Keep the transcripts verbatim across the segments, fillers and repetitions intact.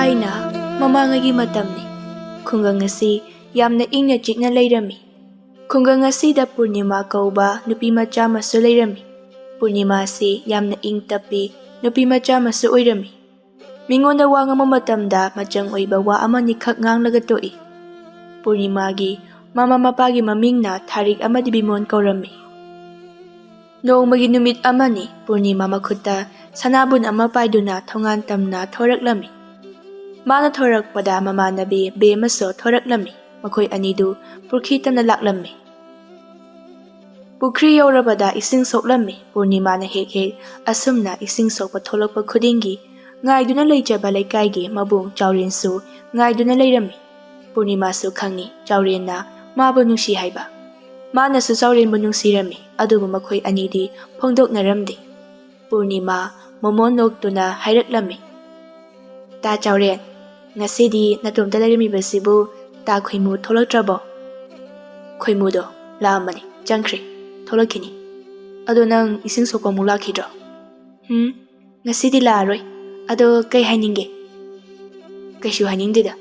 ꯑꯩꯅ ꯃꯃꯥꯡꯉꯩꯒꯤ ꯃꯇꯝꯅꯤ꯫ ꯈꯨꯡꯒꯪ ꯑꯁꯤ ꯌꯥꯝꯅ ꯏꯪꯅ ꯆꯤꯛꯅ ꯂꯩꯔꯝꯃꯤ꯫ ꯈꯨꯡꯒꯪ ꯑꯁꯤꯗ ꯄꯨꯔꯅꯤꯃꯥ ꯀꯧꯕ ꯅꯨꯄꯤ ꯃꯆꯥ ꯑꯃꯁꯨ ꯂꯩꯔꯝꯃꯤ꯫ ꯄꯨꯔꯅꯤꯃꯥ ꯑꯁꯤ ꯌꯥꯝꯅ ꯏꯪ ꯇꯞꯄꯤ ꯅꯨꯄꯤ ꯃꯆꯥ ꯑꯃꯁꯨ ꯑꯣꯏꯔꯝꯃꯤ꯫ ꯃꯤꯉꯣꯟꯗ ꯋꯥ ꯉꯥꯡꯕ ꯃꯇꯝꯗ ꯃꯆꯪ ꯑꯣꯏꯕ ꯋꯥ ꯑꯃꯅꯤꯈꯛ ꯉꯥꯡꯂꯒ ꯇꯣꯛꯏ꯫ ꯄꯨꯔꯅꯤꯃꯥꯒꯤ ꯃꯃꯥ ꯃꯄꯥꯒꯤ ꯃꯃꯤꯡꯅ ꯊꯥꯔꯤꯛ ꯑꯃꯗꯤ ꯕꯤꯃꯣꯟ ꯀꯧꯔꯝꯃꯤ꯫ ꯅꯣꯡꯃꯒꯤ ꯅꯨꯃꯤꯠ ꯑꯃꯅꯤ, ꯄꯨꯔꯅꯤꯃꯥ ꯃꯈꯨꯠꯇ ꯁꯅꯥꯕꯨꯟ ꯑꯃ ꯄꯥꯏꯗꯨꯅ ꯊꯣꯉꯥꯟ ꯇꯝꯅ ꯊꯣꯔꯛꯂꯝꯃꯤ꯫ ꯃꯥꯅ ꯊꯣꯔꯛꯄꯗ ꯃꯃꯥꯟꯅꯕꯤ ꯕꯦ ꯑꯃꯁꯨ ꯊꯣꯔꯛꯂꯝꯃꯤ꯫ ꯃꯈꯣꯏ ꯑꯅꯤꯗꯨ ꯄꯨꯈ꯭ꯔꯤ ꯇꯝꯅ ꯂꯥꯛꯂꯝꯃꯤ꯫ ꯄꯨꯈ꯭ꯔꯤ ꯌꯧꯔꯕꯗ ꯏꯁꯤꯡ ꯁꯣꯛꯂꯝꯃꯤ꯫ ꯄꯨꯔꯅꯤꯃꯥꯅ ꯍꯦꯛ ꯍꯦꯛ ꯑꯁꯨꯝꯅ ꯏꯁꯤꯡ ꯁꯣꯛꯄ ꯊꯣꯛꯂꯛꯄ ꯈꯨꯗꯤꯡꯒꯤ ꯉꯥꯏꯗꯨꯅ ꯂꯩꯖꯕ ꯂꯩꯀꯥꯏꯒꯤ ꯃꯕꯨꯡ ꯆꯥꯎꯔꯦꯟꯁꯨ ꯉꯥꯏꯗꯨꯅ ꯂꯩꯔꯝꯃꯤ꯫ ꯄꯨꯔꯅꯤꯃꯥꯁꯨ ꯈꯪꯏ ꯆꯥꯎꯔꯦꯟꯅ ꯃꯥꯕꯨ ꯅꯨꯡꯁꯤ ꯍꯥꯏꯕ꯫ ꯃꯥꯅꯁꯨ ꯆꯥꯎꯔꯦꯟꯕꯨ ꯅꯨꯡꯁꯤꯔꯝꯃꯤ, ꯑꯗꯨꯕꯨ ꯃꯈꯣꯏ ꯑꯅꯤꯗꯤ ꯐꯣꯡꯗꯣꯛꯅꯔꯝꯗꯦ꯫ ꯄꯨꯔꯅꯤꯃꯥ ꯃꯣꯃꯣꯟ ꯅꯣꯛꯇꯨꯅ ꯍꯥꯏꯔꯛꯂꯝꯃꯤ, "ꯇꯥ ꯆꯥꯎꯔꯦꯟ, ꯉꯁꯤꯗꯤ ꯅꯇꯣꯝꯇ ꯂꯩꯔꯝꯃꯤꯕꯁꯤꯕꯨ ꯇꯥ ꯈꯣꯏꯃꯨ ꯊꯣꯛꯂꯛꯇ꯭ꯔꯕꯣ?" "ꯈꯣꯏꯃꯨꯗꯣ ꯂꯥꯛꯑꯝꯕꯅꯤ, ꯆꯪꯈ꯭ꯔꯦ, ꯊꯣꯛꯂꯛꯈꯤꯅꯤ꯫ ꯑꯗꯣ ꯅꯪ ꯏꯁꯤꯡ ꯁꯣꯛꯄ ꯑꯃꯨꯛ ꯂꯥꯛꯈꯤꯗ꯭ꯔꯣ?" "ꯎꯝ, ꯉꯁꯤꯗꯤ ꯂꯥꯛꯑꯔꯣꯏ꯫ ꯑꯗꯣ ꯀꯩ ꯍꯥꯏꯅꯤꯡꯒꯦ?" "ꯀꯩꯁꯨ ꯍꯥꯏꯅꯤꯡꯗꯦꯗ,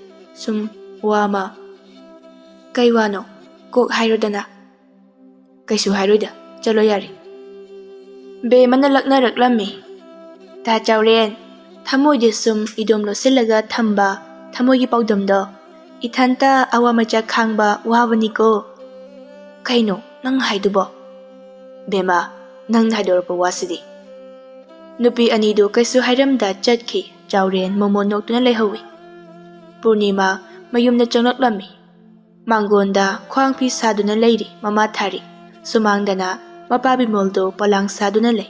ꯁꯨꯝ ꯋꯥ ꯑꯃ꯫" "ꯀꯩ ꯋꯥꯅꯣ? ꯀꯣꯛ ꯍꯥꯏꯔꯣꯗꯅ꯫" "ꯀꯩꯁꯨ ꯍꯥꯏꯔꯣꯏꯗ, ꯆꯠꯂꯣ ꯌꯥꯔꯦ꯫" ꯕꯦꯝꯃꯅ ꯂꯛꯅꯔꯛꯂꯝꯃꯤ, "ꯇꯥ ꯆꯥꯎꯔꯦꯟ, ꯊꯃꯣꯏꯗ ꯁꯨꯝ ꯏꯗꯣꯝ ꯂꯣꯠꯁꯤꯜꯂꯒ ꯊꯝꯕ ꯊꯃꯣꯏꯒꯤ ꯄꯥꯎꯗꯝꯗꯣ, ꯏꯊꯟꯇ ꯑꯋꯥ ꯃꯆꯥ ꯈꯥꯡꯕ ꯋꯥꯕꯅꯤꯀꯣ꯫" "ꯀꯩꯅꯣ ꯅꯪ ꯍꯥꯏꯗꯨꯕꯣ?" "ꯕꯦꯝꯃ, ꯅꯪꯅ ꯍꯥꯏꯗꯣꯔꯛꯄ ꯋꯥꯁꯤꯗꯤ꯫" ꯅꯨꯄꯤ ꯑꯅꯤꯗꯨ ꯀꯩꯁꯨ ꯍꯥꯏꯔꯝꯗ ꯆꯠꯈꯤ꯫ ꯆꯥꯎꯔꯦꯟ ꯃꯣꯃꯣꯟ ꯅꯣꯛꯇꯨꯅ ꯂꯩꯍꯧꯏ꯫ ꯄꯨꯔꯅꯤꯃꯥ ꯃꯌꯨꯝꯗ ꯆꯪꯂꯛꯂꯝꯃꯤ꯫ ꯃꯥꯡꯒꯣꯟꯗ ꯈ꯭ꯋꯥꯡ ꯐꯤ ꯁꯥꯗꯨꯅ ꯂꯩꯔꯤ ꯃꯃꯥ ꯊꯥꯔꯤ꯫ ꯁꯨꯃꯥꯡꯗꯅ ꯃꯄꯥ ꯕꯤꯃꯣꯜꯗꯨ ꯄꯣꯂꯥꯡ ꯁꯥꯗꯨꯅ ꯂꯩ꯫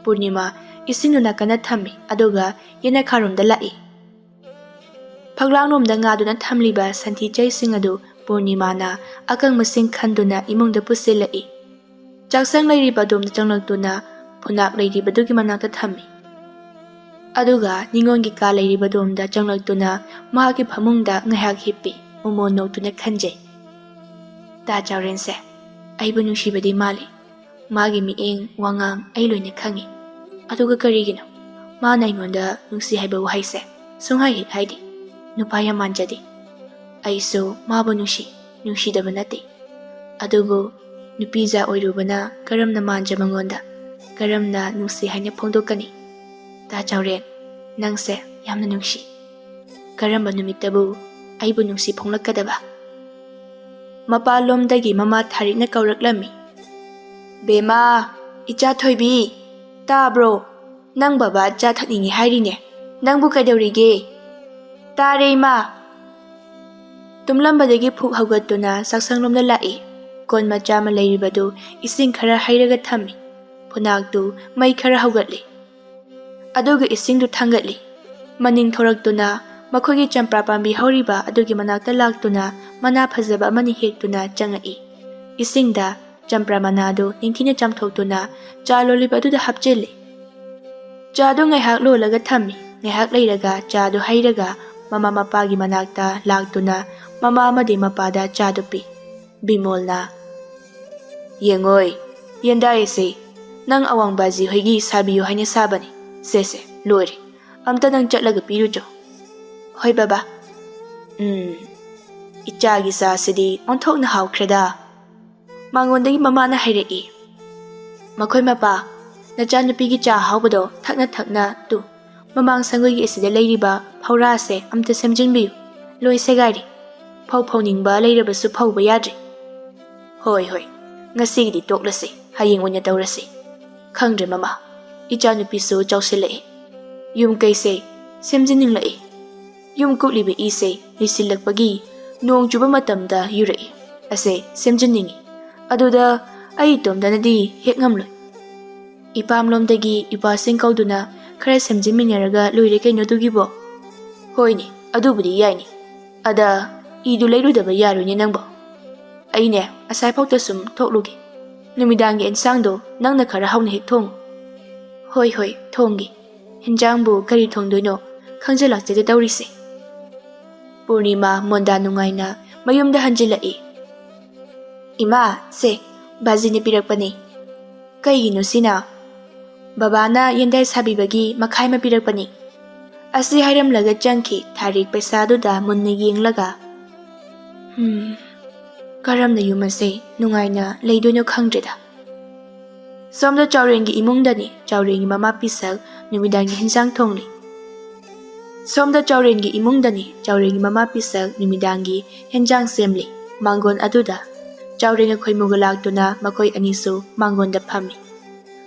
ꯄꯨꯔꯅꯤꯃꯥ ꯏꯁꯤꯡꯗꯨ ꯅꯥꯀꯟꯗ ꯊꯝꯃꯤ, ꯑꯗꯨꯒ ꯌꯦꯅꯈꯥꯔꯣꯝꯗ ꯂꯥꯛꯏ꯫ ꯐꯛꯂꯥꯡꯂꯣꯝꯗ ꯉꯥꯗꯨꯅ ꯊꯝꯂꯤꯕ ꯁꯟꯊꯤ ꯆꯩꯁꯤꯡ ꯑꯗꯨ ꯄꯨꯔꯅꯤꯃꯥꯅ ꯑꯀꯪꯕꯁꯤꯡ ꯈꯟꯗꯨꯅ ꯏꯃꯨꯡꯗ ꯄꯨꯁꯤꯜꯂꯛꯏ꯫ ꯆꯥꯛꯁꯪ ꯂꯩꯔꯤꯕ ꯑꯗꯣꯝꯗ ꯆꯪꯂꯛꯇꯨꯅ ꯐꯨꯅꯥꯛ ꯂꯩꯔꯤꯕꯗꯨꯒꯤ ꯃꯅꯥꯛꯇ ꯊꯝꯃꯤ꯫ ꯑꯗꯨꯒ ꯅꯤꯉꯣꯜꯒꯤ ꯀꯥ ꯂꯩꯔꯤꯕ ꯑꯗꯣꯝꯗ ꯆꯪꯂꯛꯇꯨꯅ ꯃꯍꯥꯛꯀꯤ ꯐꯃꯨꯡꯗ ꯉꯥꯏꯍꯥꯛ ꯍꯤꯞꯄꯤ꯫ ꯃꯣꯃꯣꯟ ꯅꯣꯛꯇꯨꯅ ꯈꯟꯖꯩ, "ꯇꯥ ꯆꯥꯎꯔꯦꯟꯁꯦ ꯑꯩꯕꯨ ꯅꯨꯡꯁꯤꯕꯗꯤ ꯃꯥꯜꯂꯤ꯫ ꯃꯥꯒꯤ ꯃꯤꯠꯌꯦꯡ, ꯋꯥꯉꯥꯡ ꯑꯩ ꯂꯣꯏꯅ ꯈꯪꯏ꯫ ꯑꯗꯨꯒ ꯀꯔꯤꯒꯤꯅꯣ ꯃꯥꯅ ꯑꯩꯉꯣꯟꯗ ꯅꯨꯡꯁꯤ ꯍꯥꯏꯕ ꯋꯥꯍꯩꯁꯦ ꯁꯨꯡꯍꯥꯏ ꯍꯦꯛ ꯍꯥꯏꯗꯦ꯫ ꯅꯨꯄꯥ ꯌꯥꯝ ꯃꯥꯟꯖꯗꯦ꯫ ꯑꯩꯁꯨ ꯃꯥꯕꯨ ꯅꯨꯡꯁꯤ, ꯅꯨꯡꯁꯤꯗꯕ ꯅꯠꯇꯦ꯫ ꯑꯗꯨꯕꯨ ꯅꯨꯄꯤꯖꯥ ꯑꯣꯏꯔꯨꯕꯅ ꯀꯔꯝꯅ ꯃꯥꯟꯖ ꯃꯉꯣꯟꯗ? ꯀꯔꯝꯅ ꯅꯨꯡꯁꯤ ꯍꯥꯏꯅ ꯐꯣꯡꯗꯣꯛꯀꯅꯤ? ꯇꯥ ꯆꯥꯎꯔꯦꯟ, ꯅꯪꯁꯦ ꯌꯥꯝꯅ ꯅꯨꯡꯁꯤ꯫ ꯀꯔꯝꯕ ꯅꯨꯃꯤꯠꯇꯕꯨ ꯑꯩꯕꯨ ꯅꯨꯡꯁꯤ ꯐꯣꯡꯂꯛꯀꯗꯕ? ꯃꯄꯥꯟꯂꯣꯝꯗꯒꯤ ꯃꯃꯥ ꯊꯥꯔꯤꯛꯅ ꯀꯧꯔꯛꯂꯝꯃꯤ꯫ "ꯕꯦꯃꯥ, ꯏꯆꯥ ꯊꯣꯏꯕꯤ, ꯇꯥꯕ꯭ꯔꯣ? ꯅꯪ ꯕꯕꯥ ꯆꯥ ꯊꯛꯅꯤꯡꯉꯤ ꯍꯥꯏꯔꯤꯅꯦ꯫ ꯅꯪꯕꯨ ꯀꯩꯗꯧꯔꯤꯒꯦ?" "ꯇꯥꯔꯦ, ꯏꯃꯥ꯫" ꯇꯨꯝꯂꯝꯕꯗꯒꯤ ꯐꯨꯛ ꯍꯧꯒꯠꯇꯨꯅ ꯆꯥꯛꯁꯪꯂꯣꯝꯗ ꯂꯥꯛꯏ꯫ ꯀꯣꯟ ꯃꯆꯥ ꯑꯃ ꯂꯩꯔꯤꯕꯗꯨ ꯏꯁꯤꯡ ꯈꯔ ꯍꯩꯔꯒ ꯊꯝꯃꯤ꯫ ꯐꯨꯅꯥꯛꯇꯨ ꯃꯩ ꯈꯔ ꯍꯧꯒꯠꯂꯤ꯫ ꯑꯗꯨꯒ ꯏꯁꯤꯡꯗꯨ ꯊꯥꯡꯒꯠꯂꯤ꯫ ꯃꯅꯤꯡ ꯊꯣꯔꯛꯇꯨꯅ ꯃꯈꯣꯏꯒꯤ ꯆꯝꯄ꯭ꯔꯥ ꯄꯥꯝꯕꯤ ꯍꯧꯔꯤꯕ ꯑꯗꯨꯒꯤ ꯃꯅꯥꯛꯇ ꯂꯥꯛꯇꯨꯅ ꯃꯅꯥ ꯐꯖꯕ ꯑꯃꯅꯤ ꯍꯦꯛꯇꯨꯅ ꯆꯪꯉꯛꯏ꯫ ꯏꯁꯤꯡꯗ ꯆꯝꯄ꯭ꯔꯥ ꯃꯅꯥꯗꯨ ꯅꯤꯡꯊꯤꯅ ꯆꯥꯝꯊꯣꯛꯇꯨꯅ ꯆꯥ ꯂꯣꯜꯂꯤꯕ ꯑꯗꯨꯗ ꯍꯥꯞꯆꯤꯜꯂꯤ꯫ ꯆꯥꯗꯨ ꯉꯥꯏꯍꯥꯛ ꯂꯣꯜꯂꯒ ꯊꯝꯃꯤ꯫ ꯉꯥꯏꯍꯥꯛ ꯂꯩꯔꯒ ꯆꯥꯗꯨ ꯍꯩꯔꯒ ꯃꯃꯥ ꯃꯄꯥꯒꯤ ꯃꯅꯥꯛꯇ ꯂꯥꯛꯇꯨꯅ ꯃꯃꯥ ꯑꯃꯗꯤ ꯃꯄꯥꯗ ꯆꯥꯗꯨ ꯄꯤ꯫ ꯕꯤꯃꯣꯜꯅ, "ꯌꯦꯡꯉꯣꯏ, ꯌꯦꯟꯗꯥꯏꯁꯦ, ꯅꯪ ꯑꯋꯥꯡꯕꯥꯖꯤ ꯍꯣꯏꯒꯤ ꯁꯥꯕꯤꯌꯨ ꯍꯥꯏꯅ ꯁꯥꯕꯅꯤ꯫ ꯁꯦ ꯁꯦ, ꯂꯣꯏꯔꯦ꯫ ꯑꯝꯇ ꯅꯪ ꯆꯠꯂꯒ ꯄꯤꯔꯨꯆꯣ꯫" "ꯍꯣꯏ ꯕꯕꯥ꯫" "ꯎꯝ, ꯏꯆꯥꯒꯤ ꯆꯥꯁꯤꯗꯤ ꯑꯣꯟꯊꯣꯛꯅ ꯍꯥꯎꯈ꯭ꯔꯦꯗ꯫" ꯃꯉꯣꯟꯗꯒꯤ ꯃꯃꯥꯅ ꯍꯥꯏꯔꯛꯏ, "ꯃꯈꯣꯏ ꯃꯄꯥ, ꯅꯆꯥꯅꯨꯄꯤꯒꯤ ꯆꯥ ꯑꯍꯥꯎꯕꯗꯣ ꯊꯛꯅ ꯊꯛꯅ ꯇꯨ, ꯃꯃꯥꯡ ꯁꯪꯒꯣꯏꯒꯤ ꯑꯁꯤꯗ ꯂꯩꯔꯤꯕ ꯐꯧꯔꯥꯁꯦ ꯑꯝꯇ ꯁꯦꯝꯖꯤꯟꯕꯤꯌꯨ꯫ ꯂꯣꯏ ꯁꯦꯒꯥꯏꯔꯦ꯫ ꯐꯧ ꯐꯧꯅꯤꯡꯕ ꯂꯩꯔꯕꯁꯨ ꯐꯧꯕ ꯌꯥꯗ꯭ꯔꯦ꯫" "ꯍꯣꯏ, ꯍꯣꯏ, ꯉꯁꯤꯒꯤꯗꯤ ꯇꯣꯛꯂꯁꯤ, ꯍꯌꯦꯡ ꯑꯣꯏꯅ ꯇꯧꯔꯁꯤ꯫ ꯈꯪꯗ꯭ꯔꯦ ꯃꯃꯥ, ꯏꯆꯥꯅꯨꯄꯤꯁꯨ ꯆꯥꯎꯁꯤꯜꯂꯛꯑꯦ꯫ ꯌꯨꯝ ꯀꯩꯁꯦ ꯁꯦꯝꯖꯤꯟꯅꯤꯡꯂꯛꯑꯦ꯫ ꯌꯨꯝ ꯀꯨꯞꯂꯤꯕ ꯏꯁꯦ ꯂꯤꯁꯤꯜꯂꯛꯄꯒꯤ ꯅꯣꯡ ꯆꯨꯕ ꯃꯇꯝꯗ ꯌꯨꯔꯛꯏ꯫ ꯑꯁꯦ ꯁꯦꯝꯖꯤꯟꯅꯤꯡꯏ꯫ ꯑꯗꯨꯗ ꯑꯩ ꯏꯇꯣꯝꯇꯅꯗꯤ ꯍꯦꯛ ꯉꯝꯂꯣꯏ꯫ ꯏꯄꯥꯝꯂꯣꯝꯗꯒꯤ ꯏꯄꯥꯁꯤꯡ ꯀꯧꯗꯨꯅ ꯈꯔ ꯁꯦꯝꯖꯤꯟꯃꯤꯟꯅꯔꯒ ꯂꯣꯏꯔꯦ ꯀꯩꯅꯣ ꯑꯗꯨꯒꯤꯕꯣ꯫" "ꯍꯣꯏꯅꯦ, ꯑꯗꯨꯕꯨꯗꯤ ꯌꯥꯏꯅꯦ꯫ ꯑꯗ ꯏꯗꯨ ꯂꯩꯔꯨꯗꯕ ꯌꯥꯔꯣꯏꯅꯦ ꯅꯪꯕꯣ꯫ ꯑꯩꯅꯦ, ꯑꯁꯥꯏꯐꯥꯎꯇ ꯁꯨꯝ ꯊꯣꯛꯂꯨꯒꯦ꯫ ꯅꯨꯃꯤꯗꯥꯡꯒꯤ ꯑꯦꯟꯁꯥꯡꯗꯣ ꯅꯪꯅ ꯈꯔ ꯍꯥꯎꯅ ꯍꯦꯛ ꯊꯣꯡꯉꯨ꯫" "ꯍꯣꯏ, ꯍꯣꯏ, ꯊꯣꯡꯒꯦ꯫ ꯍꯤꯟꯖꯥꯡꯕꯨ ꯀꯔꯤ ꯊꯣꯡꯗꯣꯏꯅꯣ ꯈꯪꯖ ꯂꯥꯛꯆꯗꯦ ꯇꯧꯔꯤꯁꯦ꯫" ꯄꯨꯔꯅꯤꯃꯥ ꯃꯣꯟꯗꯥ ꯅꯨꯡꯉꯥꯏꯅ ꯃꯌꯨꯝꯗ ꯍꯟꯖꯤꯜꯂꯛꯏ꯫ "ꯏꯃꯥ, ꯁꯦ, ꯕꯥꯖꯤꯅ ꯄꯤꯔꯛꯄꯅꯤ꯫" "ꯀꯩꯒꯤꯅꯣ ꯁꯤꯅ?" "ꯕꯕꯥꯅ ꯌꯦꯟꯗꯥꯏ ꯁꯥꯕꯤꯕꯒꯤ ꯃꯈꯥꯏ ꯑꯃ ꯄꯤꯔꯛꯄꯅꯤ꯫" ꯑꯁꯤ ꯍꯥꯏꯔꯝꯂꯒ ꯆꯪꯈꯤ꯫ ꯊꯥꯔꯤꯛ ꯄꯩꯁꯥꯗꯨꯗ ꯃꯨꯟꯅ ꯌꯦꯡꯂꯒ, "ꯍꯝ, ꯀꯔꯝꯅ ꯌꯨꯝ ꯑꯁꯦ ꯅꯨꯡꯉꯥꯏꯅ ꯂꯩꯗꯣꯏꯅꯣ ꯈꯪꯗ꯭ꯔꯦꯗ"꯫ ꯁꯣꯝꯗ ꯆꯥꯎꯔꯦꯟꯒꯤ ꯏꯃꯨꯡꯗꯅꯤ꯫ ꯆꯥꯎꯔꯦꯟꯒꯤ ꯃꯃꯥ ꯄꯤꯁꯛ ꯅꯨꯃꯤꯗꯥꯡꯒꯤ ꯍꯦꯟꯖꯥꯡ ꯊꯣꯡꯂꯤ꯫ ꯁꯣꯝꯗ ꯆꯥꯎꯔꯦꯟꯒꯤ ꯏꯃꯨꯡꯗꯅꯤ꯫ ꯆꯥꯎꯔꯦꯟꯒꯤ ꯃꯃꯥ ꯄꯤꯁꯛ ꯅꯨꯃꯤꯗꯥꯡꯒꯤ ꯍꯦꯟꯖꯥꯡ ꯁꯦꯝꯂꯤ꯫ ꯃꯥꯡꯒꯣꯟ ꯑꯗꯨꯗ ꯆꯥꯎꯔꯦꯟꯒ ꯈꯣꯏꯃꯨꯒ ꯂꯥꯛꯇꯨꯅ ꯃꯈꯣꯏ ꯑꯅꯤꯁꯨ ꯃꯥꯡꯒꯣꯟꯗ ꯐꯝꯃꯤ꯫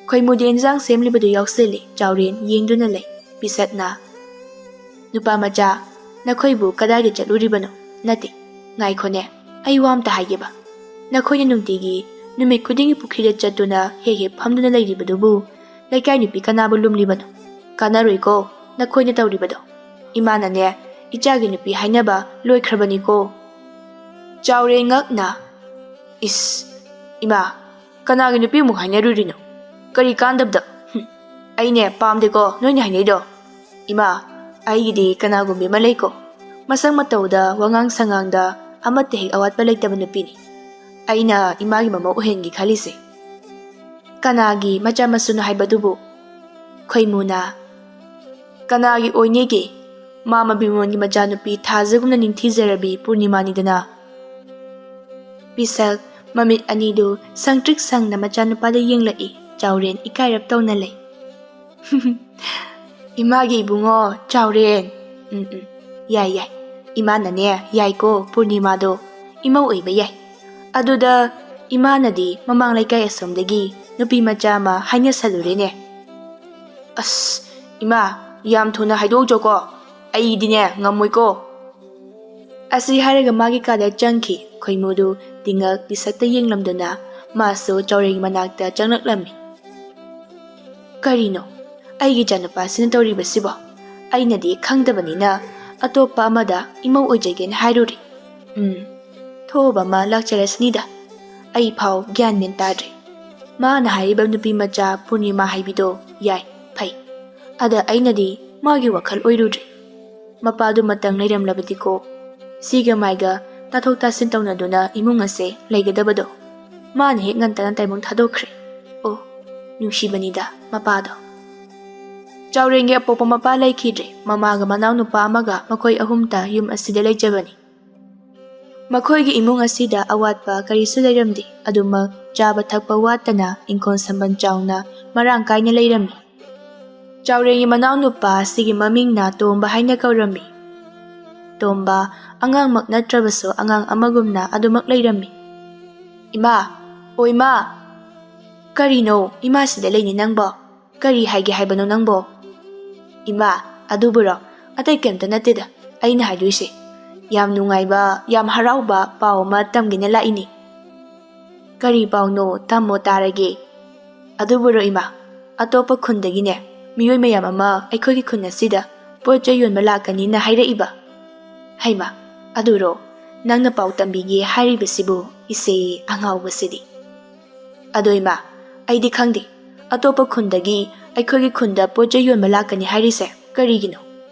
ꯈꯣꯏꯃꯨꯗꯤ ꯍꯦꯟꯖꯥꯡ ꯁꯦꯝꯂꯤꯕꯗꯨ ꯌꯥꯎꯁꯤꯜꯂꯤ꯫ ꯆꯥꯎꯔꯦꯟ ꯌꯦꯡꯗꯨꯅ ꯂꯩ꯫ ꯄꯤꯁꯛꯅ, "ꯅꯨꯄꯥ ꯃꯆꯥ, ꯅꯈꯣꯏꯕꯨ ꯀꯗꯥꯏꯗ ꯆꯠꯂꯨꯔꯤꯕꯅꯣ? ꯅꯠꯇꯦ, ꯉꯥꯏꯈꯣꯅꯦ, ꯑꯩ ꯋꯥ ꯑꯝꯇ ꯍꯥꯏꯒꯦꯕ꯫ ꯅꯈꯣꯏꯅ ꯅꯨꯡꯇꯤꯒꯤ, ꯅꯨꯃꯤꯠ ꯈꯨꯗꯤꯡꯒꯤ ꯄꯨꯈ꯭ꯔꯤꯗ ꯆꯠꯇꯨꯅ ꯍꯦꯛ ꯍꯦꯛ ꯐꯝꯗꯨꯅ ꯂꯩꯔꯤꯕꯗꯨꯕꯨ ꯂꯩꯀꯥꯏ ꯅꯨꯄꯤ ꯀꯅꯥꯕꯨ ꯂꯨꯝꯂꯤꯕꯅꯣ? ꯀꯥꯟꯅꯔꯣꯏꯀꯣ ꯅꯈꯣꯏꯅ ꯇꯧꯔꯤꯕꯗꯣ꯫ ꯏꯃꯥꯅꯅꯦ, ꯏꯆꯥꯒꯤ ꯅꯨꯄꯤ ꯍꯥꯏꯅꯕ ꯂꯣꯏꯈ꯭ꯔꯕꯅꯤꯀꯣ"꯫ ꯆꯥꯎꯔꯦꯟ ꯉꯛꯅ, "ꯏꯁ, ꯏꯃꯥ, ꯀꯅꯥꯒꯤ ꯅꯨꯄꯤꯃꯨꯛ ꯍꯥꯏꯅꯔꯨꯔꯤꯅꯣ? ꯀꯔꯤ ꯀꯥꯟꯗꯕꯗ? ꯍꯨꯝ, ꯑꯩꯅꯦ ꯄꯥꯝꯗꯦꯀꯣ ꯅꯣꯏꯅ ꯍꯥꯏꯅꯩꯗꯣ꯫ ꯏꯃꯥ, ꯑꯩꯒꯤꯗꯤ ꯀꯅꯥꯒꯨꯝꯕꯤ ꯑꯃ ꯂꯩꯀꯣ꯫ ꯃꯁꯛ ꯃꯇꯧꯗ, ꯋꯥꯉꯥꯡ ꯁꯉꯥꯡꯗ ꯑꯃꯠꯇ ꯍꯦꯛ ꯑꯋꯥꯠꯄ ꯂꯩꯇꯕ ꯅꯨꯄꯤꯅꯤ꯫ ꯑꯩꯅ ꯏꯃꯥꯒꯤ ꯃꯃꯧ ꯑꯣꯏꯍꯟꯒꯦ ꯈꯜꯂꯤꯁꯦ"꯫ "ꯀꯅꯥꯒꯤ ꯃꯆꯥ ꯃꯁꯨꯅꯣ ꯍꯥꯏꯕꯗꯨꯕꯨ?" ꯈꯣꯏꯃꯨꯅ, "ꯀꯅꯥꯒꯤ ꯑꯣꯏꯅꯤꯒꯦ? ꯃꯥꯃ ꯕꯤꯃꯣꯟꯒꯤ ꯃꯆꯥꯅꯨꯄꯤ ꯊꯥꯖꯒꯨꯝꯅ ꯅꯤꯡꯊꯤꯖꯔꯕꯤ ꯄꯨꯔꯅꯤꯃꯥꯅꯤꯗꯅ"꯫ ꯄꯤꯁꯛ ꯃꯃꯤꯠ ꯑꯅꯤꯗꯨ ꯁꯪꯇ꯭ꯔꯤꯛ ꯁꯪꯅ ꯃꯆꯥꯅꯨꯄꯥꯗ ꯌꯦꯡꯂꯛꯏ꯫ ꯆꯥꯎꯔꯦꯟ ꯏꯀꯥꯏꯔꯞ ꯇꯧꯅ ꯂꯩ꯫ "ꯏꯃꯥꯒꯤ ꯏꯕꯨꯡꯉꯣ ꯆꯥꯎꯔꯦꯟ"꯫ "ꯎꯝ, ꯎꯝ, ꯌꯥꯏ, ꯌꯥꯏ꯫ ꯏꯃꯥꯅꯅꯦ, ꯌꯥꯏꯀꯣ ꯄꯨꯔꯅꯤꯃꯥꯗꯣ, ꯏꯃꯧ ꯑꯣꯏꯕ ꯌꯥꯏ꯫ ꯑꯗꯨꯗ ꯏꯃꯥꯅꯗꯤ ꯃꯃꯥꯡ ꯂꯩꯀꯥꯏ ꯑꯁꯣꯝꯗꯒꯤ ꯅꯨꯄꯤ ꯃꯆꯥ ꯑꯃ ꯍꯥꯏꯅꯁꯜꯂꯨꯔꯦꯅꯦ"꯫ "ꯑꯁ, ꯏꯃꯥ, ꯌꯥꯝ ꯊꯨꯅ ꯍꯥꯏꯗꯣꯛꯎꯆꯣꯀꯣ꯫ ꯑꯩꯗꯤꯅꯦ ꯉꯝꯃꯣꯏꯀꯣ"꯫ ꯑꯁꯤ ꯍꯥꯏꯔꯒ ꯃꯥꯒꯤ ꯀꯥꯗ ꯆꯪꯈꯤ꯫ ꯈꯣꯏꯃꯨꯗꯨ ꯇꯤꯡꯉꯛ ꯄꯤꯁꯛꯇ ꯌꯦꯡꯂꯝꯗꯨꯅ ꯃꯥꯁꯨ ꯆꯥꯎꯔꯦꯟꯒꯤ ꯃꯅꯥꯛꯇ ꯆꯪꯂꯛꯂꯝꯃꯤ꯫ "ꯀꯔꯤꯅꯣ ꯑꯩꯒꯤ ꯏꯆꯥꯅꯨꯄꯥꯁꯤꯅ ꯇꯧꯔꯤꯕꯁꯤꯕꯣ? ꯑꯩꯅꯗꯤ ꯈꯪꯗꯕꯅꯤꯅ ꯑꯇꯣꯞꯄ ꯑꯃꯗ ꯏꯃꯧ ꯑꯣꯏꯖꯒꯦꯅ ꯍꯥꯏꯔꯨꯔꯦ꯫ ꯎꯝ, ꯊꯣꯛꯑꯕ ꯑꯃ ꯂꯥꯛꯆꯔꯁꯅꯤꯗ꯫ ꯑꯩ ꯐꯥꯎ ꯒ꯭ꯌꯥꯟ ꯃꯦꯟ ꯇꯥꯗ꯭ꯔꯦ꯫ ꯃꯥꯅ ꯍꯥꯏꯔꯤꯕ ꯅꯨꯄꯤ ꯃꯆꯥ ꯄꯨꯔꯅꯤꯃꯥ ꯍꯥꯏꯕꯤꯗꯣ ꯌꯥꯏ, ꯐꯩ꯫ ꯑꯗ ꯑꯩꯅꯗꯤ ꯃꯥꯒꯤ ꯋꯥꯈꯜ ꯑꯣꯏꯔꯨꯗ꯭ꯔꯦ꯫ ꯃꯄꯥꯗꯨꯃꯇꯪ ꯂꯩꯔꯝꯂꯕꯗꯤꯀꯣ, ꯁꯤꯒ ꯃꯥꯏꯒ ꯇꯥꯊꯣꯛ ꯇꯥꯁꯤꯟ ꯇꯧꯅꯗꯨꯅ ꯏꯃꯨꯡ ꯑꯁꯦ ꯂꯩꯒꯗꯕꯗꯣ꯫ ꯃꯥꯅ ꯍꯦꯛ ꯉꯟꯇꯥꯅ ꯇꯥꯏꯕꯪ ꯊꯥꯗꯣꯛꯈ꯭ꯔꯦ꯫ ꯑꯣ, ꯅꯨꯡꯁꯤꯕꯅꯤꯗ ꯃꯄꯥꯗꯣ"꯫ ꯆꯥꯎꯔꯦꯟꯒꯤ ꯑꯄꯣꯛꯄ ꯃꯄꯥ ꯂꯩꯈꯤꯗ꯭ꯔꯦ꯫ ꯃꯃꯥꯒ ꯃꯅꯥꯎꯅꯨꯄꯥ ꯑꯃꯒ ꯃꯈꯣꯏ ꯑꯍꯨꯝꯇ ꯌꯨꯝ ꯑꯁꯤꯗ ꯂꯩꯖꯕꯅꯤ꯫ ꯃꯈꯣꯏꯒꯤ ꯏꯃꯨꯡ ꯑꯁꯤꯗ ꯑꯋꯥꯠꯄ ꯀꯔꯤꯁꯨ ꯂꯩꯔꯝꯗꯦ꯫ ꯑꯗꯨꯃꯛ ꯆꯥꯕ ꯊꯛꯄ ꯋꯥꯠꯇꯅ ꯏꯪꯈꯣꯜ ꯁꯝꯕꯜ ꯆꯥꯎꯅ ꯃꯔꯥꯡ ꯀꯥꯏꯅ ꯂꯩꯔꯝꯃꯤ꯫ ꯆꯥꯎꯔꯦꯟꯒꯤ ꯃꯅꯥꯎꯅꯨꯄꯥ ꯑꯁꯤꯒꯤ ꯃꯃꯤꯡꯅ ꯇꯣꯝꯕ ꯍꯥꯏꯅ ꯀꯧꯔꯝꯃꯤ꯫ ꯇꯣꯝꯕ ꯑꯉꯥꯡꯃꯛ ꯅꯠꯇ꯭ꯔꯕꯁꯨ ꯑꯉꯥꯡ ꯑꯃꯒꯨꯝꯅ ꯑꯗꯨꯃꯛ ꯂꯩꯔꯝꯃꯤ꯫ "ꯏꯃꯥ, ꯑꯣ ꯏꯃꯥ!" "ꯀꯔꯤꯅꯣ ꯏꯃꯥꯁꯤꯗ ꯂꯩꯅꯤ ꯅꯪꯕꯣ? ꯀꯔꯤ ꯍꯥꯏꯒꯦ ꯍꯥꯏꯕꯅꯣ ꯅꯪꯕꯣ?" "ꯏꯃꯥ, ꯑꯗꯨꯕꯨꯔꯣ? ꯑꯇꯩ ꯀꯩꯝꯇ ꯅꯠꯇꯦꯗ ꯑꯩꯅ ꯍꯥꯏꯗꯣꯏꯁꯦ꯫ ꯌꯥꯝ ꯅꯨꯡꯉꯥꯏꯕ, ꯌꯥꯝ ꯍꯔꯥꯎꯕ ꯄꯥꯎ ꯑꯃ ꯇꯝꯒꯦꯅ ꯂꯥꯛꯏꯅꯤ꯫" "ꯀꯔꯤ ꯄꯥꯎꯅꯣ? ꯇꯝꯃꯣ ꯇꯥꯔꯒꯦ꯫" "ꯑꯗꯨꯕꯨꯔꯣ ꯏꯃꯥ, ꯑꯇꯣꯞꯄ ꯈꯨꯟꯗꯒꯤꯅꯦ ꯃꯤꯑꯣꯏ ꯃꯌꯥꯝ ꯑꯃ ꯑꯩꯈꯣꯏꯒꯤ ꯈꯨꯟ ꯑꯁꯤꯗ ꯄꯣꯠ ꯆꯩ ꯌꯣꯟꯕ ꯂꯥꯛꯀꯅꯤꯅ ꯍꯥꯏꯔꯛꯏꯕ꯫" "ꯍꯩꯃꯥ, ꯑꯗꯨꯔꯣ? ꯅꯪꯅ ꯄꯥꯎ ꯇꯝꯕꯤꯒꯦ ꯍꯥꯏꯔꯤꯕꯁꯤꯕꯨ ꯏꯆꯦ ꯑꯉꯥꯎꯕꯁꯤꯗꯤ꯫ ꯑꯗꯣ ꯏꯃꯥ, ꯑꯩꯗꯤ ꯈꯪꯗꯦ꯫ ꯑꯇꯣꯞꯄ ꯈꯨꯟꯗꯒꯤ ꯑꯩꯈꯣꯏꯒꯤ ꯈꯨꯟꯗ ꯄꯣꯠ ꯆꯩ ꯌꯣꯟꯕ ꯂꯥꯛꯀꯅꯤ ꯍꯥꯏꯔꯤꯁꯦ ꯀꯔꯤꯒꯤꯅꯣ?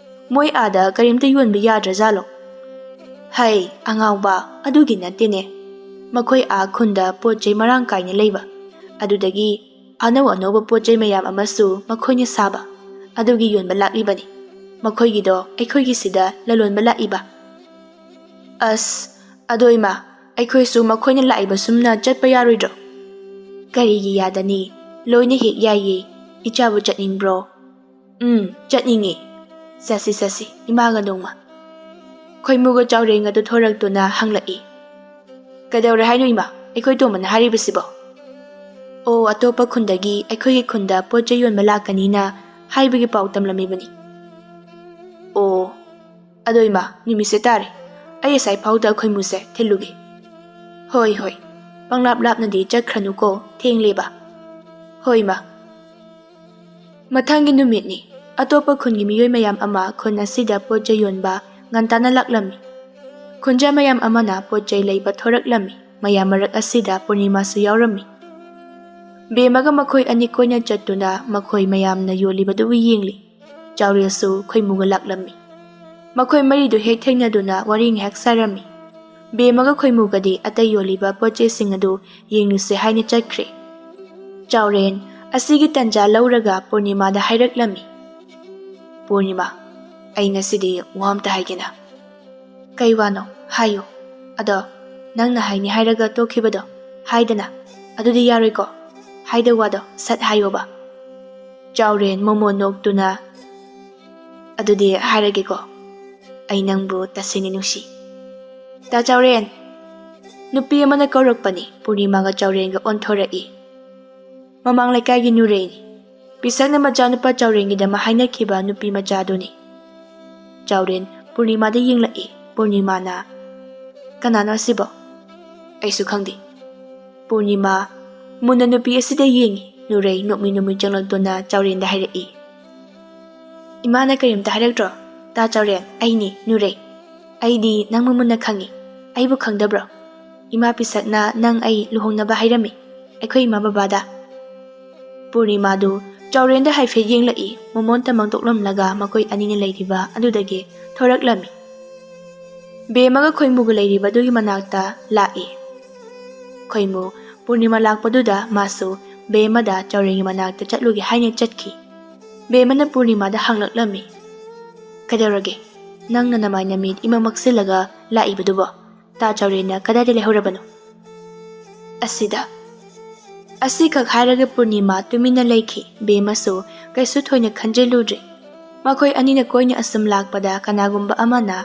ꯃꯣꯏ ꯑꯥꯗ ꯀꯔꯤꯝꯇ ꯌꯣꯟꯕ ꯌꯥꯗ꯭ꯔꯖꯥꯠꯂꯣ?" "ꯍꯩ, ꯑꯉꯥꯎꯕ, ꯑꯗꯨꯒꯤ ꯅꯠꯇꯦꯅꯦ꯫ ꯃꯈꯣꯏ ꯑꯥ ꯈꯨꯟꯗ ꯄꯣꯠ ꯆꯩ ꯃꯔꯥꯡ ꯀꯥꯏꯅ ꯂꯩꯕ, ꯑꯗꯨꯗꯒꯤ ꯑꯅꯧ ꯑꯅꯧꯕ ꯄꯣꯠ ꯆꯩ ꯃꯌꯥꯝ ꯑꯃꯁꯨ ꯃꯈꯣꯏꯅ ꯁꯥꯕ, ꯑꯗꯨꯒꯤ ꯌꯣꯟꯕ ꯂꯥꯛꯂꯤꯕꯅꯤ꯫ ꯃꯈꯣꯏꯒꯤꯗꯣ ꯑꯩꯈꯣꯏꯒꯤ ꯁꯤꯗ ꯂꯂꯣꯟꯕ ꯂꯥꯛꯏꯕ꯫" "ꯑꯁ, ꯑꯗꯣ ꯏꯃꯥ, ꯑꯩꯈꯣꯏꯁꯨ ꯃꯈꯣꯏꯅ ꯂꯥꯛꯏꯕ ꯁꯨꯝꯅ ꯆꯠꯄ ꯌꯥꯔꯣꯏꯗ꯭ꯔꯣ?" "ꯀꯔꯤꯒꯤ ꯌꯥꯗꯅꯤ? ꯂꯣꯏꯅ ꯍꯦꯛ ꯌꯥꯏꯌꯦ꯫ ꯏꯆꯥꯕꯨ ꯆꯠꯅꯤꯡꯕ꯭ꯔꯣ?" "ꯎꯝ, ꯆꯠꯅꯤꯡꯉꯦ꯫ ꯆꯠꯁꯤ, ꯆꯠꯁꯤ, ꯏꯃꯥꯒ ꯅꯣꯡꯃ꯫" ꯈꯣꯏꯃꯨꯒ ꯆꯥꯎꯔꯦꯟꯒꯗꯨ ꯊꯣꯔꯛꯇꯨꯅ ꯍꯪꯂꯛꯏ꯫ "ꯀꯩꯗꯧꯔꯦ ꯍꯥꯏꯅꯣ ꯏꯃꯥ, ꯑꯩꯈꯣꯏ ꯇꯣꯝꯕꯅ ꯍꯥꯏꯔꯤꯕꯁꯤꯕꯣ?" "ꯑꯣ, ꯑꯇꯣꯞꯄ ꯈꯨꯟꯗꯒꯤ ꯑꯩꯈꯣꯏꯒꯤ ꯈꯨꯟꯗ ꯄꯣꯠ ꯆꯩ ꯌꯣꯟꯕ ꯂꯥꯛꯀꯅꯤꯅ ꯍꯥꯏꯕꯒꯤ ꯄꯥꯎ ꯇꯝꯂꯝꯃꯤꯕꯅꯤ꯫" "ꯑꯣ, ꯑꯗꯣ ꯏꯃꯥ, ꯅꯨꯃꯤꯠꯁꯦ ꯇꯥꯔꯦ꯫ ꯑꯩ ꯑꯁꯥꯏ ꯐꯥꯎꯗ ꯈꯣꯏꯃꯨꯁꯦ ꯊꯤꯜꯂꯨꯒꯦ꯫" "ꯍꯣꯏ, ꯍꯣꯏ, ꯄꯪꯂꯥꯞ ꯂꯥꯞꯅꯗꯤ ꯆꯠꯈ꯭ꯔꯅꯨꯀꯣ, ꯊꯦꯡꯂꯦꯕ꯫" "ꯍꯣꯏ ꯏꯃꯥ꯫" ꯃꯊꯪꯒꯤ ꯅꯨꯃꯤꯠꯅꯤ꯫ ꯑꯇꯣꯞꯄ ꯈꯨꯟꯒꯤ ꯃꯤꯑꯣꯏ ꯃꯌꯥꯝ ꯑꯃ ꯈꯨꯟ ꯑꯁꯤꯗ ꯄꯣꯠ ꯆꯩ ꯌꯣꯟꯕ ꯉꯟꯇꯥꯅ ꯂꯥꯛꯂꯝꯃꯤ꯫ ꯈꯨꯟꯖꯥ ꯃꯌꯥꯝ ꯑꯃꯅ ꯄꯣꯠ ꯆꯩ ꯂꯩꯕ ꯊꯣꯔꯛꯂꯝꯃꯤ꯫ ꯃꯌꯥꯝ ꯃꯔꯛ ꯑꯁꯤꯗ ꯄꯨꯔꯅꯤꯃꯥꯁꯨ ꯌꯥꯎꯔꯝꯃꯤ꯫ ꯕꯦꯝꯃꯒ ꯃꯈꯣꯏ ꯑꯅꯤ ꯀꯣꯏꯅ ꯆꯠꯇꯨꯅ ꯃꯈꯣꯏ ꯃꯌꯥꯝꯅ ꯌꯣꯜꯂꯤꯕꯗꯨꯕꯨ ꯌꯦꯡꯂꯤ꯫ ꯆꯥꯎꯔꯦꯜꯁꯨ ꯈꯣꯏꯃꯨꯒ ꯂꯥꯛꯂꯝꯃꯤ꯫ ꯃꯈꯣꯏ ꯃꯔꯤꯗꯨ ꯍꯦꯛ ꯊꯦꯡꯅꯗꯨꯅ ꯋꯥꯔꯤ ꯉꯥꯏꯍꯥꯛ ꯁꯥꯔꯝꯃꯤ꯫ ꯕꯦꯝꯃꯒ ꯈꯣꯏꯃꯨꯒꯗꯤ ꯑꯇꯩ ꯌꯣꯜꯂꯤꯕ ꯄꯣꯠ ꯆꯩꯁꯤꯡ ꯑꯗꯨ ꯌꯦꯡꯂꯨꯁꯦ ꯍꯥꯏꯅ ꯆꯠꯈ꯭ꯔꯦ꯫ ꯆꯥꯎꯔꯦꯟ ꯑꯁꯤꯒꯤ ꯇꯟꯖꯥ ꯂꯧꯔꯒ ꯄꯨꯔꯅꯤꯃꯥꯗ ꯍꯥꯏꯔꯛꯂꯝꯃꯤ꯫ "ꯄꯨꯔꯅꯤꯃꯥ, ꯑꯩ ꯉꯁꯤꯗꯤ ꯋꯥ ꯑꯝꯇ ꯍꯥꯏꯒꯦꯅ꯫" "ꯀꯩ ꯋꯥꯅꯣ? ꯍꯥꯏꯌꯨ꯫" "ꯑꯗꯣ, ꯅꯪꯅ ꯍꯥꯏꯅꯤ ꯍꯥꯏꯔꯒ ꯇꯣꯛꯈꯤꯕꯗꯣ, ꯍꯥꯏꯗꯅ꯫ ꯑꯗꯨꯗꯤ ꯌꯥꯔꯣꯏꯀꯣ? ꯍꯥꯏꯗꯧ ꯋꯥꯗꯣ ꯁꯠ ꯍꯥꯏꯌꯣꯕ꯫" ꯆꯥꯎꯔꯦꯟ ꯃꯣꯃꯣꯟ ꯅꯣꯛꯇꯨꯅ, "ꯑꯗꯨꯗꯤ ꯍꯥꯏꯔꯒꯦꯀꯣ꯫ ꯑꯩ ꯅꯪꯕꯨ ꯇꯁꯦꯡꯅ ꯅꯨꯡꯁꯤ꯫" "ꯇꯥ ꯆꯥꯎꯔꯦꯟ!" ꯅꯨꯄꯤ ꯑꯃꯅ ꯀꯧꯔꯛꯄꯅꯤ꯫ ꯄꯨꯔꯅꯤꯃꯥꯒ ꯆꯥꯎꯔꯦꯟꯒ ꯑꯣꯟꯊꯣꯔꯛꯏ꯫ "ꯃꯃꯥꯡ ꯂꯩꯀꯥꯏꯒꯤ ꯅꯨꯔꯩꯅꯤ꯫ ꯄꯤꯁꯛꯅ ꯃꯆꯥꯅꯨꯄꯥ ꯆꯥꯎꯔꯦꯟꯒꯤꯗꯃꯛ ꯍꯥꯏꯅꯈꯤꯕ ꯅꯨꯄꯤ ꯃꯆꯥꯗꯨꯅꯤ꯫" ꯆꯥꯎꯔꯦꯟ ꯄꯨꯔꯅꯤꯃꯥꯗ ꯌꯦꯡꯂꯛꯏ꯫ ꯄꯨꯔꯅꯤꯃꯥꯅ, "ꯀꯅꯥꯅꯣ ꯑꯁꯤꯕꯣ?" "ꯑꯩꯁꯨ ꯈꯪꯗꯦ꯫" ꯄꯨꯔꯅꯤꯃꯥ ꯃꯨꯟꯅ ꯅꯨꯄꯤ ꯑꯁꯤꯗ ꯌꯦꯡꯉꯤ꯫ ꯅꯨꯔꯩ ꯅꯣꯛꯃꯤ ꯅꯣꯛꯃꯤ ꯆꯪꯂꯛꯇꯨꯅ ꯆꯥꯎꯔꯦꯟꯗ ꯍꯥꯏꯔꯛꯏ꯫ "ꯏꯃꯥꯅ ꯀꯔꯤꯝꯇ ꯍꯥꯏꯔꯛꯇ꯭ꯔꯣ?" "ꯇꯥ ꯆꯥꯎꯔꯦꯟ, ꯑꯩꯅꯤ ꯅꯨꯔꯩ꯫ ꯑꯩꯗꯤ ꯅꯪꯕꯨ ꯃꯨꯟꯅ ꯈꯪꯉꯤ꯫ ꯑꯩꯕꯨ ꯈꯪꯗꯕ꯭ꯔꯣ? ꯏꯃꯥ ꯄꯤꯁꯛꯅ ꯅꯪ ꯑꯩ ꯂꯨꯍꯣꯡꯅꯕ ꯍꯥꯏꯔꯝꯃꯤ, ꯑꯩꯈꯣꯏ ꯏꯃꯥ ꯕꯕꯥꯗ꯫" ꯄꯨꯔꯅꯤꯃꯥꯗꯨ ꯆꯥꯎꯔꯦꯟꯗ ꯍꯥꯏꯐꯦꯠ ꯌꯦꯡꯂꯛꯏ꯫ ꯃꯣꯃꯣꯟ ꯇꯃꯪ ꯇꯣꯛꯂꯝꯂꯒ ꯃꯈꯣꯏ ꯑꯅꯤꯅ ꯂꯩꯔꯤꯕ ꯑꯗꯨꯗꯒꯤ ꯊꯣꯔꯛꯂꯝꯃꯤ꯫ ꯕꯦꯝꯃꯒ ꯈꯣꯏꯃꯨꯒ ꯂꯩꯔꯤꯕ ꯑꯗꯨꯒꯤ ꯃꯅꯥꯛꯇ ꯂꯥꯛꯏ꯫ ꯈꯣꯏꯃꯨ ꯄꯨꯔꯅꯤꯃꯥ ꯂꯥꯛꯄꯗꯨꯗ ꯃꯥꯁꯨ ꯕꯦꯝꯃꯗ ꯆꯥꯎꯔꯦꯟꯒꯤ ꯃꯅꯥꯛꯇ ꯆꯠꯂꯨꯒꯦ ꯍꯥꯏꯅ ꯆꯠꯈꯤ꯫ ꯕꯦꯝꯃꯅ ꯄꯨꯔꯅꯤꯃꯥꯗ ꯍꯪꯂꯛꯂꯝꯃꯤ, "ꯀꯩꯗꯧꯔꯒꯦ? ꯅꯪꯅ ꯅꯃꯥꯏ ꯅꯃꯤꯠ ꯏꯃꯝ ꯃꯛꯁꯤꯜꯂꯒ ꯂꯥꯛꯏꯕꯗꯨꯕꯣ? ꯇꯥ ꯆꯥꯎꯔꯦꯟꯅ ꯀꯗꯥꯏꯗ ꯂꯩꯍꯧꯔꯕꯅꯣ?" "ꯑꯁꯤꯗ꯫" ꯑꯁꯤꯈꯛ ꯍꯥꯏꯔꯒ ꯄꯨꯔꯅꯤꯃꯥ ꯇꯨꯃꯤꯟꯅ ꯂꯩꯈꯤ꯫ ꯕꯦꯝꯃꯁꯨ ꯀꯩꯁꯨ ꯊꯣꯏꯅ ꯈꯟꯖꯤꯜꯂꯨꯗ꯭ꯔꯦ꯫ ꯃꯈꯣꯏ ꯑꯅꯤꯅ ꯀꯣꯏꯅ ꯑꯁꯨꯝ ꯂꯥꯛꯄꯗ ꯀꯅꯥꯒꯨꯝꯕ ꯑꯃꯅ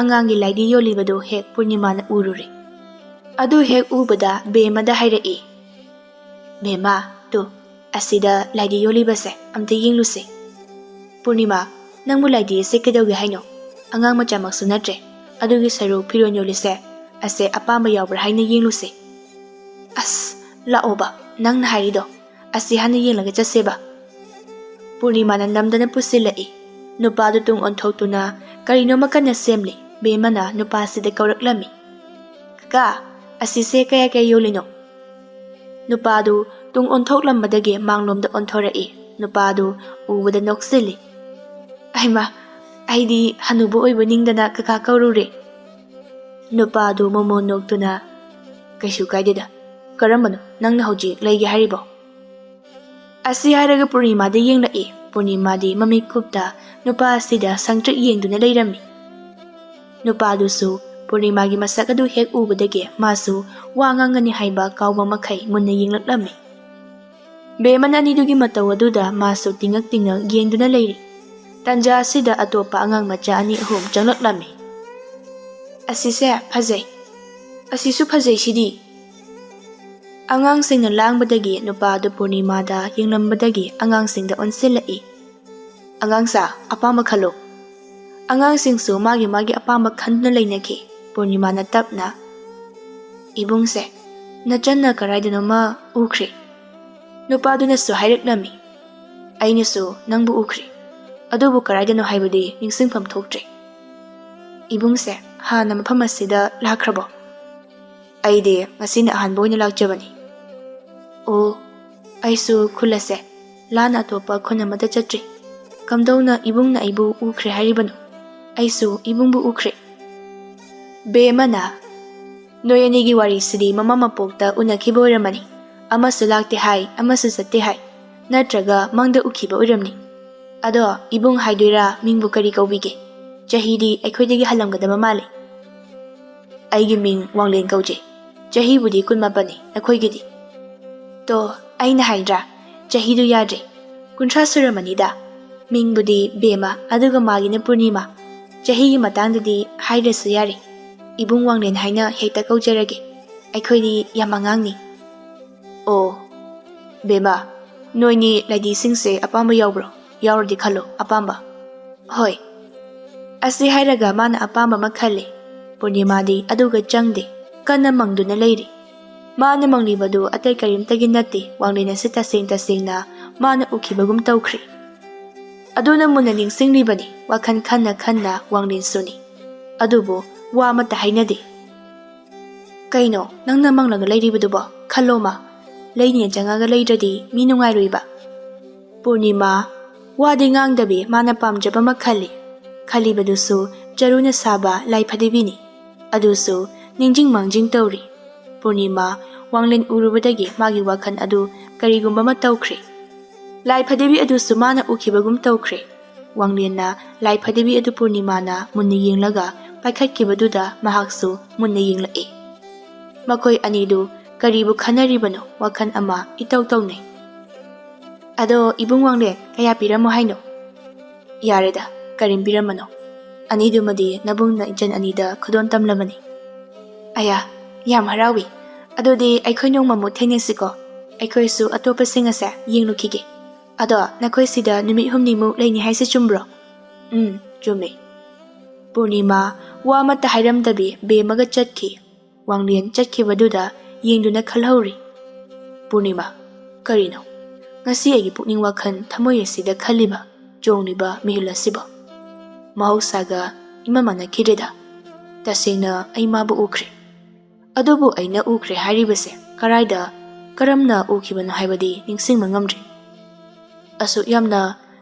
ꯑꯉꯥꯡꯒꯤ ꯂꯥꯏꯗꯤ ꯌꯣꯜꯂꯤꯕꯗꯨ ꯍꯦꯛ ꯄꯨꯔꯅꯤꯃꯥꯅ ꯎꯔꯨꯔꯦ꯫ ꯑꯗꯨ ꯍꯦꯛ ꯎꯕꯗ ꯕꯦꯝꯃꯗ ꯍꯥꯏꯔꯛꯏ, "ꯕꯦꯝꯃ, ꯇꯨ, ꯑꯁꯤꯗ ꯂꯥꯏꯗꯤ ꯌꯣꯜꯂꯤꯕꯁꯦ ꯑꯝꯇ ꯌꯦꯡꯂꯨꯁꯦ꯫" "ꯄꯨꯔꯅꯤꯃꯥ, ꯅꯪꯕꯨ ꯂꯥꯏꯗꯤ ꯑꯁꯦ ꯀꯩꯗꯧꯒꯦ ꯍꯥꯏꯅꯣ? ꯑꯉꯥꯡ ꯃꯆꯥꯃꯛꯁꯨ ꯅꯠꯇ꯭ꯔꯦ꯫ ꯑꯗꯨꯒꯤ ꯁꯔꯨꯛ ꯐꯤꯔꯣꯜ ꯌꯣꯜꯂꯤꯁꯦ ꯑꯁꯦ ꯑꯄꯥꯝꯕ ꯌꯥꯎꯕ꯭ꯔꯥ ꯍꯥꯏꯅ ꯌꯦꯡꯂꯨꯁꯦ꯫" "ꯑꯁ, ꯂꯥꯛꯑꯣꯕ, ꯅꯪꯅ ꯍꯥꯏꯔꯤꯗꯣ꯫ ꯑꯁꯤ ꯍꯥꯟꯅ ꯌꯦꯡꯂꯒ ꯆꯠꯁꯦꯕ꯫" ꯄꯨꯔꯅꯤꯃꯥꯅ ꯅꯝꯗꯅ ꯄꯨꯁꯤꯜꯂꯛꯏ꯫ ꯅꯨꯄꯥꯗꯨ ꯇꯨꯡ ꯑꯣꯟꯊꯣꯛꯇꯨꯅ ꯀꯔꯤꯅꯣꯃ ꯀꯟꯅ ꯁꯦꯝꯂꯤ꯫ ꯕꯦꯝꯃꯅ ꯅꯨꯄꯥꯁꯤꯗ ꯀꯧꯔꯛꯂꯝꯃꯤ, "ꯀꯀꯥ, ꯑꯁꯤꯁꯦ ꯀꯌꯥ ꯀꯌꯥ ꯌꯣꯜꯂꯤꯅꯣ?" ꯅꯨꯄꯥꯗꯨ ꯇꯨꯡ ꯑꯣꯟꯊꯣꯛꯂꯝꯕꯗꯒꯤ ꯃꯥꯡꯂꯣꯝꯗ ꯑꯣꯟꯊꯣꯔꯛꯏ꯫ ꯅꯨꯄꯥꯗꯨ ꯎꯕꯗ ꯅꯣꯛꯁꯤꯜꯂꯤ꯫ "ꯑꯩꯃ, ꯑꯩꯗꯤ ꯍꯅꯨꯕ ꯑꯣꯏꯕ ꯅꯤꯡꯗꯅ ꯀꯀꯥ ꯀꯧꯔꯨꯔꯦ꯫" ꯅꯨꯄꯥꯗꯨ ꯃꯣꯃꯣꯟ ꯅꯣꯛꯇꯨꯅ, "ꯀꯩꯁꯨ ꯀꯥꯏꯗꯦꯗ꯫ ꯀꯔꯝꯕꯅꯣ ꯅꯪꯅ ꯍꯧꯖꯤꯛ ꯂꯩꯒꯦ ꯍꯥꯏꯔꯤꯕꯣ?" ꯑꯁꯤ ꯍꯥꯏꯔꯒ ꯄꯨꯔꯅꯤꯃꯥꯗ ꯌꯦꯡꯂꯛꯏ꯫ ꯄꯨꯔꯅꯤꯃꯥꯗꯤ ꯃꯃꯤꯠ ꯀꯨꯞꯇ ꯅꯨꯄꯥ ꯑꯁꯤꯗ ꯁꯪꯇ꯭ꯔꯤꯛ ꯌꯦꯡꯗꯨꯅ ꯂꯩꯔꯝꯃꯤ꯫ ꯅꯨꯄꯥꯗꯨꯁꯨ ꯄꯨꯔꯅꯤꯃꯥꯒꯤ ꯃꯁꯛ ꯑꯗꯨ ꯍꯦꯛ ꯎꯕꯗꯒꯤ ꯃꯥꯁꯨ ꯋꯥ ꯉꯥꯡꯒꯅꯤ ꯍꯥꯏꯕ ꯀꯥꯎꯕ ꯃꯈꯩ ꯃꯨꯟꯅ ꯌꯦꯡꯂꯛꯂꯝꯃꯤ꯫ ꯕꯦꯃꯟ ꯑꯅꯤꯗꯨꯒꯤ ꯃꯇꯧ ꯑꯗꯨꯗ ꯃꯥꯁꯨ ꯇꯤꯡꯉꯛ ꯇꯤꯡꯉꯛ ꯌꯦꯡꯗꯨꯅ ꯂꯩꯔꯤ꯫ ꯇꯟꯖꯥ ꯑꯁꯤꯗ ꯑꯇꯣꯞꯄ ꯑꯉꯥꯡ ꯃꯆꯥ ꯑꯅꯤ ꯑꯍꯨꯝ ꯆꯪꯂꯛꯂꯝꯃꯤ꯫ "ꯑꯁꯤꯁꯦ ꯐꯖꯩ, ꯑꯁꯤꯁꯨ ꯐꯖꯩ ꯁꯤꯗꯤ"꯫ ꯑꯉꯥꯡꯁꯤꯡꯅ ꯂꯥꯡꯕꯗꯒꯤ ꯅꯨꯄꯥ ꯑꯗꯨ ꯄꯨꯔꯅꯤꯃꯥꯗ ꯌꯦꯡꯂꯝꯕꯗꯒꯤ ꯑꯉꯥꯡꯁꯤꯡꯗ ꯑꯣꯟꯁꯤꯜꯂꯛꯏ꯫ "ꯑꯉꯥꯡꯁꯥ, ꯑꯄꯥꯝꯕ ꯈꯜꯂꯨ"꯫ ꯑꯉꯥꯡꯁꯤꯡꯁꯨ ꯃꯥꯒꯤ ꯃꯥꯒꯤ ꯑꯄꯥꯝꯕ ꯈꯟꯗꯨꯅ ꯂꯩꯅꯈꯤ꯫ ꯄꯨꯔꯅꯤꯃꯥꯅ ꯇꯞꯅ, "ꯏꯕꯨꯡꯁꯦ, ꯅꯆꯟꯅ ꯀꯗꯥꯏꯗꯅꯣꯃ ꯎꯈ꯭ꯔꯦ"꯫ ꯅꯨꯄꯥꯗꯨꯅꯁꯨ ꯍꯥꯏꯔꯛꯂꯝꯃꯤ, "ꯑꯩꯅꯁꯨ ꯅꯪꯕꯨ ꯎꯈ꯭ꯔꯦ, ꯑꯗꯨꯕꯨ ꯀꯗꯥꯏꯗꯅꯣ ꯍꯥꯏꯕꯗꯤ ꯅꯤꯡꯁꯤꯡꯐꯝ ꯊꯣꯛꯇ꯭ꯔꯦ"꯫ "ꯏꯕꯨꯡꯁꯦ ꯍꯥꯟꯅ ꯃꯐꯝ ꯑꯁꯤꯗ ꯂꯥꯛꯈ꯭ꯔꯕꯣ"? "ꯑꯩꯗꯤ ꯉꯁꯤꯅ ꯑꯍꯥꯟꯕ ꯑꯣꯏꯅ ꯂꯥꯛꯆꯕꯅꯤ"꯫ "ꯑꯣ, ꯑꯩꯁꯨ ꯈꯨꯜ ꯑꯁꯦ ꯂꯥꯟꯅ ꯑꯇꯣꯞꯄ ꯈꯨꯟ ꯑꯃꯗ ꯆꯠꯇ꯭ꯔꯤ꯫ ꯀꯝꯗꯧꯅ ꯏꯕꯨꯡꯅ ꯑꯩꯕꯨ ꯎꯈ꯭ꯔꯦ ꯍꯥꯏꯔꯤꯕꯅꯣ? ꯑꯩꯁꯨ ꯏꯕꯨꯡꯕꯨ ꯎꯈ꯭ꯔꯦ"꯫ ꯕꯦꯃꯅ, "ꯅꯣꯏ ꯑꯅꯤꯒꯤ ꯋꯥꯔꯤꯁꯤꯗꯤ ꯃꯃꯥ ꯃꯄꯣꯛꯇ ꯎꯅꯈꯤꯕ ꯑꯣꯏꯔꯝꯃꯅꯤ꯫ ꯑꯃꯁꯨ ꯂꯥꯛꯇꯦ ꯍꯥꯏ, ꯑꯃꯁꯨ ꯆꯠꯇꯦ ꯍꯥꯏ, ꯅꯠꯇ꯭ꯔꯒ ꯃꯪꯗ ꯎꯈꯤꯕ ꯑꯣꯏꯔꯝꯅꯤ꯫ ꯑꯗꯣ ꯏꯕꯨꯡ ꯍꯥꯏꯗꯣꯏꯔꯥ, ꯃꯤꯡꯕꯨ ꯀꯔꯤ ꯀꯧꯕꯤꯒꯦ? ꯆꯍꯤꯗꯤ ꯑꯩꯈꯣꯏꯗꯒꯤ ꯍꯜꯂꯝꯒꯗꯕ ꯃꯥꯜꯂꯤ"꯫ "ꯑꯩꯒꯤ ꯃꯤꯡ ꯋꯥꯡꯂꯦꯟ ꯀꯧꯖꯩ꯫ ꯆꯍꯤꯕꯨꯗꯤ ꯀꯨꯟꯃꯥꯄꯟꯅꯤ, ꯅꯈꯣꯏꯒꯤꯗꯤ?" "ꯇꯣ, ꯑꯩꯅ ꯍꯥꯏꯗ꯭ꯔꯥ, ꯆꯍꯤꯗꯨ ꯌꯥꯗ꯭ꯔꯦ, ꯀꯨꯟꯊ꯭ꯔꯥ ꯁꯨꯔꯝꯃꯅꯤꯗ꯫ ꯃꯤꯡꯕꯨꯗꯤ ꯕꯦꯃ, ꯑꯗꯨꯒ ꯃꯥꯒꯤꯅ ꯄꯨꯔꯅꯤꯃꯥ꯫ ꯆꯍꯤꯒꯤ ꯃꯇꯥꯡꯗꯗꯤ ꯍꯥꯏꯗ꯭ꯔꯁꯨ ꯌꯥꯔꯦ, ꯏꯕꯨꯡ ꯋꯥꯡꯂꯦꯟ ꯍꯥꯏꯅ ꯍꯦꯛꯇ ꯀꯧꯖꯔꯒꯦ꯫ ꯑꯩꯈꯣꯏꯗꯤ ꯌꯥꯝ ꯑꯉꯥꯡꯅꯤ"꯫ "ꯑꯣ, ꯕꯦꯃ, ꯅꯣꯏꯅꯤ ꯂꯩꯗꯤꯁꯤꯡꯁꯦ ꯑꯄꯥꯝꯕ ꯌꯥꯎꯕ꯭ꯔꯣ? ꯌꯥꯎꯔꯗꯤ ꯈꯜꯂꯣ, ꯑꯄꯥꯝꯕ"꯫ "ꯍꯣꯏ"꯫ ꯑꯁꯤ ꯍꯥꯏꯔꯒ ꯃꯥꯅ ꯑꯄꯥꯝꯕ ꯑꯃ ꯈꯜꯂꯤ꯫ ꯄꯨꯔꯅꯤꯃꯥꯗꯤ ꯑꯗꯨꯒ ꯆꯪꯗꯦ, ꯀꯟꯅ ꯃꯪꯗꯨꯅ ꯂꯩꯔꯤ꯫ ꯃꯥꯅ ꯃꯪꯂꯤꯕꯗꯨ ꯑꯇꯩ ꯀꯔꯤꯝꯇꯒꯤ ꯅꯠꯇꯦ, ꯋꯥꯡꯂꯦꯟ ꯑꯁꯤ ꯇꯁꯦꯡ ꯇꯁꯦꯡꯅ ꯃꯥꯅ ꯎꯈꯤꯕꯒꯨꯝ ꯇꯧꯈ꯭ꯔꯦ꯫ ꯑꯗꯨꯅ ꯃꯨꯟꯅ ꯅꯤꯡꯁꯤꯡꯂꯤꯕꯅꯤ, ꯋꯥꯈꯜ ꯈꯟꯅ ꯈꯟꯅ ꯋꯥꯡꯂꯦꯟꯁꯨꯅꯤ꯫ ꯑꯗꯨꯕꯨ ꯋꯥ ꯑꯃꯠꯇ ꯍꯥꯏꯅꯗꯦ꯫ "ꯀꯩꯅꯣ ꯅꯪꯅ ꯃꯪꯂꯒ ꯂꯩꯔꯤꯕꯗꯨꯕꯣ? ꯈꯜꯂꯣꯃ, ꯂꯩꯅꯤꯅ ꯆꯪꯉꯒ ꯂꯩꯗ꯭ꯔꯗꯤ ꯃꯤ ꯅꯨꯡꯉꯥꯏꯔꯣꯏꯕ"꯫ ꯄꯨꯔꯅꯤꯃꯥ ꯋꯥꯗꯤ ꯉꯥꯡꯗꯕꯤ ꯃꯥꯅ ꯄꯥꯝꯖꯕ ꯑꯃ ꯈꯜꯂꯤ꯫ ꯈꯜꯂꯤꯕꯗꯨꯁꯨ ꯆꯔꯨꯅ ꯁꯥꯕ ꯂꯥꯏ ꯐꯗꯤꯕꯤꯅꯤ꯫ ꯑꯗꯨꯁꯨ ꯅꯤꯡꯖꯤꯡ ꯃꯥꯡꯖꯤꯡ ꯇꯧꯔꯤ꯫ ꯄꯨꯔꯅꯤꯃꯥ ꯋꯥꯡꯂꯦꯟ ꯎꯔꯨꯕꯗꯒꯤ ꯃꯥꯒꯤ ꯋꯥꯈꯜ ꯑꯗꯨ ꯀꯔꯤꯒꯨꯝꯕ ꯑꯃ ꯇꯧꯈ꯭ꯔꯦ꯫ ꯂꯥꯏ ꯐꯗꯤꯕꯤ ꯑꯗꯨꯁꯨ ꯃꯥꯅ ꯎꯈꯤꯕꯒꯨꯝ ꯇꯧꯈ꯭ꯔꯦ꯫ ꯋꯥꯡꯂꯦꯟꯅ ꯂꯥꯏ ꯐꯗꯤꯕꯤ ꯑꯗꯨ ꯄꯨꯔꯅꯤꯃꯥꯅ ꯃꯨꯟꯅ ꯌꯦꯡꯂꯒ ꯄꯥꯏꯈꯠꯈꯤꯕꯗꯨꯗ ꯃꯍꯥꯛꯁꯨ ꯃꯨꯟꯅ ꯌꯦꯡꯂꯛꯏ꯫ ꯃꯈꯣꯏ ꯑꯅꯤꯗꯨ ꯀꯔꯤꯕꯨ ꯈꯟꯅꯔꯤꯕꯅꯣ, ꯋꯥꯈꯜ ꯑꯃ ꯏꯇꯧ ꯇꯧꯅꯩ꯫ "ꯑꯗꯣ ꯏꯕꯨꯡ ꯋꯥꯡꯂꯦꯟ, ꯀꯌꯥ ꯄꯤꯔꯝꯃꯣ ꯍꯥꯏꯅꯣ?" "ꯌꯥꯔꯦꯗ, ꯀꯔꯤꯝ ꯄꯤꯔꯝꯃꯅꯣ꯫ ꯑꯅꯤꯗꯨꯃꯗꯤ ꯅꯕꯨꯡꯅ ꯏꯆꯟ ꯑꯅꯤꯗ ꯈꯨꯗꯣꯜ ꯇꯝꯂꯕꯅꯤ꯫" "ꯑꯌꯥ, ꯌꯥꯝ ꯍꯔꯥꯎꯏ꯫ ꯑꯗꯨꯗꯤ ꯑꯩꯈꯣꯏ ꯅꯣꯡꯃꯃꯨꯛ ꯊꯦꯡꯅꯁꯤꯀꯣ꯫ ꯑꯩꯈꯣꯏꯁꯨ ꯑꯇꯣꯞꯄꯁꯤꯡ ꯑꯁꯦ ꯌꯦꯡꯂꯨꯈꯤꯒꯦ꯫ ꯑꯗꯣ ꯅꯈꯣꯏ ꯁꯤꯗ ꯅꯨꯃꯤꯠ ꯍꯨꯝꯅꯤꯃꯨꯛ ꯂꯩꯅꯤ ꯍꯥꯏꯁꯤ ꯆꯨꯝꯕ꯭ꯔꯣ?" "ꯎꯝ, ꯆꯨꯝꯃꯤ꯫" ꯄꯨꯔꯅꯤꯃꯥ ꯋꯥ ꯑꯃꯠꯇ ꯍꯥꯏꯔꯝꯗꯕꯤ ꯕꯦꯝꯃꯒ ꯆꯠꯈꯤ꯫ ꯋꯥꯡꯂꯦꯟ ꯆꯠꯈꯤꯕꯗꯨꯗ ꯌꯦꯡꯗꯨꯅ ꯈꯜꯍꯧꯔꯤ꯫ "ꯄꯨꯔꯅꯤꯃꯥ, ꯀꯔꯤꯅꯣ ꯉꯁꯤ ꯑꯩꯒꯤ ꯄꯨꯛꯅꯤꯡ ꯋꯥꯈꯜ ꯊꯃꯣꯏ ꯑꯁꯤꯗ ꯈꯜꯂꯤꯕ, ꯆꯣꯡꯂꯤꯕ ꯃꯤꯍꯨꯜ ꯑꯁꯤꯕꯣ? ꯃꯍꯧꯁꯥꯒ ꯏꯃꯥꯟ ꯃꯥꯟꯅꯈꯤꯗ꯭ꯔꯦꯗ꯫ ꯇꯁꯦꯡꯅ ꯑꯩ ꯃꯥꯕꯨ ꯎꯈ꯭ꯔꯦ꯫ ꯑꯗꯨꯕꯨ ꯑꯩꯅ ꯎꯈ꯭ꯔꯦ ꯍꯥꯏꯔꯤꯕꯁꯦ ꯀꯔꯥꯏꯗ, ꯀꯔꯝꯅ ꯎꯈꯤꯕꯅꯣ ꯍꯥꯏꯕꯗꯤ ꯅꯤꯡꯁꯤꯡꯕ ꯉꯝꯗ꯭ꯔꯦ꯫ ꯑꯁꯨꯛ ꯌꯥꯝꯅ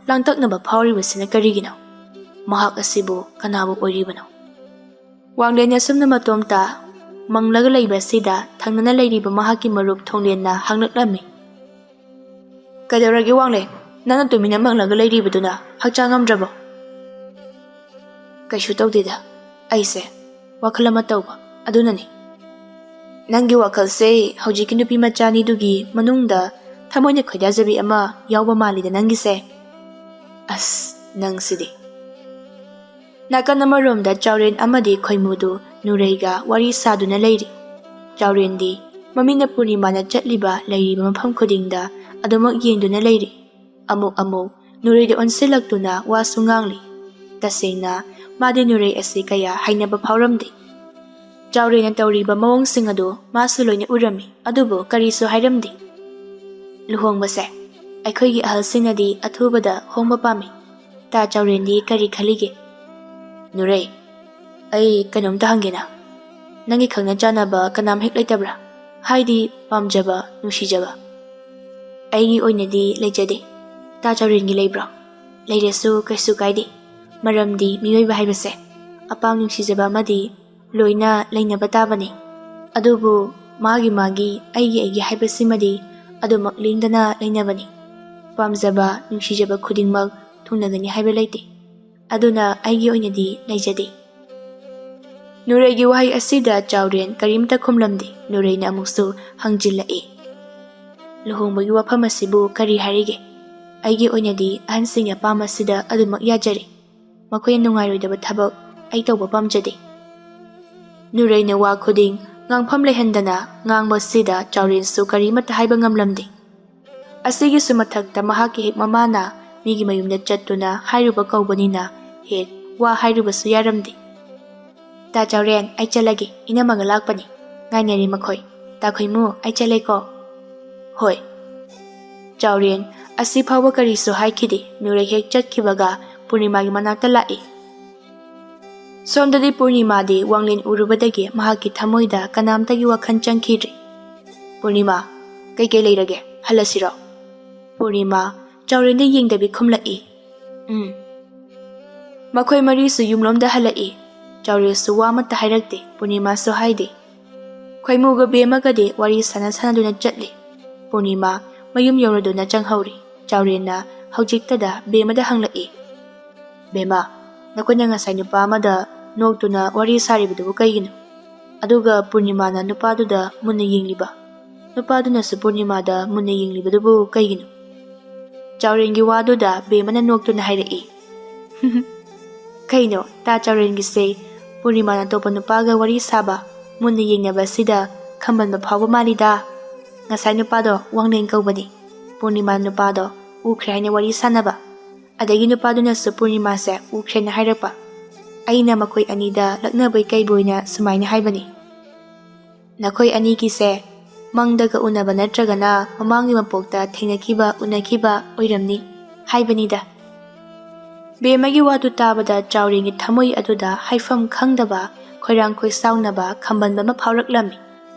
ꯂꯥꯡꯇꯛꯅꯕ ꯐꯥꯎꯔꯤꯕꯁꯤꯅ ꯀꯔꯤꯒꯤꯅꯣ? ꯃꯍꯥꯛ ꯑꯁꯤꯕꯨ ꯀꯅꯥꯕꯨ ꯑꯣꯏꯔꯤꯕꯅꯣ?" ꯋꯥꯡꯂꯦꯟ ꯑꯁꯨꯝꯅ ꯃꯇꯣꯝꯇ ꯃꯪꯂꯒ ꯂꯩꯕꯁꯤꯗ ꯊꯪꯅꯅ ꯂꯩꯔꯤꯕ ꯃꯍꯥꯛꯀꯤ ꯃꯔꯨꯞ ꯊꯣꯡꯂꯦꯟꯅ ꯍꯪꯂꯛꯂꯝꯃꯤ꯫ "ꯀꯩꯗꯧꯔꯒꯦ ꯋꯥꯡꯂꯦꯟ? ꯅꯪꯅ ꯇꯨꯃꯤꯟꯅ ꯃꯪꯂꯒ ꯂꯩꯔꯤꯕꯗꯨꯅ ꯍꯛꯆꯥꯡ ꯉꯝꯗ꯭ꯔꯕꯣ?" "ꯀꯩꯁꯨ ꯇꯧꯗꯦꯗ, ꯑꯩꯁꯦ ꯋꯥꯈꯜ ꯑꯃ ꯇꯧꯕ, ꯑꯗꯨꯅꯅꯤ꯫" "ꯅꯪꯒꯤ ꯋꯥꯈꯜꯁꯦ ꯍꯧꯖꯤꯛꯀꯤ ꯅꯨꯄꯤ ꯃꯆꯥꯅꯤꯗꯨꯒꯤ ꯃꯅꯨꯡꯗ ꯊꯃꯣꯏꯅ ꯈꯣꯏꯗꯥꯖꯕꯤ ꯑꯃ ꯌꯥꯎꯕ ꯃꯥꯜꯂꯤꯗ ꯅꯪꯒꯤꯁꯦ꯫ ꯑꯁ, ꯅꯪꯁꯤꯗꯤ꯫" ꯅꯥꯀꯟ ꯑꯃꯔꯣꯝꯗ ꯆꯥꯎꯔꯦꯟ ꯑꯃꯗꯤ ꯈꯣꯏꯃꯨꯗꯨ ꯅꯨꯔꯩꯒ ꯋꯥꯔꯤ ꯁꯥꯗꯨꯅ ꯂꯩꯔꯤ꯫ ꯆꯥꯎꯔꯦꯟꯗꯤ ꯃꯃꯤꯠꯅ ꯄꯨꯔꯅꯤꯃꯥꯅ ꯆꯠꯂꯤꯕ ꯂꯩꯔꯤꯕ ꯃꯐꯝ ꯈꯨꯗꯤꯡꯗ ꯑꯗꯨꯃꯛ ꯌꯦꯡꯗꯨꯅ ꯂꯩꯔꯤ꯫ ꯑꯃꯨꯛ ꯑꯃꯨꯛ ꯅꯨꯔꯩꯗ ꯑꯣꯟꯁꯤꯜꯂꯛꯇꯨꯅ ꯋꯥꯁꯨ ꯉꯥꯡꯂꯤ꯫ ꯇꯁꯦꯡꯅ ꯃꯥꯗꯤ ꯅꯨꯔꯩ ꯑꯁꯤ ꯀꯌꯥ ꯍꯩꯅꯕ ꯐꯥꯎꯔꯝꯗꯦ꯫ ꯆꯥꯎꯔꯦꯟꯅ ꯇꯧꯔꯤꯕ ꯃꯑꯣꯡꯁꯤꯡ ꯑꯗꯨ ꯃꯥꯁꯨ ꯂꯣꯏꯅ ꯎꯔꯝꯃꯤ, ꯑꯗꯨꯕꯨ ꯀꯔꯤꯁꯨ ꯍꯥꯏꯔꯝꯗꯦ꯫ "ꯂꯨꯍꯣꯡꯕꯁꯦ ꯑꯩꯈꯣꯏꯒꯤ ꯑꯍꯜꯁꯤꯡꯅꯗꯤ ꯑꯊꯨꯕꯗ ꯍꯣꯡꯕ ꯄꯥꯝꯃꯤ꯫ ꯇꯥ ꯆꯥꯎꯔꯦꯟꯗꯤ ꯀꯔꯤ ꯈꯜꯂꯤꯒꯦ?" "ꯅꯨꯔꯩ, ꯑꯩ ꯀꯩꯅꯣꯝꯇ ꯍꯪꯒꯦꯅ꯫ ꯅꯪꯒꯤ ꯈꯪꯅ ꯆꯥꯟꯅꯕ ꯀꯅꯥꯝ ꯍꯦꯛ ꯂꯩꯇꯕ꯭ꯔꯥ? ꯍꯥꯏꯗꯤ ꯄꯥꯝꯖꯕ, ꯅꯨꯡꯁꯤꯖꯕ?" "ꯑꯩꯒꯤ ꯑꯣꯏꯅꯗꯤ ꯂꯩꯖꯗꯦ꯫ ꯇꯥ ꯆꯥꯎꯔꯦꯟꯒꯤ ꯂꯩꯕ꯭ꯔꯣ?" "ꯂꯩꯔꯁꯨ ꯀꯩꯁꯨ ꯀꯥꯏꯗꯦ꯫ ꯃꯔꯝꯗꯤ ꯃꯤꯑꯣꯏꯕ ꯍꯥꯏꯕꯁꯦ ꯑꯄꯥꯝ ꯅꯨꯡꯁꯤꯖꯕ ꯑꯃꯗꯤ ꯂꯣꯏꯅ ꯂꯩꯅꯕ ꯇꯥꯕꯅꯤ꯫ ꯑꯗꯨꯕꯨ ꯃꯥꯒꯤ ꯃꯥꯒꯤ, ꯑꯩꯒꯤ ꯑꯩꯒꯤ ꯍꯥꯏꯕꯁꯤꯃꯗꯤ ꯑꯗꯨꯃꯛ ꯂꯦꯡꯗꯅ ꯂꯩꯅꯕꯅꯤ꯫" ꯄꯥꯝꯖꯕ, ꯅꯨꯡꯁꯤꯖꯕ ꯈꯨꯗꯤꯡꯃꯛ ꯊꯨꯡꯅꯒꯅꯤ ꯍꯥꯏꯕ ꯂꯩꯇꯦ꯫ ꯑꯗꯨꯅ ꯑꯩꯒꯤ ꯑꯣꯏꯅꯗꯤ ꯂꯩꯖꯗꯦ꯫ ꯅꯨꯔꯩꯒꯤ ꯋꯥꯍꯩ ꯑꯁꯤꯗ ꯆꯥꯎꯔꯦꯟ ꯀꯔꯤꯝꯇ ꯈꯨꯝꯂꯝꯗꯦ꯫ ꯅꯨꯔꯩꯅ ꯑꯃꯨꯛꯁꯨ ꯍꯪꯖꯤꯜꯂꯛꯏ, "ꯂꯨꯍꯣꯡꯕꯒꯤ ꯋꯥꯐꯝ ꯑꯁꯤꯕꯨ ꯀꯔꯤ ꯍꯥꯏꯔꯤꯒꯦ? ꯑꯩꯒꯤ ꯑꯣꯏꯅꯗꯤ ꯑꯍꯟꯁꯤꯡꯒꯤ ꯑꯄꯥꯝꯕꯁꯤꯗ ꯑꯗꯨꯃꯛ ꯌꯥꯖꯔꯦ꯫ ꯃꯈꯣꯏꯅ ꯅꯨꯡꯉꯥꯏꯔꯣꯏꯗꯕ ꯊꯕꯛ ꯑꯩ ꯇꯧꯕ ꯄꯥꯝꯖꯗꯦ"꯫ ꯅꯨꯔꯩꯅ ꯋꯥ ꯈꯨꯗꯤꯡ ꯉꯥꯡꯐꯝ ꯂꯩꯍꯟꯗꯅ ꯉꯥꯡꯕꯁꯤꯗ ꯆꯥꯎꯔꯦꯟꯁꯨ ꯀꯔꯤꯃꯠꯇ ꯍꯥꯏꯕ ꯉꯝꯂꯝꯗꯦ꯫ ꯑꯁꯤꯒꯤꯁꯨ ꯃꯊꯛꯇ ꯃꯍꯥꯛꯀꯤ ꯍꯦꯛ ꯃꯃꯥꯅ ꯃꯤꯒꯤ ꯃꯌꯨꯝꯗ ꯆꯠꯇꯨꯅ ꯍꯥꯏꯔꯨꯕ ꯀꯧꯕꯅꯤꯅ ꯍꯦꯛ ꯋꯥ ꯍꯥꯏꯔꯨꯕꯁꯨ ꯌꯥꯔꯝꯗꯦ꯫ "ꯇꯥ ꯆꯥꯎꯔꯦꯟ, ꯑꯩ ꯆꯠꯂꯒꯦ, ꯏꯅꯝꯃꯒ ꯂꯥꯛꯄꯅꯤ, ꯉꯥꯏꯅꯔꯤ ꯃꯈꯣꯏ꯫ ꯇꯥ ꯈꯣꯏꯃꯨ, ꯑꯩ ꯆꯠꯂꯦꯀꯣ"꯫ "ꯍꯣꯏ"꯫ ꯆꯥꯎꯔꯦꯟ ꯑꯁꯤ ꯐꯥꯎꯕ ꯀꯔꯤꯁꯨ ꯍꯥꯏꯈꯤꯗꯦ꯫ ꯅꯨꯔꯩ ꯍꯦꯛ ꯆꯠꯈꯤꯕꯒ ꯄꯨꯔꯅꯤꯃꯥꯒꯤ ꯃꯅꯥꯛꯇ ꯂꯥꯛꯏ꯫ ꯁꯣꯝꯗꯗꯤ ꯄꯨꯔꯅꯤꯃꯥꯗꯤ ꯋꯥꯡꯂꯦꯟ ꯎꯔꯨꯕꯗꯒꯤ ꯃꯍꯥꯛꯀꯤ ꯊꯃꯣꯏꯗ ꯀꯅꯥꯝꯇꯒꯤ ꯋꯥꯈꯜ ꯆꯪꯈꯤꯗ꯭ꯔꯤ꯫ "ꯄꯨꯔꯅꯤꯃꯥ, ꯀꯩꯀꯩ ꯂꯩꯔꯒꯦ? ꯍꯜꯂꯁꯤꯔꯣ?" ꯄꯨꯔꯅꯤꯃꯥ ꯆꯥꯎꯔꯦꯟꯗ ꯌꯦꯡꯗꯕꯤ ꯈꯨꯝꯂꯛꯏ꯫ "ꯎꯝ"꯫ ꯃꯈꯣꯏ ꯃꯔꯤꯁꯨ ꯌꯨꯝꯂꯣꯝꯗ ꯍꯜꯂꯛꯏ꯫ ꯆꯥꯎꯔꯦꯟꯁꯨ ꯋꯥ ꯑꯃꯠꯇ ꯍꯥꯏꯔꯛꯇꯦ, ꯄꯨꯔꯅꯤꯃꯥꯁꯨ ꯍꯥꯏꯗꯦ꯫ ꯈꯣꯏꯃꯨꯒ ꯕꯦꯝꯃꯒꯗꯤ ꯋꯥꯔꯤ ꯁꯥꯟꯅ ꯁꯥꯟꯅꯗꯨꯅ ꯆꯠꯂꯤ꯫ ꯄꯨꯔꯅꯤꯃꯥ ꯃꯌꯨꯝ ꯌꯧꯔꯗꯨꯅ ꯆꯪꯍꯧꯔꯤ꯫ ꯆꯥꯎꯔꯦꯟꯅ ꯍꯧꯖꯤꯛꯇꯗ ꯕꯦꯝꯃꯗ ꯍꯪꯂꯛꯏ, "ꯕꯦꯝꯃ, ꯅꯈꯣꯏꯅ ꯉꯁꯥꯏ ꯅꯨꯄꯥ ꯑꯃꯗ ꯅꯣꯛꯇꯨꯅ ꯋꯥꯔꯤ ꯁꯥꯔꯤꯕꯗꯨꯕꯨ ꯀꯩꯒꯤꯅꯣ? ꯑꯗꯨꯒ ꯄꯨꯔꯅꯤꯃꯥꯅ ꯅꯨꯄꯥꯗꯨꯗ ꯃꯨꯟꯅ ꯌꯦꯡꯂꯤꯕ, ꯅꯨꯄꯥꯗꯨꯅꯁꯨ ꯄꯨꯔꯅꯤꯃꯥꯗ ꯃꯨꯟꯅ ꯌꯦꯡꯂꯤꯕꯗꯨꯕꯨ ꯀꯩꯒꯤꯅꯣ?" ꯆꯥꯎꯔꯦꯟꯒꯤ ꯋꯥꯗꯨꯗ ꯕꯦꯝꯃꯅ ꯅꯣꯛꯇꯨꯅ ꯍꯥꯏꯔꯛꯏ, "ꯀꯩꯅꯣ, ꯇꯥ ꯆꯥꯎꯔꯦꯟꯒꯤꯁꯦ ꯄꯨꯔꯅꯤꯃꯥꯅ ꯑꯇꯣꯞꯄ ꯅꯨꯄꯥꯒ ꯋꯥꯔꯤ ꯁꯥꯕ, ꯃꯨꯟꯅ ꯌꯦꯡꯅꯕꯁꯤꯗ ꯈꯝꯕꯟꯕ ꯐꯥꯎꯕ ꯃꯥꯜꯂꯤꯗ꯫ ꯉꯁꯥꯏ ꯅꯨꯄꯥꯗꯣ ꯋꯥꯡꯂꯦꯟ ꯀꯧꯕꯅꯤ꯫ ꯄꯨꯔꯅꯤꯃꯥ ꯅꯨꯄꯥꯗꯣ ꯎꯈ꯭ꯔꯦ ꯍꯥꯏꯅ ꯋꯥꯔꯤ ꯁꯥꯟꯅꯕ꯫ ꯑꯗꯒꯤ ꯅꯨꯄꯥꯗꯨꯅꯁꯨ ꯄꯨꯔꯅꯤꯃꯥꯁꯦ ꯎꯈ꯭ꯔꯦꯅ ꯍꯥꯏꯔꯛꯄ꯫ ꯑꯩꯅ ꯃꯈꯣꯏ ꯑꯅꯤꯗ ꯂꯛꯅꯕꯣꯏ ꯀꯩꯕꯣꯏꯅ ꯁꯨꯃꯥꯏꯅ ꯍꯥꯏꯕꯅꯤ, ꯅꯈꯣꯏ ꯑꯅꯤꯒꯤꯁꯦ ꯃꯪꯗꯒ ꯎꯅꯕ ꯅꯠꯇ꯭ꯔꯒꯅ ꯃꯃꯥꯡꯒꯤ ꯃꯄꯣꯛꯇ ꯊꯦꯡꯅꯈꯤꯕ, ꯎꯅꯈꯤꯕ ꯑꯣꯏꯔꯝꯅꯤ ꯍꯥꯏꯕꯅꯤꯗ"꯫ ꯕꯦꯝꯃꯒꯤ ꯋꯥꯗꯨ ꯇꯥꯕꯗ ꯆꯥꯎꯔꯦꯟꯒꯤ ꯊꯃꯣꯏ ꯑꯗꯨꯗ ꯍꯥꯏꯐꯝ ꯈꯪꯗꯕ, ꯈꯣꯏꯔꯥꯡ ꯈꯣꯏꯁꯥꯎꯅꯕ, ꯈꯝꯕꯟꯕ ꯑꯃ ꯐꯥꯎꯔꯛꯂꯝꯃꯤ꯫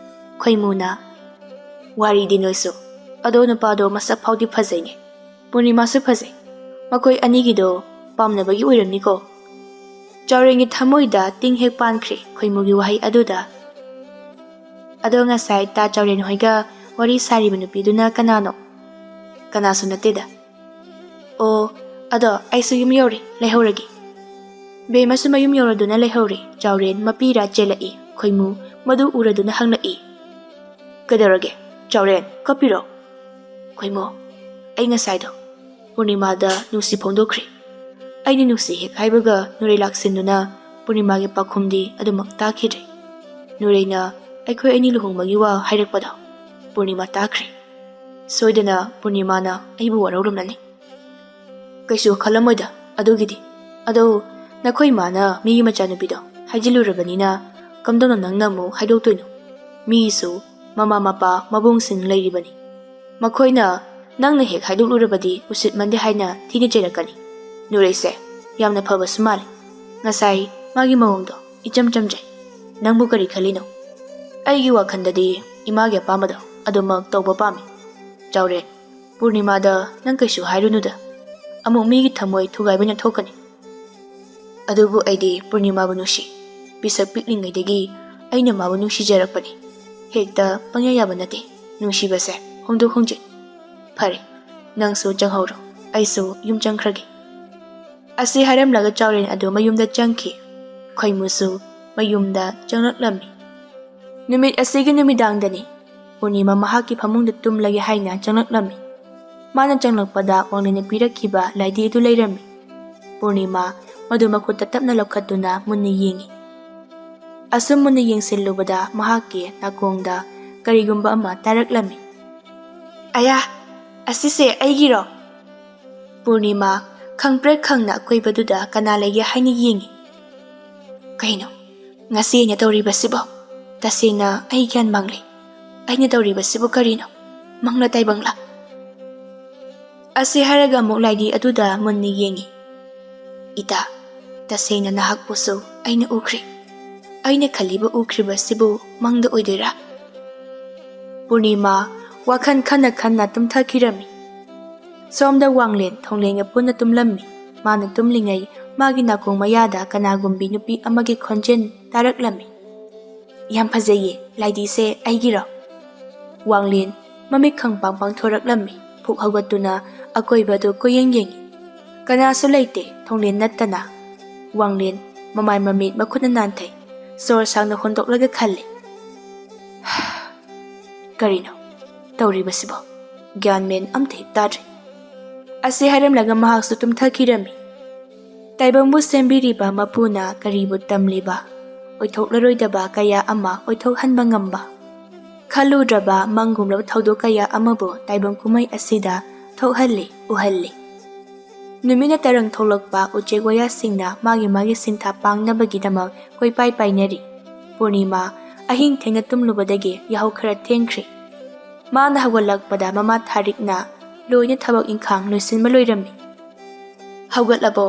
ꯈꯣꯏꯃꯨꯅ, "ꯋꯥꯔꯤꯗꯤ ꯅꯣꯏꯁꯨ꯫ ꯑꯗꯣ ꯅꯨꯄꯥꯗꯣ ꯃꯁꯛ ꯐꯥꯎꯗꯤ ꯐꯖꯩꯅꯦ꯫ ꯄꯨꯔꯅꯤꯃꯥꯁꯨ ꯐꯖꯩ꯫ ꯃꯈꯣꯏ ꯑꯅꯤꯒꯤꯗꯣ ꯄꯥꯝꯅꯕꯒꯤ ꯑꯣꯏꯔꯝꯅꯤꯀꯣ"꯫ ꯆꯥꯎꯔꯦꯟꯒꯤ ꯊꯃꯣꯏꯗ ꯇꯤꯡ ꯍꯦꯛ ꯄꯥꯟꯈ꯭ꯔꯦ ꯈꯣꯏꯃꯨꯒꯤ ꯋꯥꯍꯩ ꯑꯗꯨꯗ꯫ "ꯑꯗꯣ ꯉꯁꯥꯏ ꯇꯥ ꯆꯥꯎꯔꯦꯟ ꯍꯣꯏꯒ ꯋꯥꯔꯤ ꯁꯥꯔꯤꯕ ꯅꯨꯄꯤꯗꯨꯅ ꯀꯅꯥꯅꯣ?" "ꯀꯅꯥꯁꯨ ꯅꯠꯇꯦꯗ, "ꯑꯣ, ꯑꯗꯣ ꯑꯩꯁꯨ ꯌꯨꯝ ꯌꯧꯔꯦ, ꯂꯩꯍꯧꯔꯒꯦ꯫" ꯕꯦꯝꯃꯁꯨ ꯃꯌꯨꯝ ꯌꯧꯔꯗꯨꯅ ꯂꯩꯍꯧꯔꯦ꯫ ꯆꯥꯎꯔꯦꯟ ꯃꯄꯤꯔꯥ ꯆꯦꯜꯂꯛꯏ꯫ ꯈꯣꯏꯃꯨ ꯃꯗꯨ ꯎꯔꯗꯨꯅ ꯍꯪꯂꯛꯏ, "ꯀꯩꯗꯧꯔꯒꯦ? ꯆꯥꯎꯔꯦꯟ, ꯀꯞꯄꯤꯔꯣ?" "ꯈꯣꯏꯃꯨ, ꯑꯩ ꯉꯁꯥꯏꯗꯣ ꯄꯨꯔꯅꯤꯃꯥꯗ ꯅꯨꯡꯁꯤ ꯐꯣꯡꯗꯣꯛꯈ꯭ꯔꯦ꯫ ꯑꯩꯅ ꯅꯨꯡꯁꯤ ꯍꯦꯛ ꯍꯥꯏꯕꯒ ꯅꯨꯔꯩ ꯂꯥꯛꯁꯤꯟꯗꯨꯅ ꯄꯨꯔꯅꯤꯃꯥꯒꯤ ꯄꯥꯎꯈꯨꯝꯗꯤ ꯑꯗꯨꯃꯛ ꯇꯥꯈꯤꯗ꯭ꯔꯦ꯫ ꯅꯨꯔꯩꯅ ꯑꯩꯈꯣꯏ ꯑꯅꯤ ꯂꯨꯍꯣꯡꯕꯒꯤ ꯋꯥ ꯍꯥꯏꯔꯛꯄꯗꯣ ꯄꯨꯔꯅꯤꯃꯥ ꯇꯥꯈ꯭ꯔꯦ꯫ ꯁꯣꯏꯗꯅ ꯄꯨꯔꯅꯤꯃꯥꯅ ꯑꯩꯕꯨ ꯋꯥꯔꯧꯔꯝꯂꯅꯤ꯫" "ꯀꯩꯁꯨ ꯈꯜꯂꯝꯃꯣꯏꯗ ꯑꯗꯨꯒꯤꯗꯤ꯫ ꯑꯗꯣ ꯅꯈꯣꯏ ꯏꯃꯥꯅ ꯃꯤꯒꯤ ꯃꯆꯥꯅꯨꯄꯤꯗꯣ ꯍꯥꯏꯖꯤꯜꯂꯨꯔꯕꯅꯤꯅ ꯀꯝꯗꯧꯅ ꯅꯪꯅ ꯑꯃꯨꯛ ꯍꯥꯏꯗꯣꯛꯇꯣꯏꯅꯣ? ꯃꯤꯒꯤꯁꯨ ꯃꯃꯥ ꯃꯄꯥ ꯃꯕꯨꯡꯁꯤꯡ ꯂꯩꯔꯤꯕꯅꯤ꯫ ꯃꯈꯣꯏꯅ ꯅꯪꯅ ꯍꯦꯛ ꯍꯥꯏꯗꯣꯛꯂꯨꯔꯕꯗꯤ ꯎꯁꯤꯠꯃꯟꯗꯦ ꯍꯥꯏꯅ ꯊꯤꯅ ꯆꯩꯔꯛꯀꯅꯤ꯫ ꯅꯨꯔꯩꯁꯦ ꯌꯥꯝꯅ ꯐꯕꯁꯨ ꯃꯥꯜꯂꯤ꯫ ꯉꯁꯥꯏ ꯃꯥꯒꯤ ꯃꯑꯣꯡꯗꯣ ꯏꯆꯝ ꯆꯝꯖꯩ꯫ ꯅꯪꯕꯨ ꯀꯔꯤ ꯈꯜꯂꯤꯅꯣ?" "ꯑꯩꯒꯤ ꯋꯥꯈꯜꯗꯗꯤ ꯏꯃꯥꯒꯤ ꯑꯄꯥꯝꯕꯗꯣ ꯑꯗꯨꯃꯛ ꯇꯧꯕ ꯄꯥꯝꯃꯤ꯫ ꯆꯥꯎꯔꯦꯟ, ꯄꯨꯔꯅꯤꯃꯥꯗ ꯅꯪ ꯀꯩꯁꯨ ꯍꯥꯏꯔꯨꯅꯨꯗ꯫ ꯑꯃꯨꯛ ꯃꯤꯒꯤ ꯊꯃꯣꯏ ꯊꯨꯒꯥꯏꯕꯅ ꯊꯣꯛꯀꯅꯤ꯫" "ꯑꯗꯨꯕꯨ ꯑꯩꯗꯤ ꯄꯨꯔꯅꯤꯃꯥꯕꯨ ꯅꯨꯡꯁꯤ꯫ ꯄꯤꯁꯛ ꯄꯤꯛꯂꯤꯉꯩꯗꯒꯤ ꯑꯩꯅ ꯃꯥꯕꯨ ꯅꯨꯡꯁꯤꯖꯔꯛꯄꯅꯤ꯫ ꯍꯦꯛꯇ ꯄꯪꯌꯥ ꯌꯥꯕ ꯅꯠꯇꯦ ꯅꯨꯡꯁꯤꯕꯁꯦ, ꯍꯣꯡꯗꯣꯛ ꯍꯣꯡꯖꯤꯟ꯫ ꯐꯔꯦ, ꯅꯪꯁꯨ ꯆꯪꯍꯧꯔꯣ, ꯑꯩꯁꯨ ꯌꯨꯝ ꯆꯪꯈ꯭ꯔꯒꯦ꯫" ꯑꯁꯤ ꯍꯥꯏꯔꯝꯂꯒ ꯆꯥꯎꯔꯦꯟ ꯑꯗꯨ ꯃꯌꯨꯝꯗ ꯆꯪꯈꯤ꯫ ꯈꯣꯏꯃꯨꯁꯨ ꯃꯌꯨꯝꯗ ꯆꯪꯂꯛꯂꯝꯃꯤ꯫ ꯅꯨꯃꯤꯠ ꯑꯁꯤꯒꯤ ꯅꯨꯃꯤꯗꯥꯡꯗꯅꯤ ꯄꯨꯔꯅꯤꯃꯥ ꯃꯍꯥꯛꯀꯤ ꯐꯃꯨꯡꯗ ꯇꯨꯝꯂꯒꯦ ꯍꯥꯏꯅ ꯆꯪꯂꯛꯂꯝꯃꯤ꯫ ꯃꯥꯅ ꯆꯪꯂꯛꯄꯗ ꯋꯥꯡꯂꯦꯟꯅ ꯄꯤꯔꯛꯈꯤꯕ ꯂꯥꯏꯙꯤ ꯑꯗꯨ ꯂꯩꯔꯝꯃꯤ꯫ ꯄꯨꯔꯅꯤꯃꯥ ꯃꯗꯨ ꯃꯈꯨꯠꯇ ꯇꯞꯅ ꯂꯧꯈꯠꯇꯨꯅ ꯃꯨꯟꯅ ꯌꯦꯡꯉꯤ꯫ ꯑꯁꯨꯝ ꯃꯨꯟꯅ ꯌꯦꯡꯁꯤꯜꯂꯨꯕꯗ ꯃꯍꯥꯛꯀꯤ ꯅꯥꯀꯣꯡꯗ ꯀꯔꯤꯒꯨꯝꯕ ꯑꯃ ꯇꯥꯔꯛꯂꯝꯃꯤ꯫ "ꯑꯌꯥ, ꯑꯁꯤꯁꯦ ꯑꯩꯒꯤꯔꯣ?" ꯄꯨꯔꯅꯤꯃꯥ ꯈꯪꯄ꯭ꯔꯦꯛ ꯈꯪꯅ ꯑꯀꯣꯏꯕꯗꯨꯗ ꯀꯅꯥ ꯂꯩꯒꯦ ꯍꯥꯏꯅ ꯌꯦꯡꯉꯤ꯫ "ꯀꯩꯅꯣ ꯉꯁꯤ ꯑꯩꯅ ꯇꯧꯔꯤꯕꯁꯤꯕꯣ? ꯇꯁꯦꯡꯅ ꯑꯩ ꯒ꯭ꯌꯥꯟ ꯃꯥꯡꯂꯦ꯫ ꯑꯩꯅ ꯇꯧꯔꯤꯕꯁꯤꯕꯨ ꯀꯔꯤꯅꯣ? ꯃꯪꯂ ꯇꯥꯏꯕꯪꯂ?" ꯑꯁꯤ ꯍꯥꯏꯔꯒ ꯑꯃꯨꯛ ꯂꯥꯏꯙꯤ ꯑꯗꯨꯗ ꯃꯨꯟꯅ ꯌꯦꯡꯉꯤ꯫ "ꯏꯇꯥ, ꯇꯁꯦꯡꯅ ꯅꯍꯥꯛꯄꯨꯁꯨ ꯑꯩꯅ ꯎꯈ꯭ꯔꯦ꯫ ꯑꯩꯅ ꯈꯜꯂꯤꯕ ꯎꯈ꯭ꯔꯤꯕꯁꯤꯕꯨ ꯃꯪꯗ ꯑꯣꯏꯗꯣꯏꯔꯥ?" ꯄꯨꯔꯅꯤꯃꯥ ꯋꯥꯈꯜ ꯈꯟꯅ ꯈꯟꯅ ꯇꯨꯝꯊꯈꯤꯔꯝꯃꯤ꯫ ꯁꯣꯝꯗ ꯋꯥꯡꯂꯦꯟ ꯊꯣꯡꯂꯦꯟꯒ ꯄꯨꯟꯅ ꯇꯨꯝꯂꯝꯃꯤ꯫ ꯃꯥꯅ ꯇꯨꯝꯂꯤꯉꯩ ꯃꯥꯒꯤ ꯅꯥꯀꯣꯡ ꯃꯌꯥꯗ ꯀꯅꯥꯒꯨꯝꯕꯤ ꯅꯨꯄꯤ ꯑꯃꯒꯤ ꯈꯣꯟꯖꯦꯜ ꯇꯥꯔꯛꯂꯝꯃꯤ꯫ "ꯌꯥꯝ ꯐꯖꯩꯌꯦ, ꯂꯥꯏꯙꯤꯁꯦ ꯑꯩꯒꯤꯔꯣ?" ꯋꯥꯡꯂꯦꯟ ꯃꯃꯤꯠ ꯈꯪꯄꯥꯡ ꯄꯥꯡꯊꯣꯔꯛꯂꯝꯃꯤ꯫ ꯐꯨꯛ ꯍꯧꯒꯠꯇꯨꯅ ꯑꯀꯣꯏꯕꯗꯨ ꯀꯣꯏꯌꯦꯡ ꯌꯦꯡꯏ꯫ ꯀꯅꯥꯁꯨ ꯂꯩꯇꯦ, ꯊꯣꯡꯂꯦꯟ ꯅꯠꯇꯅ꯫ ꯋꯥꯡꯂꯦꯟ, ꯃꯃꯥꯏ ꯃꯃꯤꯠ ꯃꯈꯨꯠꯅ ꯅꯥꯟꯊꯩ꯫ ꯁꯣꯔ ꯁꯥꯡꯅ ꯍꯣꯟꯗꯣꯛꯂꯒ ꯈꯜꯂꯤ, "ꯀꯔꯤꯅꯣ ꯇꯧꯔꯤꯕꯁꯤꯕꯣ? ꯒ꯭ꯌꯥꯟ ꯃꯦꯟ ꯑꯝꯇ ꯍꯦꯛ ꯇꯥꯗ꯭ꯔꯦ"꯫ ꯑꯁꯤ ꯍꯥꯏꯔꯝꯂꯒ ꯃꯍꯥꯛꯁꯨ ꯇꯨꯝꯊꯈꯤꯔꯝꯃꯤ꯫ ꯇꯥꯏꯕꯪꯕꯨ ꯁꯦꯝꯕꯤꯔꯤꯕ ꯃꯄꯨꯅ ꯀꯔꯤꯕꯨ ꯇꯝꯂꯤꯕ? ꯑꯣꯏꯊꯣꯛꯂꯔꯣꯏꯗꯕ ꯀꯌꯥ ꯑꯃ ꯑꯣꯏꯊꯣꯛꯍꯟꯕ ꯉꯝꯕ꯫ ꯈꯜꯂꯨꯗ꯭ꯔꯕ ꯃꯪꯒꯨꯝꯂꯕ ꯊꯧꯗꯣꯛ ꯀꯌꯥ ꯑꯃꯕꯨ ꯇꯥꯏꯕꯪ ꯀꯨꯝꯍꯩ ꯑꯁꯤꯗ ꯊꯣꯛꯍꯜꯂꯤ, ꯎꯍꯜꯂꯤ꯫ ꯅꯨꯃꯤꯠꯅ ꯇꯔꯪ ꯊꯣꯛꯂꯛꯄ ꯎꯆꯦꯛ ꯋꯥꯌꯥꯁꯤꯡꯅ ꯃꯥꯒꯤ ꯃꯥꯒꯤ ꯁꯤꯟꯊꯥ ꯄꯥꯡꯅꯕꯒꯤꯗꯃꯛ ꯀꯣꯏꯄꯥꯏ ꯄꯥꯏꯅꯔꯤ꯫ ꯄꯨꯔꯅꯤꯃꯥ, ꯑꯍꯤꯡ ꯊꯦꯡꯅ ꯇꯨꯝꯂꯨꯕꯗꯒꯤ ꯌꯥꯍꯧ ꯈꯔ ꯊꯦꯡꯈ꯭ꯔꯦ꯫ ꯃꯥꯅ ꯍꯧꯒꯠꯂꯛꯄꯗ ꯃꯃꯥ ꯊꯥꯔꯤꯛꯅ ꯂꯣꯏꯅ ꯊꯕꯛ ꯏꯪꯈꯥꯡ ꯂꯣꯏꯁꯤꯟꯕ ꯂꯣꯏꯔꯝꯃꯤ꯫ "ꯍꯧꯒꯠꯂꯕꯣ?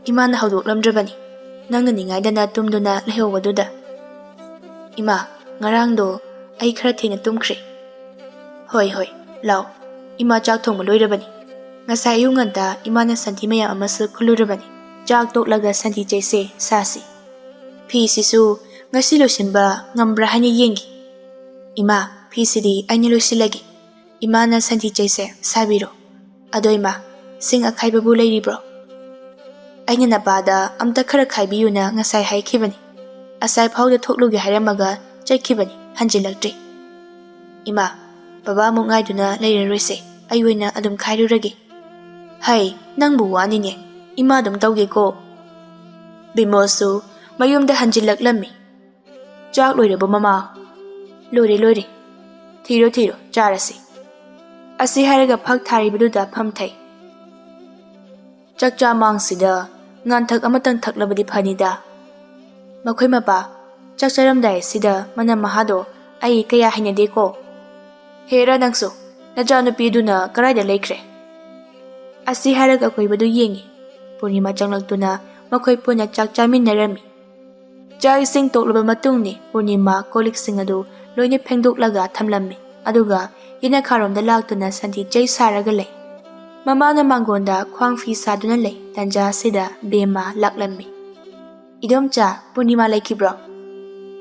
ꯏꯃꯥꯅ ꯍꯧꯗꯣꯛꯂꯝꯗ꯭ꯔꯕꯅꯤ, ꯅꯪꯅ ꯅꯤꯡꯉꯥꯏꯗꯅ ꯇꯨꯝꯗꯨꯅ ꯂꯩꯍꯧꯕꯗꯨꯗ"꯫ "ꯏꯃꯥ, ꯉꯔꯥꯡꯗꯣ ꯑꯩ ꯈꯔ ꯊꯦꯡꯅ ꯇꯨꯝꯈ꯭ꯔꯦ"꯫ "ꯍꯣꯏ, ꯍꯣꯏ, ꯂꯥꯎ, ꯏꯃꯥ ꯆꯥꯛ ꯊꯣꯡꯕ ꯂꯣꯏꯔꯕꯅꯤ꯫ ꯉꯁꯥꯏ ꯑꯌꯨꯛ ꯉꯟꯇꯥ ꯏꯃꯥꯅ ꯁꯟꯊꯤ ꯃꯌꯥꯝ ꯑꯃꯁꯨ ꯈꯨꯜꯂꯨꯔꯕꯅꯤ꯫ ꯆꯥꯛ ꯇꯣꯛꯂꯒ ꯁꯟꯊꯤ ꯆꯩꯁꯦ ꯁꯥꯁꯤ꯫ ꯐꯤꯁꯤꯁꯨ ꯉꯁꯤ ꯂꯣꯏꯁꯤꯟꯕ ꯉꯝꯕ꯭ꯔꯥ ꯍꯥꯏꯅ ꯌꯦꯡꯒꯦ꯫ ꯏꯃꯥ, ꯐꯤꯁꯤꯗꯤ ꯑꯩꯅ ꯂꯣꯏꯁꯤꯜꯂꯒꯦ꯫ ꯏꯃꯥꯅ ꯁꯟꯊꯤ ꯆꯩꯁꯦ ꯁꯥꯕꯤꯔꯣ꯫ ꯑꯗꯣ ꯏꯃꯥ, ꯁꯤꯡ ꯑꯈꯥꯏꯕꯕꯨ ꯂꯩꯔꯤꯕ꯭ꯔꯣ? ꯑꯩꯅ ꯅꯄꯥꯗ ꯑꯝꯇ ꯈꯔ ꯈꯥꯏꯕꯤꯌꯨꯅ ꯉꯁꯥꯏ ꯍꯥꯏꯈꯤꯕꯅꯤ꯫ ꯑꯁꯥꯏ ꯐꯥꯎꯗ ꯊꯣꯛꯂꯨꯒꯦ ꯍꯥꯏꯔꯝꯃꯒ ꯆꯠꯈꯤꯕꯅꯤ, ꯍꯟꯖꯤꯜꯂꯛꯇ꯭ꯔꯤ꯫ ꯏꯃꯥ, ꯕꯕꯥ ꯑꯃꯨꯛ ꯉꯥꯏꯗꯨꯅ ꯂꯩꯔꯔꯣꯏꯁꯦ, ꯑꯩ ꯑꯣꯏꯅ ꯑꯗꯨꯝ ꯈꯥꯏꯔꯨꯔꯒꯦ"꯫ "ꯍꯩ, ꯅꯪꯕꯨ ꯋꯥꯅꯤꯅꯦ, ꯏꯃꯥ ꯑꯗꯨꯝ ꯇꯧꯒꯦꯀꯣ"꯫ ꯕꯤꯃꯣꯜꯁꯨ ꯃꯌꯨꯝꯗ ꯍꯟꯖꯤꯜꯂꯛꯂꯝꯃꯤ꯫ "ꯆꯥꯛ ꯂꯣꯏꯔꯕꯣ ꯃꯃꯥ?" "ꯂꯣꯏꯔꯦ, ꯂꯣꯏꯔꯦ꯫ ꯊꯤꯔꯣ, ꯊꯤꯔꯣ, ꯆꯥꯔꯁꯤ"꯫ ꯑꯁꯤ ꯍꯥꯏꯔꯒ ꯐꯛ ꯊꯥꯔꯤꯕꯗꯨꯗ ꯐꯝꯊꯩ꯫ "ꯆꯥꯛꯆꯥ ꯃꯥꯡꯁꯤꯗ ꯉꯥꯟꯊꯛ ꯑꯃꯇꯪ ꯊꯛꯂꯕꯗꯤ ꯐꯅꯤꯗ꯫ ꯃꯈꯣꯏ ꯃꯄꯥ, ꯆꯥꯛ ꯆꯥꯔꯝꯗꯥꯏꯁꯤꯗ ꯃꯅꯝ ꯃꯍꯥꯗꯣ ꯑꯩ ꯀꯌꯥ ꯍꯩꯅꯗꯦꯀꯣ꯫ ꯍꯦꯔꯥ ꯅꯪꯁꯨ, ꯅꯆꯥꯅꯨꯄꯤꯗꯨꯅ ꯀꯗꯥꯏꯗ ꯂꯩꯈ꯭ꯔꯦ?" ꯑꯁꯤ ꯍꯥꯏꯔꯒ ꯑꯀꯣꯏꯕꯗꯨ ꯌꯦꯡꯉꯤ꯫ ꯄꯨꯔꯅꯤꯃꯥ ꯆꯪꯂꯛꯇꯨꯅ ꯃꯈꯣꯏ ꯄꯨꯟꯅ ꯆꯥꯛ ꯆꯥꯃꯤꯟꯅꯔꯝꯃꯤ꯫ ꯆꯥꯛ ꯏꯁꯤꯡ ꯇꯣꯛꯂꯕ ꯃꯇꯨꯡꯅꯤ ꯄꯨꯔꯅꯤꯃꯥ ꯀꯣꯜ ꯂꯤꯛꯁꯤꯡ ꯑꯗꯨ ꯂꯣꯏꯅ ꯐꯦꯡꯗꯣꯛꯂꯒ ꯊꯝꯂꯝꯃꯤ꯫ ꯑꯗꯨꯒ ꯌꯦꯅꯈꯥꯔꯣꯝꯗ ꯂꯥꯛꯇꯨꯅ ꯁꯟꯊꯤ ꯆꯩ ꯁꯥꯔꯒ ꯂꯩ꯫ ꯃꯃꯥꯅ ꯃꯥꯡꯒꯣꯟꯗ ꯈ꯭ꯋꯥꯡ ꯐꯤ ꯁꯥꯗꯨꯅ ꯂꯩ꯫ ꯇꯟꯖꯥ ꯑꯁꯤꯗ ꯕꯦꯝꯃ ꯂꯥꯛꯂꯝꯃꯤ꯫ "ꯏꯗꯣꯝꯆꯥ, ꯄꯨꯔꯅꯤꯃꯥ ꯂꯩꯈꯤꯕ꯭ꯔꯣ?"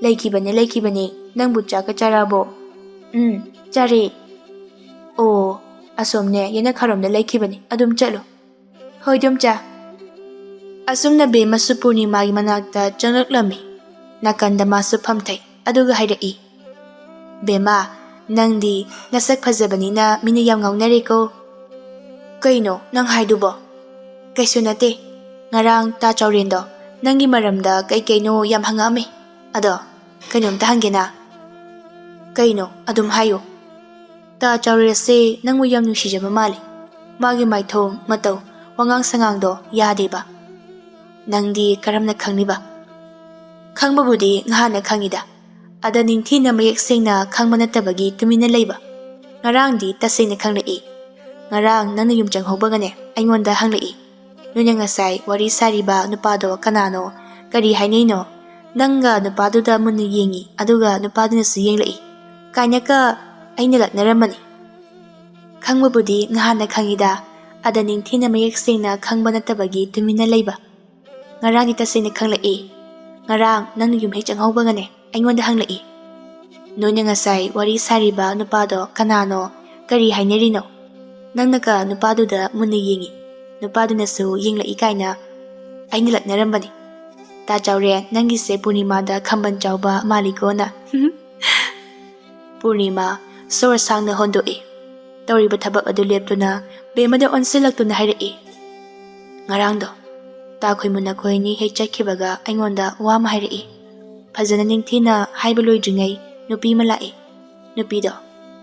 "ꯂꯩꯈꯤꯕꯅꯦ, ꯂꯩꯈꯤꯕꯅꯦ꯫ ꯅꯪꯕꯨ ꯆꯥꯛꯀ ꯆꯥꯔꯛꯑꯕꯣ?" "ꯎꯝ, ꯆꯥꯔꯦ"꯫ "ꯑꯣ, ꯑꯁꯣꯝꯅꯦ ꯌꯦꯅꯈꯥꯔꯣꯝꯗ ꯂꯩꯈꯤꯕꯅꯤ, ꯑꯗꯨꯝ ꯆꯠꯂꯨ꯫ ꯍꯣꯏ ꯏꯗꯣꯝꯆꯥ꯫ ꯑꯁꯨꯝꯅ ꯕꯦꯝꯃꯁꯨ ꯄꯨꯔꯅꯤꯃꯥꯒꯤ ꯃꯅꯥꯛꯇ ꯆꯪꯂꯛꯂꯝꯃꯤ꯫ ꯅꯥꯀꯟꯗ ꯃꯥꯁꯨ ꯐꯝꯊꯩ, ꯑꯗꯨꯒ ꯍꯥꯏꯔꯛꯏ, "ꯕꯦꯝꯃ, ꯅꯪꯗꯤ ꯅꯁꯛ ꯐꯖꯕꯅꯤꯅ ꯃꯤꯅ ꯌꯥꯝ ꯉꯥꯎꯅꯔꯦꯀꯣ꯫ ꯀꯩꯅꯣ ꯅꯪ ꯍꯥꯏꯗꯨꯕꯣ?" "ꯀꯩꯁꯨ ꯅꯠꯇꯦ꯫ ꯉꯔꯥꯡ ꯇꯥ ꯆꯥꯎꯔꯦꯟꯗꯣ ꯅꯪꯒꯤ ꯃꯔꯝꯗ ꯀꯩ ꯀꯩꯅꯣ ꯌꯥꯝ ꯍꯪꯉꯛꯑꯝꯃꯦ꯫ ꯑꯗꯣ ꯀꯩꯅꯣꯝꯇ ꯍꯪꯒꯦꯅ?" "ꯀꯩꯅꯣ? ꯑꯗꯨꯝ ꯍꯥꯏꯌꯨ꯫" "ꯇꯥ ꯆꯥꯎꯔꯦꯟꯁꯦ ꯅꯪꯕꯨ ꯌꯥꯝ ꯅꯨꯡꯁꯤꯖꯕ ꯃꯥꯜꯂꯤ꯫ ꯃꯥꯒꯤ ꯃꯥꯏꯊꯣꯡ, ꯃꯇꯧ, ꯋꯥꯉꯥꯡ ꯁꯉꯥꯡꯗꯣ ꯌꯥꯗꯦꯕ꯫" "ꯅꯪꯗꯤ ꯀꯔꯝꯅ ꯈꯪꯂꯤꯕ?" "ꯈꯪꯕꯕꯨꯗꯤ ꯉꯍꯥꯟꯅ ꯈꯪꯉꯤꯗ꯫ ꯑꯗ ꯅꯤꯡꯊꯤꯅ ꯃꯌꯦꯛ ꯁꯦꯡꯅ ꯈꯪꯕ ꯅꯠꯇꯕꯒꯤ ꯇꯨꯃꯤꯟꯅ ꯂꯩꯕ꯫ ꯉꯔꯥꯡꯗꯤ ꯇꯁꯦꯡꯅ ꯈꯪꯂꯛꯏ꯫ ꯉꯔꯥꯡ ꯅꯪꯅ ꯌꯨꯝ ꯆꯪꯍꯧꯕꯒꯅꯦ ꯑꯩꯉꯣꯟꯗ ꯍꯪꯂꯛꯏ꯫ ꯅꯣꯏꯅ ꯉꯁꯥꯏ ꯋꯥꯔꯤ ꯁꯥꯔꯤꯕ ꯅꯨꯄꯥꯗꯣ ꯀꯅꯥꯅꯣ, ꯀꯔꯤ ꯍꯥꯏꯅꯩꯅꯣ? ꯅꯪꯒ ꯅꯨꯄꯥꯗꯨꯗ ꯃꯨꯟꯅ ꯌꯦꯡꯉꯤ, ꯑꯗꯨꯒ ꯅꯨꯄꯥꯗꯨꯅꯁꯨ ꯌꯦꯡꯂꯛꯏ ꯀꯥꯏꯅꯀ ꯑꯩꯅ ꯂꯛꯅꯔꯝꯕꯅꯤ꯫" "ꯈꯪꯕꯕꯨꯗꯤ ꯉꯍꯥꯟꯅ ꯈꯪꯉꯤꯗ, ꯑꯗ ꯅꯤꯡꯊꯤꯅ ꯃꯌꯦꯛ ꯁꯦꯡꯅ ꯈꯪꯕ ꯅꯠꯇꯕꯒꯤ ꯇꯨꯃꯤꯟꯅ ꯂꯩꯕ꯫ ꯉꯔꯥꯡꯗꯤ ꯇꯁꯦꯡꯅ ꯈꯪꯂꯛꯏ꯫ ꯉꯔꯥꯡ ꯅꯪꯅ ꯌꯨꯝ ꯍꯦꯛ ꯆꯪꯍꯧꯕꯒꯅꯦ ꯑꯩꯉꯣꯟꯗ ꯍꯪꯂꯛꯏ꯫ ꯅꯣꯏꯅ ꯉꯁꯥꯏ ꯋꯥꯔꯤ ꯁꯥꯔꯤꯕ ꯅꯨꯄꯥꯗꯣ ꯀꯅꯥꯅꯣ, ꯀꯔꯤ ꯍꯥꯏꯅꯔꯤꯅꯣ? ꯅꯪꯅꯒ ꯅꯨꯄꯥꯗꯨꯗ ꯃꯨꯟꯅ ꯌꯦꯡꯉꯤ, ꯅꯨꯄꯥꯗꯨꯅꯁꯨ ꯌꯦꯡꯂꯛꯏ ꯀꯥꯏꯅ ꯑꯩꯅ ꯂꯛꯅꯔꯝꯕꯅꯤ꯫ ꯇꯥ ꯆꯥꯎꯔꯦꯟ, ꯅꯪꯒꯤꯁꯦ ꯄꯨꯔꯅꯤꯃꯥꯗ ꯈꯝꯕꯟ ꯆꯥꯎꯕ ꯃꯥꯜꯂꯤꯀꯣꯅ꯫" ꯄꯨꯔꯅꯤꯃꯥ ꯁꯣꯔ ꯁꯥꯡꯅ ꯍꯣꯟꯗꯣꯛꯏ꯫ ꯇꯧꯔꯤꯕ ꯊꯕꯛ ꯑꯗꯨ ꯂꯦꯞꯇꯨꯅ ꯕꯦꯝꯃꯗ ꯑꯣꯟꯁꯤꯜꯂꯛꯇꯨꯅ ꯍꯥꯏꯔꯛꯏ, "ꯉꯔꯥꯡꯗꯣ ꯇꯥ ꯈꯣꯏꯃꯨ ꯅꯈꯣꯏ ꯑꯅꯤ ꯍꯦꯛ ꯆꯠꯈꯤꯕꯒ ꯑꯩꯉꯣꯟꯗ ꯋꯥ ꯑꯃ ꯍꯥꯏꯔꯛꯏ꯫ ꯐꯖꯅ ꯅꯤꯡꯊꯤꯅ ꯍꯥꯏꯕ ꯂꯣꯏꯗ꯭ꯔꯤꯉꯩ ꯅꯨꯄꯤ ꯑꯃ ꯂꯥꯛꯏ꯫ ꯅꯨꯄꯤꯗꯣ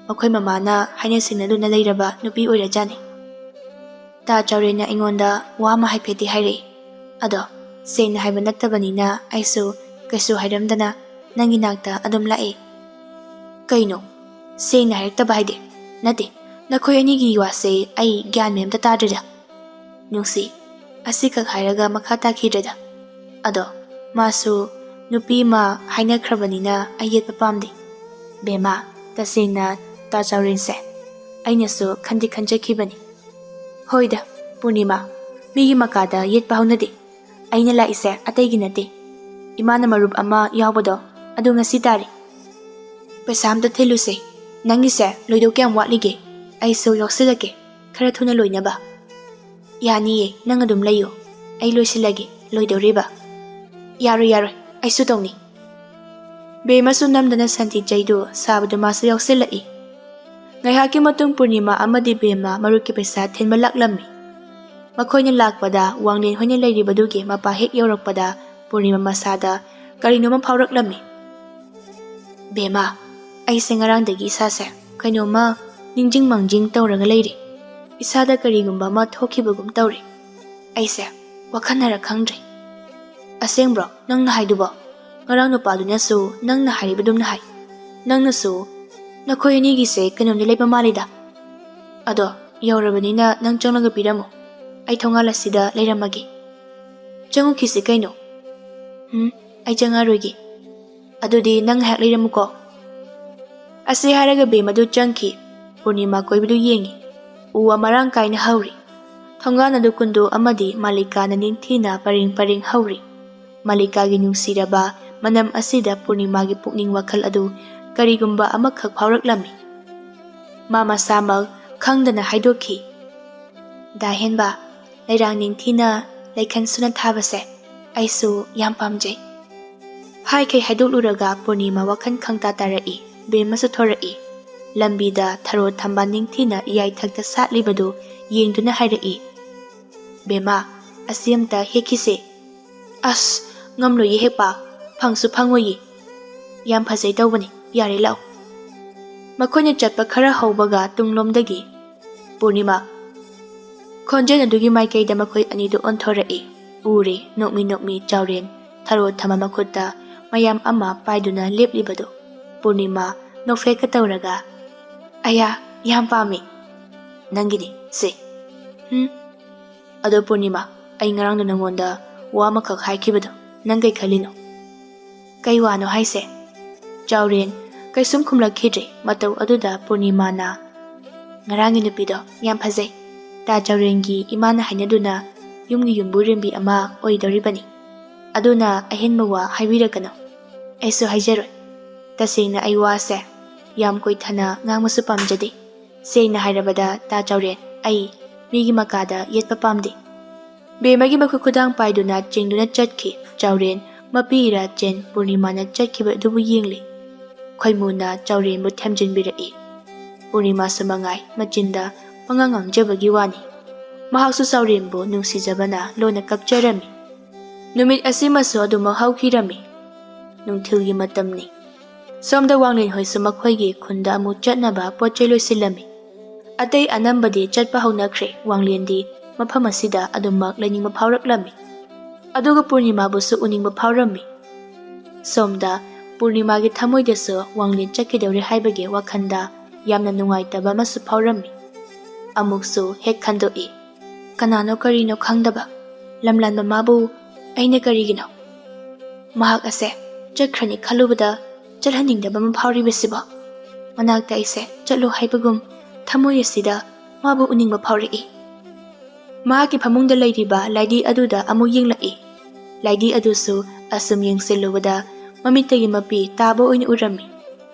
ꯃꯈꯣꯏ ꯃꯃꯥꯅ ꯍꯥꯏꯅ ꯁꯤꯡꯅꯗꯨꯅ ꯂꯩꯔꯕ ꯅꯨꯄꯤ ꯑꯣꯏꯔꯖꯥꯠꯅꯤ꯫ ꯇꯥ ꯆꯥꯎꯔꯦꯟꯅ ꯑꯩꯉꯣꯟꯗ ꯋꯥ ꯑꯃ ꯍꯥꯏꯐꯦꯠꯇꯤ ꯍꯥꯏꯔꯛꯏ꯫ ꯑꯗꯣ ꯁꯦꯡꯅ ꯍꯥꯏꯕ ꯅꯠꯇꯕꯅꯤꯅ ꯑꯩꯁꯨ ꯀꯩꯁꯨ ꯍꯥꯏꯔꯝꯗꯅ ꯅꯪꯒꯤ ꯅꯥꯛꯇ ꯑꯗꯨꯝ ꯂꯥꯛꯏ꯫" "ꯀꯩꯅꯣ? ꯁꯦꯡꯅ ꯍꯥꯏꯔꯛꯇꯕ ꯍꯥꯏꯗꯤ?" "ꯅꯠꯇꯦ, ꯅꯈꯣꯏ ꯑꯅꯤꯒꯤ ꯋꯥꯁꯦ ꯑꯩ ꯒ꯭ꯌꯥꯟ ꯃꯦꯟ ꯑꯝꯇ ꯇꯥꯗ꯭ꯔꯦꯗ꯫ ꯅꯨꯡꯁꯤ, ꯑꯁꯤꯈꯛ ꯍꯥꯏꯔꯒ ꯃꯈꯥ ꯇꯥꯈꯤꯗ꯭ꯔꯦꯗ꯫ ꯑꯗꯣ ꯃꯥꯁꯨ ꯅꯨꯄꯤ ꯑꯃ ꯍꯥꯏꯅꯈ꯭ꯔꯕꯅꯤꯅ ꯑꯩ ꯌꯦꯠꯄ ꯄꯥꯝꯗꯦ꯫" "ꯕꯦꯝꯃ, ꯇꯁꯦꯡꯅ ꯇꯥ ꯆꯥꯎꯔꯦꯟꯁꯦ ꯑꯩꯅꯁꯨ ꯈꯟꯗꯤ ꯈꯟꯖꯈꯤꯕꯅꯤ꯫" "ꯍꯣꯏꯗ, ꯄꯨꯔꯅꯤꯃꯥ, ꯃꯤꯒꯤ ꯃꯀꯥꯗ ꯌꯦꯠꯄ ꯍꯧꯅꯗꯦ꯫ ꯑꯩꯅ ꯂꯥꯛꯏꯁꯦ ꯑꯇꯩꯒꯤ ꯅꯠꯇꯦ꯫ ꯏꯃꯥꯅ ꯃꯔꯨꯞ ꯑꯃ ꯌꯥꯎꯕꯗꯣ, ꯑꯗꯨ ꯉꯁꯤ ꯇꯥꯔꯤ꯫ ꯄꯩꯁꯥ ꯑꯝꯇ ꯊꯤꯜꯂꯨꯁꯦ꯫ ꯅꯪꯒꯤꯁꯦ ꯂꯣꯏꯗꯧ ꯀꯌꯥꯝ ꯋꯥꯠꯂꯤꯒꯦ?" ꯑꯩꯁꯨ ꯌꯥꯎꯁꯤꯜꯂꯛꯀꯦ, ꯈꯔ ꯊꯨꯅ ꯂꯣꯏꯅꯕ꯫ ꯌꯥꯅꯤꯌꯦ, ꯅꯪ ꯑꯗꯨꯝ ꯂꯩꯌꯣ, ꯑꯩ ꯂꯣꯏꯁꯤꯜꯂꯒꯦ, ꯂꯣꯏꯗꯧꯔꯤꯕ꯫ ꯌꯥꯔꯣꯏ, ꯌꯥꯔꯣꯏ, ꯑꯩꯁꯨ ꯇꯧꯅꯤ꯫ ꯕꯦꯝꯃꯁꯨ ꯅꯝꯗꯅ ꯁꯟꯊꯤ ꯆꯩꯗꯨ ꯁꯥꯕꯗꯨ ꯃꯥꯁꯨ ꯌꯥꯎꯁꯤꯜꯂꯛꯏ꯫ ꯉꯥꯏꯍꯥꯛꯀꯤ ꯃꯇꯨꯡ ꯄꯨꯔꯅꯤꯃꯥ ꯑꯃꯗꯤ ꯕꯦꯝꯃ ꯃꯔꯨꯞꯀꯤ ꯄꯩꯁꯥ ꯊꯤꯟꯕ ꯂꯥꯛꯂꯝꯃꯤ꯫ ꯃꯈꯣꯏꯅ ꯂꯥꯛꯄꯗ ꯋꯥꯡꯂꯦꯟ ꯍꯣꯏꯅ ꯂꯩꯔꯤꯕꯗꯨꯒꯤ ꯃꯄꯥ ꯍꯦꯛ ꯌꯧꯔꯛꯄꯗ ꯄꯨꯔꯅꯤꯃꯥ ꯃꯁꯥꯗ ꯀꯔꯤꯅꯣꯃ ꯐꯥꯎꯔꯛꯂꯝꯃꯤ꯫ "ꯕꯦꯝꯃ, ꯑꯩꯁꯦ ꯉꯔꯥꯡꯗꯒꯤ ꯏꯁꯥꯁꯦ ꯀꯩꯅꯣꯝꯃ ꯅꯤꯡꯖꯤꯡ ꯃꯥꯡꯖꯤꯡ ꯇꯧꯔꯒ ꯂꯩꯔꯤ꯫ ꯏꯁꯥꯗ ꯀꯔꯤꯒꯨꯝꯕ ꯑꯃ ꯊꯣꯛꯈꯤꯕꯒꯨꯝ ꯇꯧꯔꯤ꯫ ꯑꯩꯁꯦ ꯋꯥꯈꯜꯅꯔ ꯈꯪꯗ꯭ꯔꯦ꯫" "ꯑꯁꯦꯡꯕ꯭ꯔꯣ ꯅꯪꯅ ꯍꯥꯏꯗꯨꯕꯣ? ꯉꯔꯥꯡ ꯅꯨꯄꯥꯗꯨꯅꯁꯨ ꯅꯪꯅ ꯍꯥꯏꯔꯤꯕꯗꯨꯝꯅ ꯍꯥꯏ꯫ ꯅꯪꯅꯁꯨ, ꯅꯈꯣꯏ ꯑꯅꯤꯒꯤꯁꯦ ꯀꯩꯅꯣꯝꯗꯤ ꯂꯩꯕ ꯃꯥꯜꯂꯤꯗ꯫ ꯑꯗꯣ ꯌꯧꯔꯕꯅꯤꯅ ꯅꯪ ꯆꯪꯂꯒ ꯄꯤꯔꯝꯃꯣ, ꯑꯩ ꯊꯣꯡꯒꯥꯜ ꯑꯁꯤꯗ ꯂꯩꯔꯝꯃꯒꯦ꯫" "ꯆꯪꯉꯨꯈꯤꯁꯤ ꯀꯩꯅꯣ꯫" "ꯎꯝ, ꯑꯩ ꯆꯪꯉꯔꯣꯏꯒꯦ꯫" "ꯑꯗꯨꯗꯤ ꯅꯪ ꯉꯥꯏꯍꯥꯛ ꯂꯩꯔꯝꯃꯨꯀꯣ꯫" ꯑꯁꯤ ꯍꯥꯏꯔꯒ ꯕꯦꯝ ꯑꯗꯨ ꯆꯪꯈꯤ꯫ ꯄꯨꯔꯅꯤꯃꯥ ꯀꯣꯏꯕꯗꯨ ꯌꯦꯡꯉꯤ꯫ ꯎ ꯋꯥ ꯃꯔꯥꯡ ꯀꯥꯏꯅ ꯍꯧꯔꯤ꯫ ꯊꯣꯡꯒꯥꯟ ꯑꯗꯨ ꯀꯨꯟꯗꯣ ꯑꯃꯗꯤ ꯃꯥꯂꯤꯀꯥꯅ ꯅꯤꯡꯊꯤꯅ ꯄꯔꯦꯡ ꯄꯔꯦꯡ ꯍꯧꯔꯤ꯫ ꯃꯥꯂꯤꯀꯥꯒꯤ ꯅꯨꯡꯁꯤꯔꯕ ꯃꯅꯝ ꯑꯁꯤꯗ ꯄꯨꯔꯅꯤꯃꯥꯒꯤ ꯄꯨꯛꯅꯤꯡ ꯋꯥꯈꯜ ꯑꯗꯨ ꯀꯔꯤꯒꯨꯝꯕ ꯑꯃꯈꯛ ꯐꯥꯎꯔꯛꯂꯝꯃꯤ꯫ ꯃꯥ ꯃꯁꯥꯃꯛ ꯈꯪꯗꯅ ꯍꯥꯏꯗꯣꯛꯈꯤ, "ꯗꯥ ꯍꯦꯟꯕ, ꯂꯩꯔꯥꯡ ꯅꯤꯡꯊꯤꯅ ꯂꯩꯈꯟ ꯁꯨꯅ ꯊꯥꯕꯁꯦ ꯑꯩꯁꯨ ꯌꯥꯝ ꯄꯥꯝꯖꯩ꯫" ꯍꯥꯏꯈꯩ ꯍꯥꯏꯗꯣꯛꯂꯨꯔꯒ ꯄꯨꯔꯅꯤꯃꯥ ꯋꯥꯈꯜ ꯈꯪꯇꯥ ꯇꯥꯔꯛꯏ꯫ ꯕꯦꯝꯃꯁꯨ ꯊꯣꯔꯛꯏ꯫ ꯂꯝꯕꯤꯗ ꯊꯔꯣ ꯊꯝꯕꯥꯜ ꯅꯤꯡꯊꯤꯅ ꯏꯌꯥꯏꯊꯛꯇ ꯁꯥꯠꯂꯤꯕꯗꯨ ꯌꯦꯡꯗꯨꯅ ꯍꯥꯏꯔꯛꯏ, "ꯕꯦꯝꯃ, ꯑꯁꯤ ꯑꯝꯇ ꯍꯦꯛꯈꯤꯁꯦ꯫" "ꯑꯁ, ꯉꯝꯂꯣꯏꯌꯦ ꯍꯦꯛꯄ, ꯐꯪꯁꯨ ꯐꯪꯉꯣꯏꯌꯦ꯫" "ꯌꯥꯝ ꯐꯖꯩ ꯇꯧꯕꯅꯤ, ꯌꯥꯔꯦ ꯂꯥꯛꯑꯣ꯫" ꯃꯈꯣꯏꯅ ꯆꯠꯄ ꯈꯔ ꯍꯧꯕꯒ ꯇꯨꯡꯂꯣꯝꯗꯒꯤ ꯄꯨꯔꯅꯤꯃꯥ ꯈꯣꯟꯖꯦꯜ ꯑꯗꯨꯒꯤ ꯃꯥꯏꯀꯩꯗ ꯃꯈꯣꯏ ꯑꯅꯤꯗꯨ ꯑꯣꯟꯊꯣꯔꯛꯏ꯫ ꯎꯔꯦ, ꯅꯣꯛꯃꯤ ꯅꯣꯛꯃꯤ ꯆꯥꯎꯔꯦꯟ ꯊꯔꯣ ꯊꯝꯕ ꯃꯈꯨꯠꯇ ꯃꯌꯥꯝ ꯑꯃ ꯄꯥꯏꯗꯨꯅ ꯂꯦꯞꯂꯤꯕꯗꯨ꯫ ꯄꯨꯔꯅꯤꯃꯥ ꯅꯣꯛꯐꯦꯠꯀ ꯇꯧꯔꯒ, "ꯑꯌꯥ, ꯌꯥꯝ ꯄꯥꯝꯃꯤ꯫" "ꯅꯪꯒꯤꯅꯤ ꯁꯦ꯫" "ꯎꯝ꯫ ꯑꯗꯣ ꯄꯨꯔꯅꯤꯃꯥ, ꯑꯩ ꯉꯔꯥꯡꯗꯣ ꯅꯪꯉꯣꯟꯗ ꯋꯥ ꯑꯃꯈꯛ ꯍꯥꯏꯈꯤꯕꯗꯣ ꯅꯪ ꯀꯩ ꯈꯜꯂꯤꯅꯣ?" "ꯀꯩ ꯋꯥꯅꯣ ꯍꯥꯏꯁꯦ?" ꯆꯥꯎꯔꯦꯟ ꯀꯩꯁꯨꯝ ꯈꯨꯝꯂꯛꯈꯤꯗ꯭ꯔꯦ꯫ ꯃꯇꯧ ꯑꯗꯨꯗ ꯄꯨꯔꯅꯤꯃꯥꯅ, "ꯉꯔꯥꯡꯒꯤ ꯅꯨꯄꯤꯗꯣ ꯌꯥꯝ ꯐꯖꯩ꯫ ꯇꯥ ꯆꯥꯎꯔꯦꯟꯒꯤ ꯏꯃꯥꯅ ꯍꯥꯏꯅꯗꯨꯅ ꯌꯨꯝꯒꯤ ꯌꯨꯝꯕꯨꯔꯦꯝꯕꯤ ꯑꯃ ꯑꯣꯏꯗꯧꯔꯤꯕꯅꯤ꯫ ꯑꯗꯨꯅ ꯑꯍꯦꯟꯕ ꯋꯥ ꯍꯥꯏꯕꯤꯔꯛꯀꯅꯨ꯫ ꯑꯩꯁꯨ ꯍꯥꯏꯖꯔꯣꯏ꯫ ꯇꯁꯦꯡꯅ ꯑꯩ ꯋꯥꯁꯦ ꯌꯥꯝ ꯀꯣꯏꯊꯅ ꯉꯥꯡꯕꯁꯨ ꯄꯥꯝꯖꯗꯦ꯫ "ꯁꯦꯡꯅ ꯍꯥꯏꯔꯕꯗ, ꯇꯥ ꯆꯥꯎꯔꯦꯟ, ꯑꯩ ꯃꯤꯒꯤ ꯃꯀꯥꯗ ꯌꯦꯠꯄ ꯄꯥꯝꯗꯦ"꯫ ꯕꯦꯝꯃꯒꯤ ꯃꯈꯨꯠ ꯈꯨꯗꯥꯡ ꯄꯥꯏꯗꯨꯅ ꯆꯤꯡꯗꯨꯅ ꯆꯠꯈꯤ꯫ ꯆꯥꯎꯔꯦꯟ ꯃꯄꯤ ꯏꯔꯥ ꯆꯦꯟ ꯄꯨꯔꯅꯤꯃꯥꯅ ꯆꯠꯈꯤꯕ ꯑꯗꯨꯕꯨ ꯌꯦꯡꯂꯤ꯫ ꯈꯣꯏꯃꯨꯅ ꯆꯥꯎꯔꯦꯟꯕꯨ ꯊꯦꯝꯖꯤꯟꯕꯤꯔꯛꯏ꯫ ꯄꯨꯔꯅꯤꯃꯥꯁꯨ ꯃꯉꯥꯏ ꯃꯆꯤꯟꯗ ꯄꯉꯥꯡ ꯉꯥꯡꯖꯕꯒꯤ ꯋꯥꯅꯤ꯫ ꯃꯍꯥꯛꯁꯨ ꯆꯥꯎꯔꯦꯟꯕꯨ ꯅꯨꯡꯁꯤꯖꯕꯅ ꯂꯣꯟꯅ ꯀꯞꯆꯔꯝꯃꯤ꯫ ꯅꯨꯃꯤꯠ ꯑꯁꯤꯃꯁꯨ ꯑꯗꯨꯃꯛ ꯍꯧꯈꯤꯔꯝꯃꯤ꯫ ꯅꯨꯡꯊꯤꯜꯒꯤ ꯃꯇꯝꯅꯤ꯫ ꯁꯣꯝꯗ ꯋꯥꯡꯂꯦꯟ ꯍꯣꯏꯁꯨ ꯃꯈꯣꯏꯒꯤ ꯈꯨꯟꯗ ꯑꯃꯨꯛ ꯆꯠꯅꯕ ꯄꯣꯠ ꯆꯩ ꯂꯣꯏꯁꯤꯜꯂꯝꯃꯤ꯫ ꯑꯇꯩ ꯑꯅꯝꯕꯗꯤ ꯆꯠꯄ ꯍꯧꯅꯈ꯭ꯔꯦ꯫ ꯋꯥꯡꯂꯦꯟꯗꯤ ꯃꯐꯝ ꯑꯁꯤꯗ ꯑꯗꯨꯃꯛ ꯂꯩꯅꯤꯡꯕ ꯐꯥꯎꯔꯛꯂꯝꯃꯤ꯫ ꯑꯗꯨꯒ ꯄꯨꯔꯅꯤꯃꯥꯕꯨꯁꯨ ꯎꯅꯤꯡꯕ ꯐꯥꯎꯔꯝꯃꯤ꯫ ꯁꯣꯝꯗ ꯄꯨꯔꯅꯤꯃꯥꯒꯤ ꯊꯃꯣꯏꯗꯁꯨ ꯋꯥꯡꯂꯦꯟ ꯆꯠꯈꯤꯗꯧꯔꯦ ꯍꯥꯏꯕꯒꯤ ꯋꯥꯈꯜꯗ ꯌꯥꯝꯅ ꯅꯨꯡꯉꯥꯏꯇꯕ ꯑꯃꯁꯨ ꯐꯥꯎꯔꯝꯃꯤ꯫ ꯑꯃꯨꯛꯁꯨ ꯍꯦꯛ ꯈꯟꯗꯣꯛꯏ, ꯀꯅꯥꯅꯣ ꯀꯔꯤꯅꯣ ꯈꯪꯗꯕ ꯂꯝꯂꯥꯟꯕ ꯃꯥꯕꯨ ꯑꯩꯅ ꯀꯔꯤꯒꯤꯅꯣ ꯃꯍꯥꯛ ꯑꯁꯦ ꯆꯠꯈ꯭ꯔꯅꯤ ꯈꯜꯂꯨꯕꯗ ꯆꯠꯍꯟꯅꯤꯡꯗꯕ ꯑꯃ ꯐꯥꯎꯔꯤꯕꯁꯤꯕꯣ? ꯃꯅꯥꯛꯇ ꯑꯩꯁꯦ ꯆꯠꯂꯣ ꯍꯥꯏꯕꯒꯨꯝ ꯊꯃꯣꯏ ꯑꯁꯤꯗ ꯃꯥꯕꯨ ꯎꯅꯤꯡꯕ ꯐꯥꯎꯔꯛꯏ꯫ ꯃꯍꯥꯛꯀꯤ ꯐꯃꯨꯡꯗ ꯂꯩꯔꯤꯕ ꯂꯥꯏꯗꯤ ꯑꯗꯨꯗ ꯑꯃꯨꯛ ꯌꯦꯡꯂꯛꯏ꯫ ꯂꯥꯏꯗꯤ ꯑꯗꯨꯁꯨ ꯑꯁꯨꯝ ꯌꯦꯡꯁꯤꯜꯂꯨꯕꯗ ꯃꯃꯤꯠꯇꯒꯤ ꯃꯄꯤ ꯇꯥꯕ ꯑꯣꯏꯅ ꯎꯔꯝꯃꯤ꯫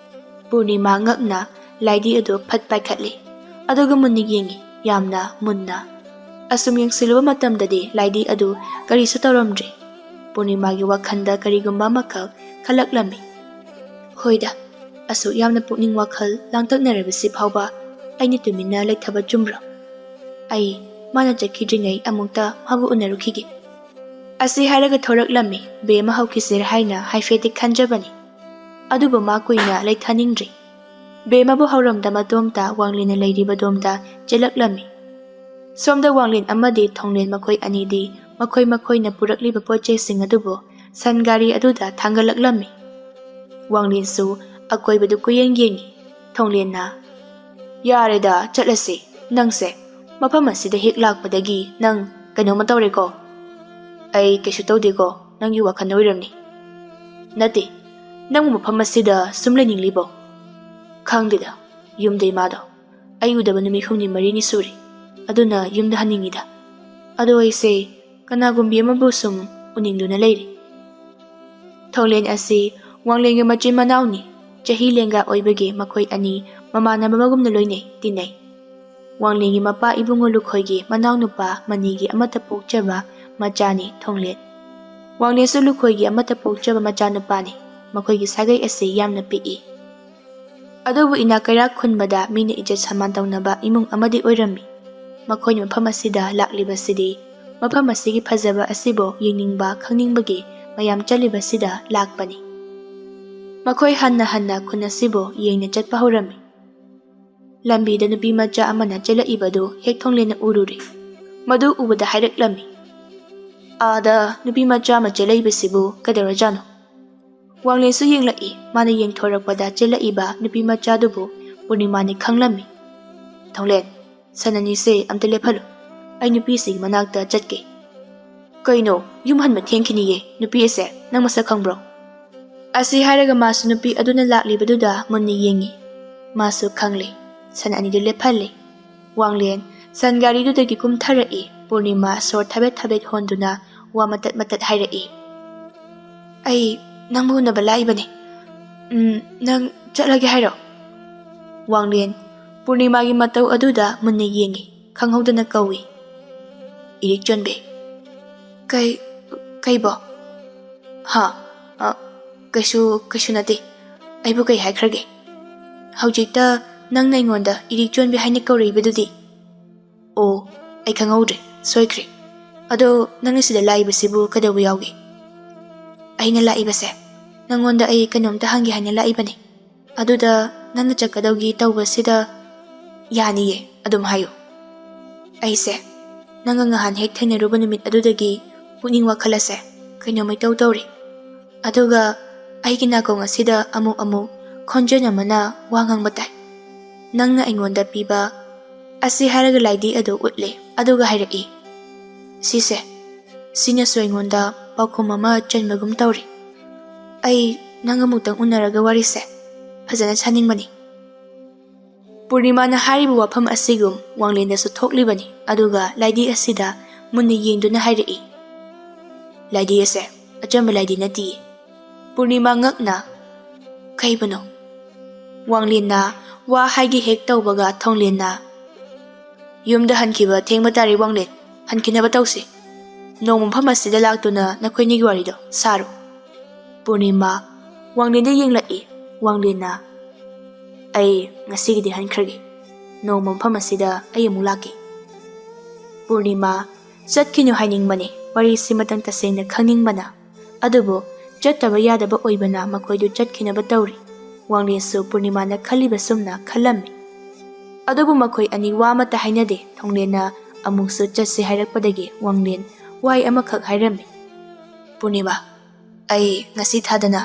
ꯄꯨꯔꯅꯤꯃꯥ ꯉꯛꯅ ꯂꯥꯏꯗꯤ ꯑꯗꯨ ꯐꯠ ꯄꯥꯏꯈꯠꯂꯤ꯫ ꯑꯗꯨꯒ ꯃꯨꯟꯅ ꯌꯦꯡꯉꯤ, ꯌꯥꯝꯅ ꯃꯨꯟꯅ꯫ ꯑꯁꯨꯝ ꯌꯦꯡꯁꯤꯜꯂꯨꯕ ꯃꯇꯝꯗꯗꯤ ꯂꯥꯏꯗꯤ ꯑꯗꯨ ꯀꯔꯤꯁꯨ ꯇꯧꯔꯝꯗ꯭ꯔꯦ꯫ ꯄꯨꯔꯅꯤꯃꯥꯒꯤ ꯋꯥꯈꯜꯗ ꯀꯔꯤꯒꯨꯝꯕ ꯑꯃꯈꯛ ꯈꯜꯂꯛꯂꯝꯃꯤ꯫ ꯍꯣꯏꯗ, ꯑꯁꯨꯛ ꯌꯥꯝꯅ ꯄꯨꯛꯅꯤꯡ ꯋꯥꯈꯜ ꯂꯥꯡꯇꯛꯅꯔꯕꯁꯤ ꯐꯥꯎꯕ ꯑꯩꯅ ꯇꯨꯃꯤꯟꯅ ꯂꯩꯊꯕ ꯆꯨꯝꯕ꯭ꯔꯣ? ꯑꯩ ꯃꯥꯅ ꯆꯠꯈꯤꯗ꯭ꯔꯤꯉꯩ ꯑꯃꯨꯛꯇ ꯃꯥꯕꯨ ꯎꯅꯔꯨꯈꯤꯒꯦ꯫ ꯑꯁꯤ ꯍꯥꯏꯔꯒ ꯊꯣꯔꯛꯂꯝꯃꯤ꯫ ꯕꯦꯝꯃ ꯍꯧꯈꯤꯁꯤꯔ ꯍꯥꯏꯅ ꯍꯥꯏꯐꯦꯠꯇꯤ ꯈꯟꯖꯕꯅꯤ꯫ ꯑꯗꯨꯕꯨ ꯃꯥ ꯀꯨꯏꯅ ꯂꯩꯊꯅꯤꯡꯗ꯭ꯔꯤ꯫ ꯕꯦꯝꯃꯕꯨ ꯍꯧꯔꯝꯗ ꯃꯇꯣꯝꯇ ꯋꯥꯡꯂꯦꯟꯅ ꯂꯩꯔꯤꯕꯗꯣꯝꯗ ꯆꯦꯜꯂꯛꯂꯝꯃꯤ꯫ ꯁꯣꯝꯗ ꯋꯥꯡꯂꯦꯟ ꯑꯃꯗꯤ ꯊꯣꯡꯂꯦꯟ ꯃꯈꯣꯏ ꯑꯅꯤꯗꯤ ꯃꯈꯣꯏ ꯃꯈꯣꯏꯅ ꯄꯨꯔꯛꯂꯤꯕ ꯄꯣꯠ ꯆꯩꯁꯤꯡ ꯑꯗꯨꯕꯨ ꯁꯟ ꯒꯥꯔꯤ ꯑꯗꯨꯗ ꯊꯥꯡꯒꯠꯂꯛꯂꯝꯃꯤ꯫ ꯋꯥꯡꯂꯦꯟꯁꯨ ꯑꯀꯣꯏꯕꯗꯨ ꯀꯨꯌꯦꯡ ꯌꯦꯡꯉꯤ꯫ ꯊꯣꯡꯂꯦꯟꯅ, "ꯌꯥꯔꯦꯗ, ꯆꯠꯂꯁꯤ꯫ ꯅꯪꯁꯦ ꯃꯐꯝ ꯑꯁꯤꯗ ꯍꯦꯛ ꯂꯥꯛꯄꯗꯒꯤ ꯅꯪ ꯀꯩꯅꯣꯝꯃ ꯇꯧꯔꯦꯀꯣ?" "ꯑꯩ ꯀꯩꯁꯨ ꯇꯧꯗꯦꯀꯣ, ꯅꯪꯒꯤ ꯋꯥꯈꯜꯅ ꯑꯣꯏꯔꯝꯅꯤ꯫" "ꯅꯠꯇꯦ, ꯅꯪꯕꯨ ꯃꯐꯝ ꯑꯁꯤꯗ ꯁꯨꯝ ꯂꯩꯅꯤꯡꯂꯤꯕꯣ?" "ꯈꯪꯗꯦꯗ, ꯌꯨꯝꯗ ꯏꯃꯥꯗꯣ ꯑꯩ ꯎꯗꯕ ꯅꯨꯃꯤꯠ ꯍꯨꯝꯅꯤ ꯃꯔꯤꯅꯤ ꯁꯨꯔꯦ꯫ ꯑꯗꯨꯅ ꯌꯨꯝꯗ ꯍꯟꯅꯤꯡꯉꯤꯗ꯫ ꯑꯗꯣ ꯑꯩꯁꯦ ꯀꯅꯥꯒꯨꯝꯕꯤ ꯑꯃꯕꯨ ꯁꯨꯝ ꯎꯅꯤꯡꯗꯨꯅ ꯂꯩꯔꯤ꯫" ꯊꯣꯡꯂꯦꯟ ꯑꯁꯤ ꯋꯥꯡꯂꯦꯟꯒꯤ ꯃꯆꯤꯟ ꯃꯅꯥꯎꯅꯤ꯫ ꯆꯍꯤ ꯂꯦꯡꯒꯥ ꯑꯣꯏꯕꯒꯤ ꯃꯈꯣꯏ ꯑꯅꯤ ꯃꯃꯥꯟꯅꯕ ꯑꯃꯒꯨꯝꯅ ꯂꯣꯏꯅꯩ, ꯇꯤꯟꯅꯩ꯫ ꯋꯥꯡꯂꯦꯟꯒꯤ ꯃꯄꯥ ꯏꯕꯨꯡꯉꯣ ꯂꯨꯈꯣꯏꯒꯤ ꯃꯅꯥꯎꯅꯨꯄꯥ ꯃꯅꯤꯒꯤ ꯑꯃꯠꯇ ꯄꯣꯛꯆꯕ ꯃꯆꯥꯅꯤ ꯊꯣꯡꯂꯦꯟ꯫ ꯋꯥꯡꯂꯦꯟꯁꯨ ꯂꯨꯈꯣꯏꯒꯤ ꯑꯃꯠꯇ ꯄꯣꯛꯆꯕ ꯃꯆꯥꯅꯨꯄꯥꯅꯤ꯫ ꯃꯈꯣꯏꯒꯤ ꯁꯥꯒꯩ ꯑꯁꯤ ꯌꯥꯝꯅ ꯄꯤꯛꯏ꯫ ꯑꯗꯨꯕꯨ ꯏꯅꯥꯛ ꯀꯩꯔꯥꯛ ꯈꯨꯟꯕꯗ ꯃꯤꯅ ꯏꯖꯠ ꯁꯃꯥꯟ ꯇꯧꯅꯕ ꯏꯃꯨꯡ ꯑꯃꯗꯤ ꯑꯣꯏꯔꯝꯃꯤ꯫ ꯃꯈꯣꯏꯅ ꯃꯐꯝ ꯑꯁꯤꯗ ꯂꯥꯛꯂꯤꯕꯁꯤꯗꯤ ꯃꯐꯝ ꯑꯁꯤꯒꯤ ꯐꯖꯕ ꯑꯁꯤꯕꯨ ꯌꯦꯡꯅꯤꯡꯕ ꯈꯪꯅꯤꯡꯕꯒꯤ ꯃꯌꯥꯝ ꯆꯠꯂꯤꯕꯁꯤꯗ ꯂꯥꯛꯄꯅꯤ꯫ ꯃꯈꯣꯏ ꯍꯟꯅ ꯍꯟꯅ ꯈꯨꯟ ꯑꯁꯤꯕꯨ ꯌꯦꯡꯅ ꯆꯠꯄ ꯍꯧꯔꯝꯃꯤ꯫ ꯂꯝꯕꯤꯗ ꯅꯨꯄꯤ ꯃꯆꯥ ꯑꯃꯅ ꯆꯦꯜꯂꯛꯏꯕꯗꯨ ꯍꯦꯛ ꯊꯣꯡꯂꯦꯟꯅ ꯎꯔꯨꯔꯦ꯫ ꯃꯗꯨ ꯎꯕꯗ ꯍꯥꯏꯔꯛꯂꯝꯃꯤ, "ꯑꯥꯗ ꯅꯨꯄꯤ ꯃꯆꯥ ꯑꯃ ꯆꯦꯜꯂꯛꯏꯕꯁꯤꯕꯨ ꯀꯩꯗꯧꯔꯖꯥꯠꯅꯣ?" ꯋꯥꯡꯂꯦꯟꯁꯨ ꯌꯦꯡꯂꯛꯏ꯫ ꯃꯥꯅ ꯌꯦꯡꯊꯣꯔꯛꯄꯗ ꯆꯦꯜꯂꯛꯏꯕ ꯅꯨꯄꯤ ꯃꯆꯥꯗꯨꯕꯨ ꯄꯨꯔꯅꯤꯃꯥꯅꯤ ꯈꯪꯂꯝꯃꯤ꯫ "ꯊꯣꯡꯂꯦꯟ, ꯁꯟ ꯑꯅꯤꯁꯦ ꯑꯝꯇ ꯂꯦꯞꯍꯜꯂꯨ꯫ ꯑꯩ ꯅꯨꯄꯤꯁꯤꯒꯤ ꯃꯅꯥꯛꯇ ꯆꯠꯀꯦ꯫" "ꯀꯩꯅꯣ, ꯌꯨꯝ ꯍꯟꯕ ꯊꯦꯡꯈꯤꯅꯤꯌꯦ꯫ ꯅꯨꯄꯤ ꯑꯁꯦ ꯅꯪ ꯃꯁꯛ ꯈꯪꯕ꯭ꯔꯣ?" ꯑꯁꯤ ꯍꯥꯏꯔꯒ ꯃꯥꯁꯨ ꯅꯨꯄꯤ ꯑꯗꯨꯅ ꯂꯥꯛꯂꯤꯕꯗꯨꯗ ꯃꯨꯟꯅ ꯌꯦꯡꯉꯤ꯫ ꯃꯥꯁꯨ ꯈꯪꯂꯦ꯫ ꯁꯟ ꯑꯅꯤꯗꯨ ꯂꯦꯞꯍꯜꯂꯦ꯫ ꯋꯥꯡꯂꯦꯟ ꯁꯟ ꯒꯥꯔꯤꯗꯨꯗꯒꯤ ꯀꯨꯝꯊꯔꯛꯏ꯫ ꯄꯨꯔꯅꯤꯃꯥ ꯁꯣꯔ ꯊꯕꯦꯠ ꯊꯕꯦꯠ ꯍꯣꯟꯗꯨꯅ ꯋꯥ ꯃꯇꯠ ꯃꯇꯠ ꯍꯥꯏꯔꯛꯏ, "ꯑꯩ ꯅꯪꯕꯨ ꯎꯅꯕ ꯂꯥꯛꯏꯕꯅꯤ꯫ ꯎꯝ, ꯅꯪ ꯆꯠꯂꯒꯦ ꯍꯥꯏꯔꯣ?" ꯋꯥꯡꯂꯦꯟ ꯄꯨꯔꯅꯤꯃꯥꯒꯤ ꯃꯇꯧ ꯑꯗꯨꯗ ꯃꯨꯟꯅ ꯌꯦꯡꯉꯤ꯫ ꯈꯪꯍꯧꯗꯅ ꯀꯧꯏ, "ꯏꯔꯤꯛ ꯆꯣꯟꯕꯤ꯫" "ꯀꯩ, ꯀꯩꯕꯣ?" "ꯍꯥ? ꯑ, ꯀꯩꯁꯨ, ꯀꯩꯁꯨ ꯅꯠꯇꯦ꯫ ꯑꯩꯕꯨ ꯀꯩ ꯍꯥꯏꯈ꯭ꯔꯒꯦ? ꯍꯧꯖꯤꯛꯇ ꯅꯪꯅ ꯑꯩꯉꯣꯟꯗ ꯏꯔꯤꯛ ꯆꯣꯟꯕꯤ ꯍꯥꯏꯅ ꯀꯧꯔꯛꯏꯕꯗꯨꯗꯤ?" "ꯑꯣ, ꯑꯩ ꯈꯪꯍꯧꯗ꯭ꯔꯦ, ꯁꯣꯏꯈ꯭ꯔꯦ꯫ ꯑꯗꯣ ꯅꯪꯅ ꯁꯤꯗ ꯂꯥꯛꯏꯕꯁꯤꯕꯨ ꯀꯩꯗꯧꯕ ꯌꯥꯎꯒꯦ?" "ꯑꯩꯅ ꯂꯥꯛꯏꯕꯁꯦ ꯅꯪꯉꯣꯟꯗ ꯑꯩ ꯀꯩꯅꯣꯝꯇ ꯍꯪꯒꯦ ꯍꯥꯏꯅ ꯂꯥꯛꯏꯕꯅꯤ꯫ ꯑꯗꯨꯗ ꯅꯪꯅ ꯆꯠꯀꯗꯧꯒꯤ ꯇꯧꯕꯁꯤꯗ?" "ꯌꯥꯅꯤꯌꯦ, ꯑꯗꯨꯝ ꯍꯥꯏꯌꯨ꯫" "ꯑꯩꯁꯦ ꯅꯪꯒ ꯉꯍꯥꯟ ꯍꯦꯛ ꯊꯦꯡꯅꯔꯨꯕ ꯅꯨꯃꯤꯠ ꯑꯗꯨꯗꯒꯤ ꯄꯨꯛꯅꯤꯡ ꯋꯥꯈꯜ ꯑꯁꯦ ꯀꯩꯅꯣꯝ ꯏꯇꯧ ꯇꯧꯔꯤ꯫ ꯑꯗꯨꯒ ꯑꯩꯒꯤ ꯅꯥꯀꯣꯡ ꯑꯁꯤꯗ ꯑꯃꯨꯛ ꯑꯃꯨꯛ ꯈꯣꯟꯖꯦꯜ ꯑꯃꯅ ꯋꯥ ꯉꯥꯡꯕ ꯇꯥꯏ꯫ ꯅꯪꯅ ꯑꯩꯉꯣꯟꯗ ꯄꯤꯕ," ꯑꯁꯤ ꯍꯥꯏꯔꯒ ꯂꯥꯏꯗꯤ ꯑꯗꯨ ꯎꯠꯂꯦ꯫ ꯑꯗꯨꯒ ꯍꯥꯏꯔꯛꯏ, "ꯁꯤꯁꯦ, ꯁꯤꯅꯁꯨ ꯑꯩꯉꯣꯟꯗ ꯄꯥꯎꯈꯨꯝ ꯑꯃ ꯆꯟꯕꯒꯨꯝ ꯇꯧꯔꯤ꯫ ꯑꯩ ꯅꯪ ꯑꯃꯨꯛꯇꯪ ꯎꯅꯔꯒ ꯋꯥꯔꯤꯁꯦ ꯐꯖꯅ ꯁꯥꯅꯤꯡꯕꯅꯤ꯫" ꯄꯨꯔꯅꯤꯃꯥꯅ ꯍꯥꯏꯔꯤꯕ ꯋꯥꯐꯝ ꯑꯁꯤꯒꯨꯝ ꯋꯥꯡꯂꯦꯟꯗꯁꯨ ꯊꯣꯛꯂꯤꯕꯅꯤ꯫ ꯑꯗꯨꯒ ꯂꯥꯏꯗꯤ ꯑꯁꯤꯗ ꯃꯨꯟꯅ ꯌꯦꯡꯗꯨꯅ ꯍꯥꯏꯔꯛꯏ, "ꯂꯥꯏꯗꯤ ꯑꯁꯦ ꯑꯆꯝꯕ ꯂꯥꯏꯗꯤ ꯅꯠꯇꯤꯌꯦ꯫" ꯄꯨꯔꯅꯤꯃꯥ ꯉꯛꯅ, "ꯀꯩꯕꯨꯅꯣ?" ꯋꯥꯡꯂꯦꯟꯅ ꯋꯥ ꯍꯥꯏꯒꯦ ꯍꯦꯛ ꯇꯧꯕꯒ ꯊꯣꯡꯂꯦꯟꯅ, "ꯌꯨꯝꯗ ꯍꯟꯈꯤꯕ ꯊꯦꯡꯕ ꯇꯥꯔꯦ ꯋꯥꯡꯂꯦꯟ, ꯍꯟꯈꯤꯅꯕ ꯇꯧꯁꯤ꯫ ꯅꯣꯡꯃ ꯃꯐꯝ ꯑꯁꯤꯗ ꯂꯥꯛꯇꯨꯅ ꯅꯈꯣꯏꯅꯤꯒꯤ ꯋꯥꯔꯤꯗꯣ ꯁꯥꯔꯣ꯫" ꯄꯨꯔꯅꯤꯃꯥ ꯋꯥꯡꯂꯦꯟꯗ ꯌꯦꯡꯂꯛꯏ꯫ ꯋꯥꯡꯂꯦꯟꯅ, "ꯑꯩ ꯉꯁꯤꯒꯤꯗꯤ ꯍꯟꯈ꯭ꯔꯒꯦ꯫ ꯅꯣꯡꯃ ꯃꯐꯝ ꯑꯁꯤꯗ ꯑꯩ ꯑꯃꯨꯛ ꯂꯥꯛꯀꯦ꯫" ꯄꯨꯔꯅꯤꯃꯥ ꯆꯠꯈꯤꯅꯨ ꯍꯥꯏꯅꯤꯡꯕꯅꯤ, ꯋꯥꯔꯤꯁꯤ ꯃꯇꯪ ꯇꯁꯦꯡꯅ ꯈꯪꯅꯤꯡꯕꯅ꯫ ꯑꯗꯨꯕꯨ ꯆꯠꯇꯕ ꯌꯥꯗꯕ ꯑꯣꯏꯕꯅ ꯃꯈꯣꯏꯗꯨ ꯆꯠꯈꯤꯅꯕ ꯇꯧꯔꯤ꯫ ꯋꯥꯡꯂꯦꯟꯁꯨ ꯄꯨꯔꯅꯤꯃꯥꯅ ꯈꯜꯂꯤꯕ ꯁꯨꯝꯅ ꯈꯜꯂꯝꯃꯤ꯫ ꯑꯗꯨꯕꯨ ꯃꯈꯣꯏ ꯑꯅꯤ ꯋꯥ ꯑꯃꯠꯇ ꯍꯥꯏꯅꯗꯦ꯫ ꯊꯣꯡꯂꯦꯟꯅ ꯑꯃꯨꯛꯁꯨ ꯆꯠꯁꯤ ꯍꯥꯏꯔꯛꯄꯗꯒꯤ ꯋꯥꯡꯂꯦꯟ ꯋꯥꯍꯩ ꯑꯃꯈꯛ ꯍꯥꯏꯔꯝꯃꯤ, "ꯄꯨꯔꯅꯤꯃꯥ, ꯑꯩ ꯉꯁꯤ ꯊꯥꯗꯅ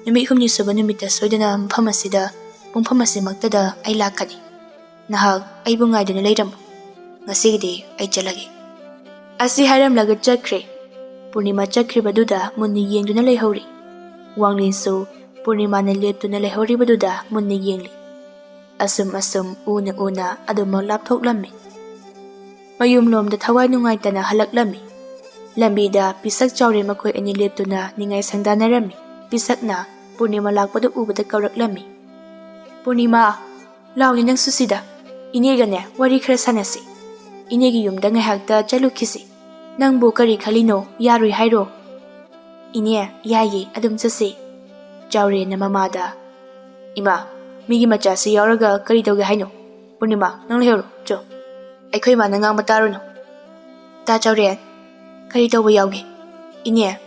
ꯅꯨꯃꯤꯠ ꯍꯨꯝꯅꯤ ꯁꯨꯕ ꯅꯨꯃꯤꯠꯇ ꯁꯣꯏꯗꯅ ꯃꯐꯝ ꯑꯁꯤꯗ, ꯄꯨꯡꯐꯝ ꯑꯁꯤꯃꯛꯇꯗ ꯑꯩ ꯂꯥꯛꯀꯅꯤ꯫ ꯅꯍꯥꯛ ꯑꯩꯕꯨ ꯉꯥꯏꯗꯨꯅ ꯂꯩꯔꯝꯃꯨ꯫ ꯉꯁꯤꯒꯤꯗꯤ ꯑꯩ ꯆꯠꯂꯒꯦ꯫" ꯑꯁꯤ ꯍꯥꯏꯔꯝꯂꯒ ꯆꯠꯈ꯭ꯔꯦ꯫ ꯄꯨꯔꯅꯤꯃꯥ ꯆꯠꯈ꯭ꯔꯤꯕꯗꯨꯗ ꯃꯨꯟꯅ ꯌꯦꯡꯗꯨꯅ ꯂꯩꯍꯧꯔꯤ꯫ ꯋꯥꯡꯂꯦꯟꯁꯨ ꯄꯨꯔꯅꯤꯃꯥꯅ ꯂꯦꯞꯇꯨꯅ ꯂꯩꯍꯧꯔꯤꯕꯗꯨꯗ ꯃꯨꯟꯅ ꯌꯦꯡꯂꯤ꯫ ꯑꯁꯨꯝ ꯑꯁꯨꯝ ꯎꯅ ꯎꯅ ꯑꯗꯨꯃꯛ ꯂꯥꯞꯊꯣꯛꯂꯝꯃꯤ꯫ ꯃꯌꯨꯝꯂꯣꯝꯗ ꯊꯋꯥꯏ ꯅꯨꯡꯉꯥꯏꯇꯅ ꯍꯜꯂꯛꯂꯝꯃꯤ꯫ ꯂꯝꯕꯤꯗ ꯄꯤꯁꯛ ꯆꯥꯎꯔꯦ ꯃꯈꯣꯏ ꯑꯅꯤ ꯂꯦꯞꯇꯨꯅ ꯅꯤꯡꯉꯥꯏ ꯁꯪꯗꯥꯅꯔꯝꯃꯤ꯫ ꯄꯤꯁꯛꯅ ꯄꯨꯔꯅꯤꯃꯥ ꯂꯥꯛꯄꯗꯨ ꯎꯕꯗ ꯀꯧꯔꯛꯂꯝꯃꯤ, "ꯄꯨꯔꯅꯤꯃꯥ, ꯂꯥꯎꯅꯦ ꯅꯪꯁꯨ ꯁꯤꯗ꯫ ꯏꯅꯦꯒꯅꯦ ꯋꯥꯔꯤ ꯈꯔ ꯁꯥꯟꯅꯁꯤ꯫ ꯏꯅꯦꯒꯤ ꯌꯨꯝꯗ ꯉꯥꯏꯍꯥꯛꯇ ꯆꯠꯂꯨꯈꯤꯁꯤ꯫ ꯅꯪꯕꯨ ꯀꯔꯤ ꯈꯜꯂꯤꯅꯣ? ꯌꯥꯔꯣꯏ ꯍꯥꯏꯔꯣ?" "ꯏꯅꯦ, ꯌꯥꯏꯌꯦ, ꯑꯗꯨꯝ ꯆꯠꯁꯤ꯫" ꯆꯥꯎꯔꯦꯟꯅ ꯃꯃꯥꯗ, "ꯏꯃꯥ, ꯃꯤꯒꯤ ꯃꯆꯥꯁꯤ ꯌꯥꯎꯔꯒ ꯀꯔꯤ ꯇꯧꯒꯦ ꯍꯥꯏꯅꯣ? ꯄꯨꯔꯅꯤꯃꯥ, ꯅꯪ ꯂꯩꯍꯧꯔꯣ, ꯆꯣ꯫ ꯑꯩꯈꯣꯏ ꯏꯃꯥꯅ ꯉꯥꯡꯕ ꯇꯥꯔꯨꯅꯨ꯫" "ꯇꯥ ꯆꯥꯎꯔꯦꯟ, ꯀꯔꯤ ꯇꯧꯕ ꯌꯥꯎꯒꯦ?" "ꯏꯅꯦ,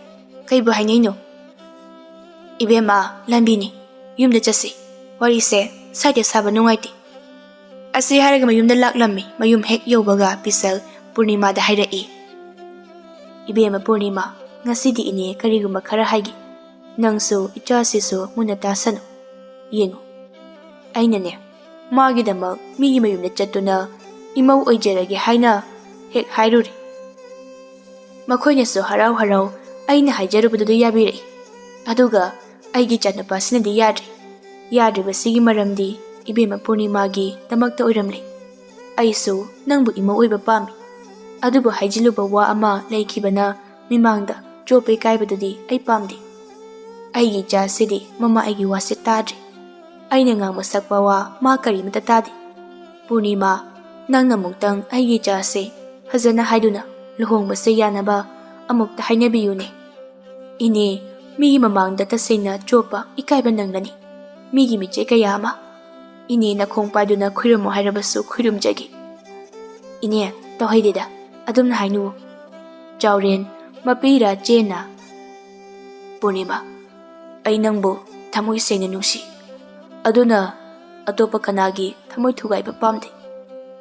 ꯀꯩꯕꯨ ꯍꯥꯏꯅꯩꯅꯣ?" "ꯏꯕꯦꯝꯃ, ꯂꯝꯕꯤꯅꯤ, ꯌꯨꯝꯗ ꯆꯠꯁꯤ꯫ ꯋꯥꯔꯤꯁꯦ ꯁ꯭ꯋꯥꯏꯗ ꯁꯥꯕ ꯅꯨꯡꯉꯥꯏꯇꯦ꯫" ꯑꯁꯤ ꯍꯥꯏꯔꯒ ꯃꯌꯨꯝꯗ ꯂꯥꯛꯂꯝꯃꯤ꯫ ꯃꯌꯨꯝ ꯍꯦꯛ ꯌꯧꯕꯒ ꯄꯤꯁꯛ ꯄꯨꯔꯅꯤꯃꯥꯗ ꯍꯥꯏꯔꯛꯏ, "ꯏꯕꯦꯝꯃ ꯄꯨꯔꯅꯤꯃꯥ, ꯉꯁꯤꯗꯤ ꯏꯅꯦ ꯀꯔꯤꯒꯨꯝꯕ ꯈꯔ ꯍꯥꯏꯒꯦ꯫ ꯅꯪꯁꯨ ꯏꯆꯥꯁꯤꯁꯨ ꯃꯨꯟꯅ ꯇꯥꯁꯅꯨ꯫ ꯌꯦꯡꯉꯨ, ꯑꯩꯅꯅꯦ, ꯃꯥꯒꯤꯗꯃꯛ ꯃꯤꯒꯤ ꯃꯌꯨꯝꯗ ꯆꯠꯇꯨꯅ ꯏꯃꯧ ꯑꯣꯏꯖꯔꯒꯦ ꯍꯥꯏꯅ ꯍꯦꯛ ꯍꯥꯏꯔꯨꯔꯦ꯫ ꯃꯈꯣꯏꯅꯁꯨ ꯍꯔꯥꯎ ꯍꯔꯥꯎ ꯑꯩꯅ ꯍꯥꯏꯖꯔꯨꯕꯗꯨꯗ ꯌꯥꯕꯤꯔꯛꯏ꯫ ꯑꯗꯨꯒ ꯑꯩꯒꯤ ꯏꯆꯥꯅꯨꯄꯥꯁꯤꯅꯗꯤ ꯌꯥꯗ꯭ꯔꯦ꯫ ꯌꯥꯗ꯭ꯔꯤꯕꯁꯤꯒꯤ ꯃꯔꯝꯗꯤ ꯏꯕꯦꯝꯃ ꯄꯨꯔꯅꯤꯃꯥꯒꯤꯗꯃꯛꯇ ꯑꯣꯏꯔꯝꯂꯦ꯫ ꯑꯩꯁꯨ ꯅꯪꯕꯨ ꯏꯃꯧ ꯑꯣꯏꯕ ꯄꯥꯝꯃꯤ, ꯑꯗꯨꯕꯨ ꯍꯥꯏꯖꯤꯜꯂꯨꯕ ꯋꯥ ꯑꯃ ꯂꯩꯈꯤꯕꯅ ꯃꯤꯃꯥꯡꯗ ꯆꯣꯞꯄ ꯏꯀꯥꯏꯕꯗꯨꯗꯤ ꯑꯩ ꯄꯥꯝꯗꯦ꯫ ꯑꯩꯒꯤ ꯏꯆꯥꯁꯤꯗꯤ ꯃꯃꯥ ꯑꯩꯒꯤ ꯋꯥꯁꯦ ꯇꯥꯗ꯭ꯔꯦ꯫ ꯑꯩꯅ ꯉꯥꯡꯕ ꯁꯛꯄ ꯋꯥ ꯃꯥ ꯀꯔꯤꯃꯇ ꯇꯥꯗꯦ꯫ "ꯄꯨꯔꯅꯤꯃꯥ, ꯅꯪꯅ ꯑꯃꯨꯛꯇꯪ ꯑꯩꯒꯤ ꯏꯆꯥꯁꯦ ꯐꯖꯅ ꯍꯥꯏꯗꯨꯅ ꯂꯨꯍꯣꯡꯕꯁꯦ ꯌꯥꯅꯕ ꯑꯃꯨꯛꯇ ꯍꯥꯏꯅꯕꯤꯌꯨꯅꯦ꯫ ꯏꯅꯦ, ꯃꯤꯒꯤ ꯃꯃꯥꯡꯗ ꯇꯁꯦꯡꯅ ꯆꯣꯞꯄ ꯏꯀꯥꯏꯕ ꯅꯪꯂꯅꯤ꯫ ꯃꯤꯒꯤ ꯃꯤꯠꯆꯦ ꯀꯌꯥ ꯑꯃ꯫ ꯏꯅꯦ ꯅꯈꯣꯡ ꯄꯥꯏꯗꯨꯅ ꯈꯨꯔꯨꯝꯃꯨ ꯍꯥꯏꯔꯕꯁꯨ ꯈꯨꯔꯨꯝꯖꯒꯦ꯫ ꯏꯅꯦ, ꯇꯧꯍꯩꯗꯦꯗ, ꯑꯗꯨꯝꯅ ꯍꯥꯏꯅꯨ꯫" ꯆꯥꯎꯔꯦꯟ, ꯃꯄꯤꯔꯥ ꯆꯦꯟꯅ, "ꯄꯨꯔꯅꯤꯃꯥ, ꯑꯩ ꯅꯪꯕꯨ ꯊꯃꯣꯏ ꯁꯦꯡꯅ ꯅꯨꯡꯁꯤ꯫ ꯑꯗꯨꯅ ꯑꯇꯣꯞꯄ ꯀꯅꯥꯒꯤ ꯊꯃꯣꯏ ꯊꯨꯒꯥꯏꯕ ꯄꯥꯝꯗꯦ꯫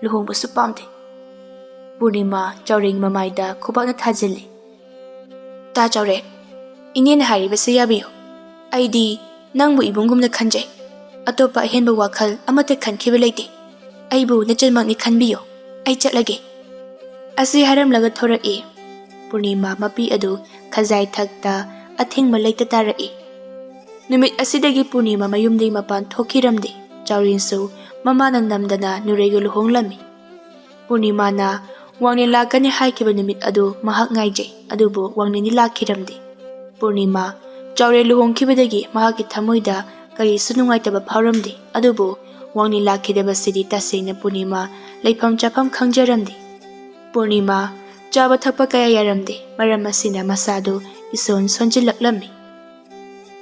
ꯂꯨꯍꯣꯡꯕꯁꯨ ꯄꯥꯝꯗꯦ꯫" ꯄꯨꯔꯅꯤꯃꯥ ꯆꯥꯎꯔꯦꯟꯒꯤ ꯃꯃꯥꯏꯗ ꯈꯨꯕꯥꯛꯅ ꯊꯥꯖꯤꯜꯂꯤ꯫ "ꯇꯥ ꯆꯥꯎꯔꯦꯟ, ꯏꯅꯦꯅ ꯍꯥꯏꯔꯤꯕꯁꯦ ꯌꯥꯕꯤꯌꯨ꯫ ꯑꯩꯗꯤ ꯅꯪꯕꯨ ꯏꯕꯨꯡꯒꯨꯝꯅ ꯈꯟꯖꯩ꯫ ꯑꯇꯣꯞꯄ ꯑꯍꯦꯟꯕ ꯋꯥꯈꯜ ꯑꯃꯠꯇ ꯈꯟꯈꯤꯕ ꯂꯩꯇꯦ꯫ ꯑꯩꯕꯨ ꯅꯆꯟꯃꯛꯅꯤ ꯈꯟꯕꯤꯌꯨ꯫ ꯑꯩ ꯆꯠꯂꯒꯦ꯫" ꯑꯁꯤ ꯍꯥꯏꯔꯝꯂꯒ ꯊꯣꯔꯛꯏ꯫ ꯄꯨꯔꯅꯤꯃꯥ ꯃꯄꯤ ꯑꯗꯨ ꯈꯖꯥꯏ ꯊꯛꯇ ꯑꯊꯤꯡꯕ ꯂꯩꯇ ꯇꯥꯔꯛꯏ꯫ ꯅꯨꯃꯤꯠ ꯑꯁꯤꯗꯒꯤ ꯄꯨꯔꯅꯤꯃꯥ ꯃꯌꯨꯝꯗꯒꯤ ꯃꯄꯥꯟ ꯊꯣꯛꯈꯤꯔꯝꯗꯦ꯫ ꯆꯥꯎꯔꯦꯟꯁꯨ ꯃꯃꯥꯅ ꯅꯝꯗꯅ ꯅꯨꯔꯩꯒ ꯂꯨꯍꯣꯡꯂꯝꯃꯤ꯫ ꯄꯨꯔꯅꯤꯃꯥꯅ ꯋꯥꯡꯂꯦꯟ ꯂꯥꯛꯀꯅꯤ ꯍꯥꯏꯈꯤꯕ ꯅꯨꯃꯤꯠ ꯑꯗꯨ ꯃꯍꯥꯛ ꯉꯥꯏꯖꯩ, ꯑꯗꯨꯕꯨ ꯋꯥꯡꯂꯦꯟꯗꯤ ꯂꯥꯛꯈꯤꯔꯝꯗꯦ꯫ ꯄꯨꯔꯅꯤꯃꯥ ꯆꯥꯎꯔꯦꯟ ꯂꯨꯍꯣꯡꯈꯤꯕꯗꯒꯤ ꯃꯍꯥꯛꯀꯤ ꯊꯃꯣꯏꯗ ꯀꯔꯤꯁꯨ ꯅꯨꯡꯉꯥꯏꯇꯕ ꯐꯥꯎꯔꯝꯗꯦ, ꯑꯗꯨꯕꯨ ꯋꯥꯡꯂꯦꯟ ꯂꯥꯛꯈꯤꯗꯕꯁꯤꯗꯤ ꯇꯁꯦꯡꯅ ꯄꯨꯔꯅꯤꯃꯥ ꯂꯩꯐꯝ ꯆꯥꯐꯝ ꯈꯪꯖꯔꯝꯗꯦ꯫ ꯄꯨꯔꯅꯤꯃꯥ ꯆꯥꯕ ꯊꯛꯄ ꯀꯌꯥ ꯌꯥꯔꯝꯗꯦ, ꯃꯔꯝ ꯑꯁꯤꯅ ꯃꯁꯥꯗꯨ ꯏꯁꯣꯟ ꯁꯣꯟꯖꯤꯜꯂꯛꯂꯝꯃꯤ꯫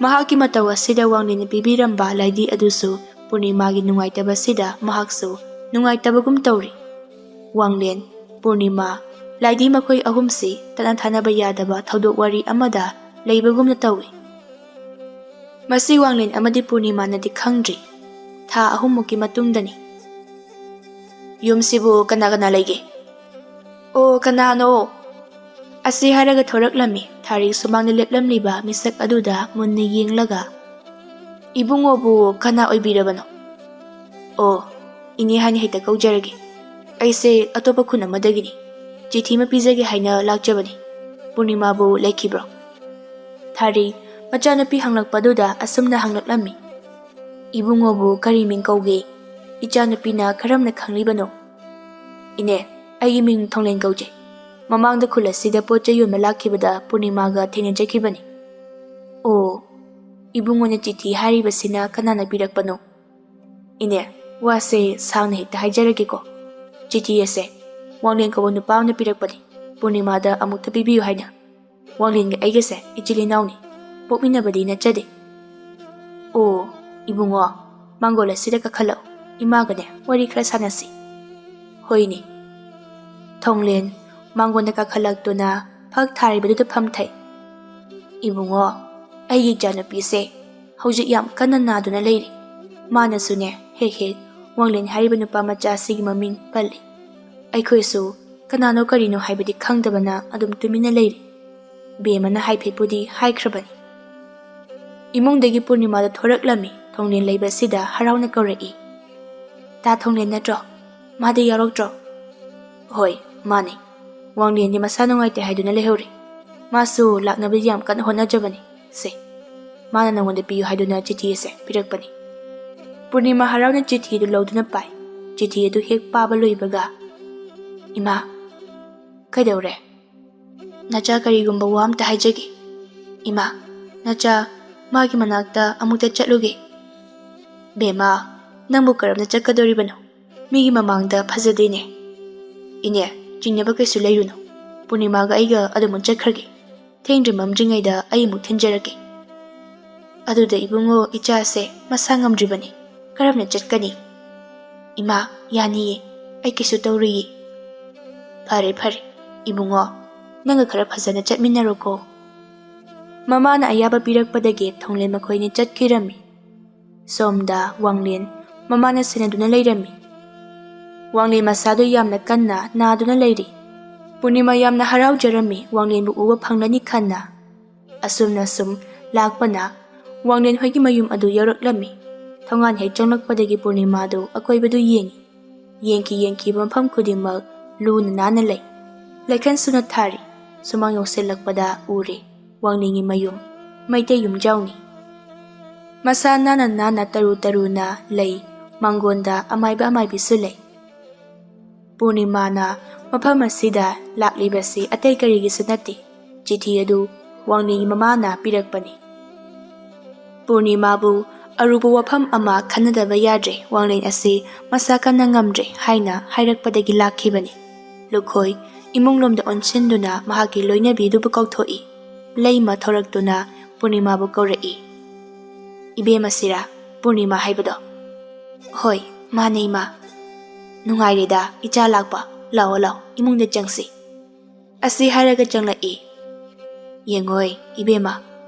ꯃꯍꯥꯛꯀꯤ ꯃꯇꯧ ꯑꯁꯤꯗ ꯋꯥꯡꯂꯦꯟꯅ ꯄꯤꯕꯤꯔꯝꯕ ꯂꯥꯏꯗꯤ ꯑꯗꯨꯁꯨ ꯄꯨꯔꯅꯤꯃꯥꯒꯤ ꯅꯨꯡꯉꯥꯏꯇꯕꯁꯤꯗ ꯃꯍꯥꯛꯁꯨ ꯅꯨꯡꯉꯥꯏꯇꯕꯒꯨꯝ ꯇꯧꯔꯤ꯫ ꯋꯥꯡꯂꯦꯟ, ꯄꯨꯔꯅꯤꯃꯥ, ꯂꯥꯏꯗꯤ ꯃꯈꯣꯏ ꯑꯍꯨꯝꯁꯤ ꯇꯠꯅ ꯊꯥꯅꯕ ꯌꯥꯗꯕ ꯊꯧꯗꯣꯛ ꯋꯥꯔꯤ ꯑꯃꯗ ꯂꯩꯕꯒꯨꯝꯅ ꯇꯧꯏ꯫ ꯃꯁꯤ ꯋꯥꯡꯂꯦꯟ ꯑꯃꯗꯤ ꯄꯨꯔꯅꯤꯃꯥꯅꯗꯤ ꯈꯪꯗ꯭ꯔꯤ꯫ ꯊꯥ ꯑꯍꯨꯝꯃꯨꯛꯀꯤ ꯃꯇꯨꯡꯗꯅꯤ꯫ "ꯌꯨꯝꯁꯤꯕꯨ ꯀꯅꯥ ꯀꯅꯥ ꯂꯩꯒꯦ?" "ꯑꯣ, ꯀꯅꯥꯅꯣ?" ꯑꯁꯤ ꯍꯥꯏꯔꯒ ꯊꯣꯔꯛꯂꯝꯃꯤ꯫ ꯊꯥꯔꯤꯛ ꯁꯨꯃꯥꯡꯗ ꯂꯦꯞꯂꯝꯂꯤꯕ ꯃꯤꯁꯛ ꯑꯗꯨꯗ ꯃꯨꯟꯅ ꯌꯦꯡꯂꯒ, "ꯏꯕꯨꯡꯉꯣꯕꯨ ꯀꯅꯥ ꯑꯣꯏꯕꯤꯔꯕꯅꯣ?" "ꯑꯣ, ꯏꯅꯦ ꯍꯥꯏꯅ ꯍꯦꯛꯇ ꯀꯧꯖꯔꯒꯦ꯫ ꯑꯩꯁꯦ ꯑꯇꯣꯞꯄ ꯈꯨꯟ ꯑꯃꯗꯒꯤꯅꯤ꯫ ꯆꯤꯊꯤ ꯑꯃ ꯄꯤꯖꯒꯦ ꯍꯥꯏꯅ ꯂꯥꯛꯆꯕꯅꯤ꯫ ꯄꯨꯔꯅꯤꯃꯥꯕꯨ ꯂꯩꯈꯤꯕ꯭ꯔꯣ?" ꯊꯥꯔꯤꯛ ꯃꯆꯥꯅꯨꯄꯤ ꯍꯪꯂꯛꯄꯗꯨꯗ ꯑꯁꯨꯝꯅ ꯍꯪꯂꯛꯂꯝꯃꯤ, "ꯏꯕꯨꯡꯉꯣꯕꯨ ꯀꯔꯤ ꯃꯤꯡ ꯀꯧꯒꯦ? ꯏꯆꯥꯅꯨꯄꯤꯅ ꯀꯔꯝꯅ ꯈꯪꯂꯤꯕꯅꯣ?" "ꯏꯅꯦ, ꯑꯩꯒꯤ ꯃꯤꯡ ꯊꯣꯡꯂꯦꯟ ꯀꯧꯖꯩ꯫ ꯃꯃꯥꯡꯗ ꯈꯨꯜ ꯑꯁꯤꯗ ꯄꯣꯠ ꯆꯩ ꯌꯣꯟꯕ ꯂꯥꯛꯈꯤꯕꯗ ꯄꯨꯔꯅꯤꯃꯥꯒ ꯊꯦꯡꯅꯖꯈꯤꯕꯅꯤ꯫" "ꯑꯣ, "ꯏꯕꯨꯡꯉꯣꯅ ꯆꯤꯊꯤ ꯍꯥꯏꯔꯤꯕꯁꯤꯅ ꯀꯅꯥꯅ ꯄꯤꯔꯛꯄꯅꯣ?" "ꯏꯅꯦ, ꯋꯥꯁꯦ ꯁꯥꯡꯅ ꯍꯦꯛꯇ ꯍꯥꯏꯖꯔꯒꯦꯀꯣ꯫ ꯆꯤꯊꯤ ꯑꯁꯦ ꯋꯥꯡꯂꯦꯟ ꯀꯧꯕ ꯅꯨꯄꯥ ꯑꯃꯅ ꯄꯤꯔꯛꯄꯅꯤ꯫ ꯄꯨꯔꯅꯤꯃꯥꯗ ꯑꯃꯨꯛꯇ ꯄꯤꯕꯤꯌꯨ ꯍꯥꯏꯅ꯫ ꯋꯥꯡꯂꯦꯟꯒ ꯑꯩꯒꯁꯦ ꯏꯆꯤꯜ ꯏꯅꯥꯎꯅꯤ꯫ ꯄꯣꯛꯃꯤꯟꯅꯕꯗꯤ ꯅꯠꯆꯗꯦ꯫" "ꯑꯣ, ꯏꯕꯨꯡꯉꯣ, ꯃꯥꯡꯒꯣꯜ ꯑꯁꯤꯗ ꯀꯥꯈꯠꯂꯛꯎ꯫ ꯏꯃꯥꯒꯅꯦ ꯋꯥꯔꯤ ꯈꯔ ꯁꯥꯟꯅꯁꯤ꯫" "ꯍꯣꯏꯅꯦ꯫" ꯊꯣꯡꯂꯦꯟ ꯃꯥꯡꯒꯣꯟꯗ ꯀꯥꯈꯠꯂꯛꯇꯨꯅ ꯐꯛ ꯊꯥꯔꯤꯕꯗꯨꯗ ꯐꯝꯊꯩ꯫ "ꯏꯕꯨꯡꯉꯣ, ꯑꯩꯒꯤ ꯏꯆꯥꯅꯨꯄꯤꯁꯦ ꯍꯧꯖꯤꯛ ꯌꯥꯝ ꯀꯟꯅ ꯅꯥꯗꯨꯅ ꯂꯩꯔꯤ꯫ ꯃꯥꯅꯁꯨꯅꯦ ꯍꯦꯛ ꯍꯦꯛ ꯋꯥꯡꯂꯦꯟ ꯍꯥꯏꯔꯤꯕ ꯅꯨꯄꯥ ꯃꯆꯥ ꯑꯁꯤꯒꯤ ꯃꯃꯤꯡ ꯄꯜꯂꯤ꯫ ꯑꯩꯈꯣꯏꯁꯨ ꯀꯅꯥꯅꯣ ꯀꯔꯤꯅꯣ ꯍꯥꯏꯕꯗꯤ ꯈꯪꯗꯕꯅ ꯑꯗꯨꯝ ꯇꯨꯃꯤꯟꯅ ꯂꯩꯔꯤ꯫ ꯕꯦꯝꯃꯅ ꯍꯥꯏꯐꯦꯠꯄꯨꯗꯤ ꯍꯥꯏꯈ꯭ꯔꯕꯅꯤ꯫" ꯏꯃꯨꯡꯗꯒꯤ ꯄꯨꯔꯅꯤꯃꯥꯗ ꯊꯣꯔꯛꯂꯝꯃꯤ꯫ ꯊꯣꯡꯂꯦꯟ ꯂꯩꯕꯁꯤꯗ ꯍꯔꯥꯎꯅ ꯀꯧꯔꯛꯏ꯫ "ꯇꯥ ꯊꯣꯡꯂꯦꯟ ꯅꯠꯇ꯭ꯔꯣ? ꯃꯥꯗꯤ ꯌꯥꯎꯔꯛꯇ꯭ꯔꯣ?" "ꯍꯣꯏ, ꯃꯥꯅꯤ꯫ ꯋꯥꯡꯂꯦꯟꯗꯤ ꯃꯁꯥ ꯅꯨꯡꯉꯥꯏꯇꯦ ꯍꯥꯏꯗꯨꯅ ꯂꯩꯍꯧꯔꯤ꯫ ꯃꯥꯁꯨ ꯂꯥꯛꯅꯕꯗꯤ ꯌꯥꯝ ꯀꯟꯅ ꯍꯣꯠꯅꯖꯕꯅꯤ꯫ ꯁꯦ, ꯃꯥꯅ ꯅꯉꯣꯟꯗ ꯄꯤꯌꯨ ꯍꯥꯏꯗꯨꯅ ꯆꯤꯊꯤ ꯑꯁꯦ ꯄꯤꯔꯛꯄꯅꯤ꯫" ꯄꯨꯔꯅꯤꯃꯥ ꯍꯔꯥꯎꯅ ꯆꯤꯊꯤ ꯑꯗꯨ ꯂꯧꯗꯨꯅ ꯄꯥꯏ꯫ ꯆꯤꯊꯤ ꯑꯗꯨ ꯍꯦꯛ ꯄꯥꯕ ꯂꯣꯏꯕꯒ, "ꯏꯃꯥ, ꯀꯩꯗꯧꯔꯦ? ꯅꯆꯥ ꯀꯔꯤꯒꯨꯝꯕ ꯋꯥ ꯑꯝꯇ ꯍꯥꯏꯖꯒꯦ꯫ ꯏꯃꯥ, ꯅꯆꯥ ꯃꯥꯒꯤ ꯃꯅꯥꯛꯇ ꯑꯃꯨꯛꯇ ꯆꯠꯂꯨꯒꯦ꯫" "ꯕꯦꯝꯃ, ꯅꯪꯕꯨ ꯀꯔꯝꯅ ꯆꯠꯀꯗꯧꯔꯤꯕꯅꯣ? ꯃꯤꯒꯤ ꯃꯃꯥꯡꯗ ꯐꯖꯗꯦꯅꯦ꯫" "ꯏꯅꯦ, ꯆꯤꯡꯅꯕ ꯀꯩꯁꯨ ꯂꯩꯔꯨꯅꯨ꯫ ꯄꯨꯔꯅꯤꯃꯥꯒ ꯑꯩꯒ ꯑꯗꯨꯝ ꯆꯠꯈ꯭ꯔꯒꯦ꯫ ꯊꯦꯡꯗ꯭ꯔꯤ ꯃꯝꯗ꯭ꯔꯤꯉꯩꯗ ꯑꯩ ꯑꯃꯨꯛ ꯊꯤꯟꯖꯔꯛꯀꯦ꯫" "ꯑꯗꯨꯗ ꯏꯕꯨꯡꯉꯣ, ꯏꯆꯥꯁꯦ ꯃꯁꯥ ꯉꯝꯗ꯭ꯔꯤꯕꯅꯤ꯫ ꯀꯔꯝꯅ ꯆꯠꯀꯅꯤ?" "ꯏꯃꯥ, ꯌꯥꯅꯤꯌꯦ꯫ ꯑꯩ ꯀꯩꯁꯨ ꯇꯧꯔꯨꯏꯌꯦ꯫" "ꯐꯔꯦ, ꯐꯔꯦ꯫ ꯏꯕꯨꯡꯉꯣ, ꯅꯪꯒ ꯈꯔ ꯐꯖꯅ ꯆꯠꯃꯤꯟꯅꯔꯣꯀꯣ꯫" ꯃꯃꯥꯅ ꯑꯌꯥꯕ ꯄꯤꯔꯛꯄꯗꯒꯤ ꯊꯣꯡꯂꯦꯟ ꯃꯈꯣꯏꯅꯤ ꯆꯠꯈꯤꯔꯝꯃꯤ꯫ ꯁꯣꯝꯗ ꯋꯥꯡꯂꯦꯟ ꯃꯃꯥꯅ ꯁꯦꯟꯅꯗꯨꯅ ꯂꯩꯔꯝꯃꯤ꯫ ꯋꯥꯡꯂꯦꯟ ꯃꯁꯥꯗꯨ ꯌꯥꯝꯅ ꯀꯟꯅ ꯅꯥꯗꯨꯅ ꯂꯩꯔꯤ꯫ ꯄꯨꯔꯅꯤꯃꯥ ꯌꯥꯝꯅ ꯍꯔꯥꯎꯖꯔꯝꯃꯤ ꯋꯥꯡꯂꯦꯟꯕꯨ ꯎꯕ ꯐꯪꯂꯅꯤ ꯈꯟꯅ꯫ ꯑꯁꯨꯝꯅ ꯁꯨꯝ ꯂꯥꯛꯄꯅ ꯋꯥꯡꯂꯦꯟ ꯍꯣꯏꯒꯤ ꯃꯌꯨꯝ ꯑꯗꯨ ꯌꯧꯔꯛꯂꯝꯃꯤ꯫ ꯊꯣꯡꯒꯥꯟ ꯍꯦꯛ ꯆꯪꯂꯛꯄꯗꯒꯤ ꯄꯨꯔꯅꯤꯃꯥꯗꯨ ꯑꯀꯣꯏꯕꯗꯨ ꯌꯦꯡꯉꯤ꯫ ꯌꯦꯡꯈꯤ ꯌꯦꯡꯈꯤꯕ ꯃꯐꯝ ꯈꯨꯗꯤꯡꯃꯛ ꯂꯨꯅ ꯅꯥꯟꯅ ꯂꯩ꯫ ꯂꯩꯈꯟ ꯁꯨꯅ ꯊꯥꯔꯤ꯫ ꯁꯨꯃꯥꯡ ꯌꯧꯁꯤꯜꯂꯛꯄꯗ ꯎꯔꯦ ꯋꯥꯡꯂꯦꯟꯒꯤ ꯃꯌꯨꯝ, ꯃꯩꯇꯩ ꯌꯨꯝꯖꯥꯎꯅꯤ꯫ ꯃꯁꯥ ꯅꯥꯟꯅ ꯅꯥꯟꯅ ꯇꯔꯨ ꯇꯔꯨꯅ ꯂꯩ꯫ ꯃꯥꯡꯒꯣꯟꯗ ꯑꯃꯥꯏꯕ ꯑꯃꯥꯏꯕꯤꯁꯨ ꯂꯩ꯫ ꯄꯨꯔꯅꯤꯃꯥꯅ ꯃꯐꯝ ꯑꯁꯤꯗ ꯂꯥꯛꯂꯤꯕꯁꯤ ꯑꯇꯩ ꯀꯔꯤꯒꯤꯁꯨ ꯅꯠꯇꯦ꯫ ꯆꯤꯊꯤ ꯑꯗꯨ ꯋꯥꯡꯂꯦꯟꯒꯤ ꯃꯃꯥꯅ ꯄꯤꯔꯛꯄꯅꯤ꯫ ꯄꯨꯔꯅꯤꯃꯥꯕꯨ ꯑꯔꯨꯕ ꯋꯥꯐꯝ ꯑꯃ ꯈꯟꯅꯗꯕ ꯌꯥꯗ꯭ꯔꯦ, ꯋꯥꯡꯂꯦꯟ ꯑꯁꯤ ꯃꯁꯥ ꯀꯟꯅ ꯉꯝꯗ꯭ꯔꯦ ꯍꯥꯏꯅ ꯍꯥꯏꯔꯛꯄꯗꯒꯤ ꯂꯥꯛꯈꯤꯕꯅꯤ꯫ ꯂꯨꯈꯣꯏ ꯏꯃꯨꯡꯂꯣꯝꯗ ꯑꯣꯟꯁꯤꯟꯗꯨꯅ ꯃꯍꯥꯛꯀꯤ ꯂꯣꯏꯅꯕꯤꯗꯨꯕꯨ ꯀꯧꯊꯣꯛꯏ꯫ ꯂꯩꯃ ꯊꯣꯔꯛꯇꯨꯅ ꯄꯨꯔꯅꯤꯃꯥꯕꯨ ꯀꯧꯔꯛꯏ꯫ "ꯏꯕꯦꯝꯃꯁꯤꯔꯥ ꯄꯨꯔꯅꯤꯃꯥ ꯍꯥꯏꯕꯗꯣ?" "ꯍꯣꯏ, ꯃꯥꯅꯦ ꯏꯃꯥ꯫ ꯅꯨꯡꯉꯥꯏꯔꯦꯗ ꯏꯆꯥ ꯂꯥꯛꯄ꯫ ꯂꯥꯛꯑꯣ ꯂꯥꯛꯑꯣ, ꯏꯃꯨꯡꯗ ꯆꯪꯁꯤ"꯫ ꯑꯁꯤ ꯍꯥꯏꯔꯒ ꯆꯪꯂꯛꯏ꯫ "ꯌꯦꯡꯉꯣꯏ ꯏꯕꯦꯝꯃ,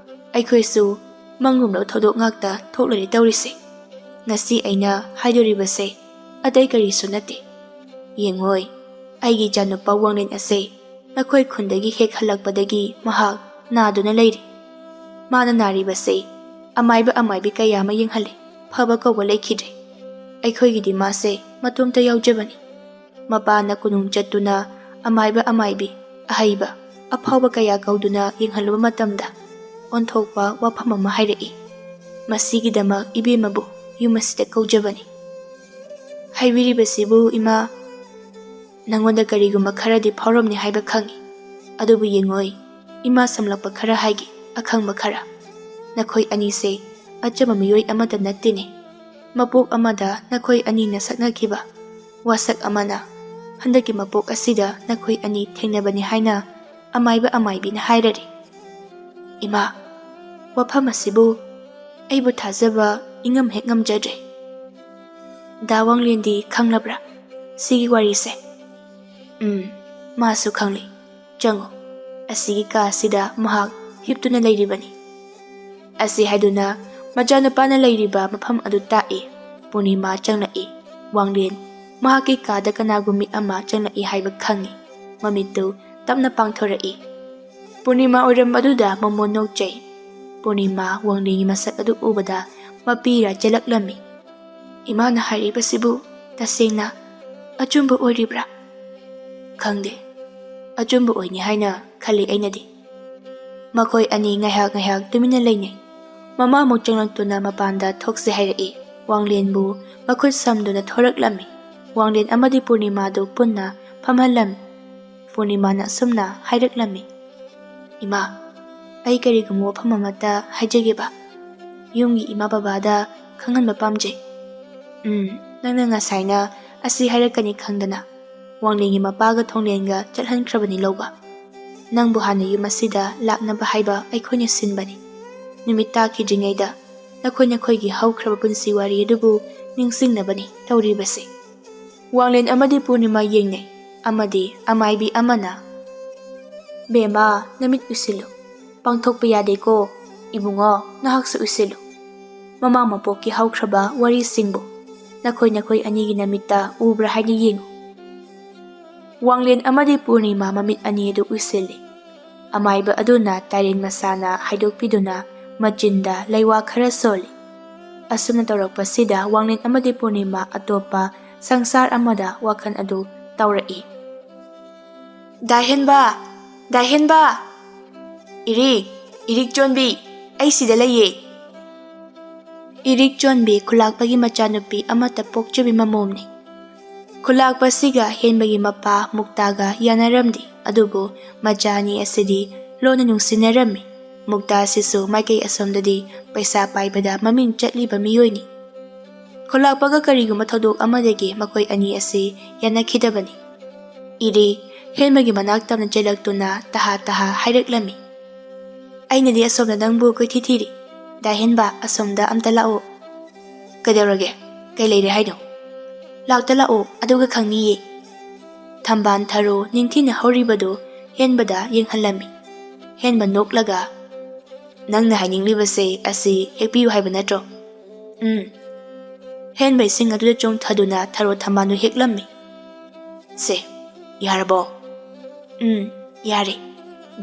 ꯑꯩꯈꯣꯏꯁꯨ ꯃꯪꯒꯨꯝꯕ ꯊꯧꯗꯣꯛ ꯉꯥꯛꯇ ꯊꯣꯛꯂꯔꯦ ꯇꯧꯔꯤꯁꯦ꯫ ꯉꯁꯤ ꯑꯩꯅ ꯍꯥꯏꯗꯣꯔꯤꯕꯁꯦ ꯑꯇꯩ ꯀꯔꯤꯁꯨ ꯅꯠꯇꯦ꯫ ꯌꯦꯡꯉꯣꯏ, ꯑꯩꯒꯤ ꯏꯆꯥꯅꯨꯄꯥ ꯋꯥꯡꯂꯦꯟ ꯑꯁꯦ ꯅꯈꯣꯏ ꯈꯨꯟꯗꯒꯤ ꯍꯦꯛ ꯍꯜꯂꯛꯄꯗꯒꯤ ꯃꯍꯥꯛ ꯅꯥꯗꯨꯅ ꯂꯩꯔꯤ꯫ ꯃꯥꯅ ꯅꯥꯔꯤꯕꯁꯦ ꯑꯃꯥꯏꯕ ꯑꯃꯥꯏꯕꯤ ꯀꯌꯥ ꯑꯃ ꯌꯦꯡꯍꯜꯂꯦ, ꯐꯕ ꯀꯧꯕ ꯂꯩꯈꯤꯗ꯭ꯔꯦ꯫ ꯑꯩꯈꯣꯏꯒꯤꯗꯤ ꯃꯥꯁꯦ ꯃꯇꯣꯝꯇ ꯌꯥꯎꯖꯕꯅꯤ"꯫ ꯃꯄꯥꯅ ꯀꯣꯅꯨꯡ ꯆꯠꯇꯨꯅ ꯑꯃꯥꯏꯕ ꯑꯃꯥꯏꯕꯤ, ꯑꯍꯩꯕ, ꯑꯐꯥꯎꯕ ꯀꯌꯥ ꯀꯧꯗꯨꯅ ꯌꯦꯡꯍꯜꯂꯨꯕ ꯃꯇꯝꯗ ꯑꯣꯟꯊꯣꯛꯄ ꯋꯥꯐꯝ ꯑꯃ ꯍꯥꯏꯔꯛꯏ꯫ "ꯃꯁꯤꯒꯤꯗꯃꯛ ꯏꯕꯦꯝꯃꯕꯨ ꯌꯨꯝ ꯑꯁꯤꯗ ꯀꯧꯖꯕꯅꯤ"꯫ "ꯍꯥꯏꯕꯤꯔꯤꯕꯁꯤꯕꯨ ꯏꯃꯥ, ꯅꯉꯣꯟꯗ ꯀꯔꯤꯒꯨꯝꯕ ꯈꯔꯗꯤ ꯐꯥꯎꯔꯝꯅꯤ ꯍꯥꯏꯕ ꯈꯪꯏ, ꯑꯗꯨꯕꯨ ꯌꯦꯡꯉꯣꯏ, ꯏꯃꯥ ꯁꯝꯂꯞꯄ ꯈꯔ ꯍꯥꯏꯒꯦ, ꯑꯈꯪꯕ ꯈꯔ꯫ ꯅꯈꯣꯏ ꯑꯅꯤꯁꯦ ꯑꯆꯝꯕ ꯃꯤꯑꯣꯏ ꯑꯃꯠꯇ ꯅꯠꯇꯦꯅꯦ꯫ ꯃꯄꯣꯛ ꯑꯃꯗ ꯅꯈꯣꯏ ꯑꯅꯤꯅ ꯁꯛꯅꯈꯤꯕ ꯋꯥꯁꯛ ꯑꯃꯅ ꯍꯟꯗꯛꯀꯤ ꯃꯄꯣꯛ ꯑꯁꯤꯗ ꯅꯈꯣꯏ ꯑꯅꯤ ꯊꯦꯡꯅꯕꯅꯤ ꯍꯥꯏꯅ ꯑꯃꯥꯏꯕ ꯑꯃꯥꯏꯕꯤꯅ ꯍꯥꯏꯔꯔꯦ"꯫ "ꯏꯃꯥ, ꯋꯥꯐꯝ ꯑꯁꯤꯕꯨ ꯑꯩꯕꯨ ꯊꯥꯖꯕ ꯏꯉꯝ ꯍꯦꯛ ꯉꯝꯖꯗ꯭ꯔꯦ꯫ ꯗꯥ ꯋꯥꯡꯂꯦꯟꯗꯤ ꯈꯪꯂꯕ꯭ꯔꯥ ꯁꯤꯒꯤ ꯋꯥꯔꯤꯁꯦ?" "ꯎꯝ, ꯃꯥꯁꯨ ꯈꯪꯂꯤ꯫ ꯆꯪꯉꯨ, ꯑꯁꯤꯒꯤ ꯀꯥ ꯑꯁꯤꯗ ꯃꯍꯥꯛ ꯍꯤꯞꯇꯨꯅ ꯂꯩꯔꯤꯕꯅꯤ"꯫ ꯑꯁꯤ ꯍꯥꯏꯗꯨꯅ ꯃꯆꯥꯅꯨꯄꯥꯅ ꯂꯩꯔꯤꯕ ꯃꯐꯝ ꯑꯗꯨ ꯇꯥꯛꯏ꯫ ꯄꯨꯔꯅꯤꯃꯥ ꯆꯪꯂꯛꯏ꯫ ꯋꯥꯡꯂꯦꯟ ꯃꯍꯥꯛꯀꯤ ꯀꯥꯗ ꯀꯅꯥꯒꯨꯝꯕꯤ ꯑꯃ ꯆꯪꯂꯛꯏ ꯍꯥꯏꯕ ꯈꯪꯏ꯫ ꯃꯃꯤꯠꯇꯨ ꯇꯞꯅ ꯄꯥꯡꯊꯣꯔꯛꯏ꯫ ꯄꯨꯔꯅꯤꯃꯥ ꯑꯣꯏꯔꯝꯕꯗꯨꯗ ꯃꯃꯣꯟ ꯅꯣꯛꯆꯩ꯫ ꯄꯨꯔꯅꯤꯃꯥ ꯋꯥꯡꯂꯦꯟꯒꯤ ꯃꯁꯛ ꯑꯗꯨ ꯎꯕꯗ ꯃꯄꯤꯔꯥ ꯆꯦꯜꯂꯛꯂꯝꯃꯤ꯫ "ꯏꯃꯥꯅ ꯍꯥꯏꯔꯤꯕꯁꯤꯕꯨ ꯇꯁꯦꯡꯅ ꯑꯆꯨꯝꯕ ꯑꯣꯏꯔꯤꯕ꯭ꯔꯥ?" "ꯈꯪꯗꯦ, ꯑꯆꯨꯝꯕ ꯑꯣꯏꯅꯤ ꯍꯥꯏꯅ ꯈꯜꯂꯤ ꯑꯩꯅꯗꯤ"꯫ ꯃꯈꯣꯏ ꯑꯅꯤ ꯉꯥꯏꯍꯥꯛ ꯉꯥꯏꯍꯥꯛ ꯇꯨꯃꯤꯟꯅ ꯂꯩꯅꯩ꯫ ꯃꯃꯥ ꯑꯃꯨꯛ ꯆꯪꯂꯛꯇꯨꯅ ꯃꯄꯥꯟꯗ ꯊꯣꯛꯁꯤ ꯍꯥꯏꯔꯛꯏ꯫ ꯋꯥꯡꯂꯦꯟꯕꯨ ꯃꯈꯨꯠ ꯁꯝꯗꯨꯅ ꯊꯣꯔꯛꯂꯝꯃꯤ꯫ ꯋꯥꯡꯂꯦꯟ ꯑꯃꯗꯤ ꯄꯨꯔꯅꯤꯃꯥꯗꯨ ꯄꯨꯟꯅ ꯐꯝꯍꯜꯂꯝꯃꯤ꯫ ꯄꯨꯔꯅꯤꯃꯥꯅ ꯑꯁꯨꯝꯅ ꯍꯥꯏꯔꯛꯂꯝꯃꯤ, "ꯏꯃꯥ, ꯑꯩ ꯀꯔꯤꯒꯨꯝꯕ ꯋꯥꯐꯝ ꯑꯃꯠꯇ ꯍꯥꯏꯖꯒꯦꯕ"꯫ ꯌꯨꯝꯒꯤ ꯏꯃꯥ ꯕꯕꯥꯗ ꯈꯪꯍꯟꯕ ꯄꯥꯝꯖꯩ꯫ ꯎꯝ, ꯅꯪꯅ ꯉꯁꯥꯏꯅ ꯑꯁꯤ ꯍꯥꯏꯔꯛꯀꯅꯤ ꯈꯪꯗꯅ ꯋꯥꯡꯂꯦꯟꯒꯤ ꯃꯄꯥꯒ ꯊꯣꯡꯂꯦꯟꯒ ꯆꯠꯍꯟꯈ꯭ꯔꯕꯅꯤ ꯂꯧꯕ꯫ ꯅꯪꯕꯨ ꯍꯥꯟꯅ ꯌꯨꯝ ꯑꯁꯤꯗ ꯂꯥꯛꯅꯕ ꯍꯥꯏꯕ ꯑꯩꯈꯣꯏꯅ ꯁꯤꯟꯕꯅꯤ꯫ ꯅꯨꯃꯤꯠ ꯇꯥꯈꯤꯗ꯭ꯔꯤꯉꯩꯗ ꯅꯈꯣꯏ ꯅꯈꯣꯏꯒꯤ ꯍꯧꯈ꯭ꯔꯕ ꯄꯨꯟꯁꯤ ꯋꯥꯔꯤ ꯑꯗꯨꯕꯨ ꯅꯤꯡꯁꯤꯡꯅꯕꯅꯤ ꯇꯧꯔꯤꯕꯁꯦ꯫ ꯋꯥꯡꯂꯦꯟ ꯑꯃꯗꯤ ꯄꯨꯔꯅꯤꯃꯥ ꯌꯦꯡꯅꯩ, ꯑꯃꯗꯤ ꯑꯃꯥꯏꯕꯤ ꯑꯃꯅ, "ꯕꯦꯝꯃ, ꯅꯃꯤꯠ ꯎꯏꯁꯤꯜꯂꯨ꯫ ꯄꯥꯡꯊꯣꯛꯄ ꯌꯥꯗꯦꯀꯣ꯫ ꯏꯕꯨꯡꯉꯣ, ꯅꯍꯥꯛꯁꯨ ꯎꯏꯁꯤꯜꯂꯨ꯫ ꯃꯃꯥ ꯃꯄꯣꯛꯀꯤ ꯍꯧꯈ꯭ꯔꯕ ꯋꯥꯔꯤꯁꯤꯡꯕꯨ ꯅꯈꯣꯏ ꯅꯈꯣꯏ ꯑꯅꯤꯒꯤ ꯅꯃꯤꯠꯇ ꯎꯕ꯭ꯔꯥ ꯍꯥꯏꯅ ꯌꯦꯡꯉꯨ꯫" ꯋꯥꯡꯂꯦꯟ ꯑꯃꯗꯤ ꯄꯨꯔꯅꯤꯃꯥ ꯃꯃꯤꯠ ꯑꯅꯤ ꯑꯗꯨ ꯎꯏꯁꯤꯜꯂꯤ꯫ ꯑꯃꯥꯏꯕ ꯑꯗꯨꯅ ꯇꯥꯏꯔꯦꯟ ꯃꯁꯥꯅ ꯍꯥꯏꯗꯣꯛꯄꯤꯗꯨꯅ ꯃꯆꯤꯟꯗ ꯂꯩꯋꯥ ꯈꯔ ꯁꯣꯜꯂꯤ꯫ ꯑꯁꯨꯝꯅ ꯇꯧꯔꯛꯄꯁꯤꯗ ꯋꯥꯡꯂꯦꯟ ꯑꯃꯗꯤ ꯄꯨꯔꯅꯤꯃꯥ ꯑꯇꯣꯞꯄ ꯁꯪꯁꯥꯔ ꯑꯃꯗ ꯋꯥꯈꯜ ꯑꯗꯨ ꯇꯧꯔꯛꯏ꯫ "ꯗꯥ ꯍꯦꯟꯕ! ꯗꯥ ꯍꯦꯟꯕ! ꯏꯔꯤꯛ! ꯏꯔꯤꯛ ꯆꯣꯟꯕꯤ! ꯑꯩ ꯁꯤꯗ ꯂꯩꯌꯦ!" ꯏꯔꯤꯛ ꯆꯣꯟꯕꯤ ꯈꯨꯂꯥꯛꯄꯒꯤ ꯃꯆꯥꯅꯨꯄꯤ ꯑꯃꯠꯇ ꯄꯣꯛꯆꯕꯤ ꯃꯃꯣꯝꯅꯤ꯫ ꯈꯨꯂꯥꯛꯄꯁꯤꯒ ꯍꯦꯟꯕꯒꯤ ꯃꯄꯥ ꯃꯨꯛꯇꯥꯒ ꯌꯥꯅꯔꯝꯗꯦ, ꯑꯗꯨꯕꯨ ꯃꯆꯥ ꯑꯅꯤ ꯑꯁꯤꯗꯤ ꯂꯣꯟꯅ ꯅꯨꯡꯁꯤꯅꯔꯝꯃꯤ꯫ ꯃꯨꯛꯇꯥ ꯑꯁꯤꯁꯨ ꯃꯥꯏꯀꯩ ꯑꯁꯣꯝꯗꯗꯤ ꯄꯩꯁꯥ ꯄꯥꯏꯕꯗ ꯃꯃꯤꯡ ꯆꯠꯂꯤꯕ ꯃꯤꯑꯣꯏꯅꯤ꯫ ꯈꯨꯂꯥꯛꯄꯒ ꯀꯔꯤꯒꯨꯝꯕ ꯊꯧꯗꯣꯛ ꯑꯃꯗꯒꯤ ꯃꯈꯣꯏ ꯑꯅꯤ ꯑꯁꯤ ꯌꯥꯅꯈꯤꯗꯕꯅꯤ꯫ ꯏꯔꯤꯛ ꯍꯦꯟꯕꯒꯤ ꯃꯅꯥꯛ ꯇꯝꯅ ꯆꯦꯜꯂꯛꯇꯨꯅ ꯇꯍꯥ ꯇꯍꯥ ꯍꯥꯏꯔꯛꯂꯝꯃꯤ꯫ "ꯑꯩꯅꯗꯤ ꯑꯁꯣꯝꯗ ꯅꯪꯕꯨ ꯀꯣꯏꯊꯤ ꯊꯤꯔꯤ꯫ ꯗꯥ ꯍꯦꯟꯕ, ꯑꯁꯣꯝꯗ ꯑꯝꯇ ꯂꯥꯛꯑꯣ꯫" "ꯀꯩꯗꯧꯔꯒꯦ? ꯀꯩ ꯂꯩꯔꯦ ꯍꯥꯏꯅꯣ?" "ꯂꯥꯛꯇ ꯂꯥꯛꯑꯣ, ꯑꯗꯨꯒ ꯈꯪꯅꯤꯌꯦ꯫" ꯊꯝꯕꯥꯜ ꯊꯔꯣ ꯅꯤꯡꯊꯤꯅ ꯍꯧꯔꯤꯕꯗꯨ ꯍꯦꯟꯕꯗ ꯌꯦꯡꯍꯜꯂꯝꯃꯤ꯫ ꯍꯦꯟꯕ ꯅꯣꯛꯂꯒ, "ꯅꯪꯅ ꯍꯥꯏꯅꯤꯡꯂꯤꯕꯁꯦ ꯑꯁꯤ ꯍꯦꯛꯄꯤꯌꯨ ꯍꯥꯏꯕ ꯅꯠꯇ꯭ꯔꯣ?" "ꯎꯝ꯫" ꯍꯦꯟꯕ ꯏꯁꯤꯡ ꯑꯗꯨꯗ ꯆꯣꯡꯊꯗꯨꯅ ꯊꯔꯣ ꯊꯝꯕꯥꯜꯗꯨ ꯍꯦꯛꯂꯝꯃꯤ꯫ "ꯁꯦ, ꯌꯥꯔꯕꯣ?" "ꯎꯝ, ꯌꯥꯔꯦ꯫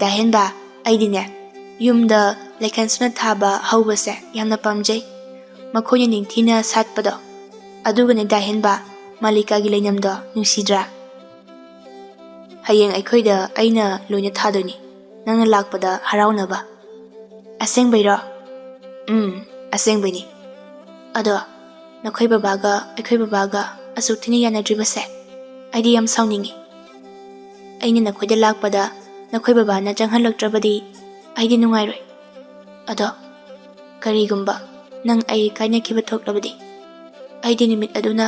ꯗꯥ ꯍꯦꯟꯕ, ꯑꯩꯗꯤꯅꯦ, ꯌꯨꯝꯗ ꯂꯩꯈꯟ ꯁꯨꯅ ꯊꯥꯕ ꯍꯧꯕꯁꯦ ꯌꯥꯝꯅ ꯄꯥꯝꯖꯩ꯫ ꯃꯈꯣꯏꯅ ꯅꯤꯡꯊꯤꯅ ꯁꯥꯠꯄꯗꯣ꯫ ꯑꯗꯨꯒꯅꯦ ꯗꯥ ꯍꯦꯟꯕ, ꯃꯥꯂꯤꯀꯥꯒꯤ ꯂꯩꯅꯝꯗꯣ ꯅꯨꯡꯁꯤꯗ꯭ꯔꯥ? ꯍꯌꯦꯡ ꯑꯩꯈꯣꯏꯗ ꯑꯩꯅ ꯂꯣꯏꯅ ꯊꯥꯗꯣꯏꯅꯤ, ꯅꯪꯅ ꯂꯥꯛꯄꯗ ꯍꯔꯥꯎꯅꯕ꯫" "ꯑꯁꯦꯡꯕꯩꯔꯣ?" "ꯎꯝ, ꯑꯁꯦꯡꯕꯩꯅꯤ꯫ ꯑꯗꯣ ꯅꯈꯣꯏ ꯕꯕꯥꯒ ꯑꯩꯈꯣꯏ ꯕꯕꯥꯒ ꯑꯁꯨꯛ ꯊꯤꯅ ꯌꯥꯅꯗ꯭ꯔꯤꯕꯁꯦ ꯑꯩꯗꯤ ꯌꯥꯝ ꯁꯥꯎꯅꯤꯡꯉꯤ꯫ ꯑꯩꯅ ꯅꯈꯣꯏꯗ ꯂꯥꯛꯄꯗ ꯅꯈꯣꯏ ꯕꯕꯥꯅ ꯆꯪꯍꯜꯂꯛꯇ꯭ꯔꯕꯗꯤ ꯑꯩꯗꯤ ꯅꯨꯡꯉꯥꯏꯔꯣꯏ꯫ ꯑꯗꯣ ꯀꯔꯤꯒꯨꯝꯕ ꯅꯪ ꯑꯩ ꯀꯥꯏꯅꯈꯤꯕ ꯊꯣꯛꯂꯕꯗꯤ, ꯑꯩꯗꯤ ꯅꯨꯃꯤꯠ ꯑꯗꯨꯅ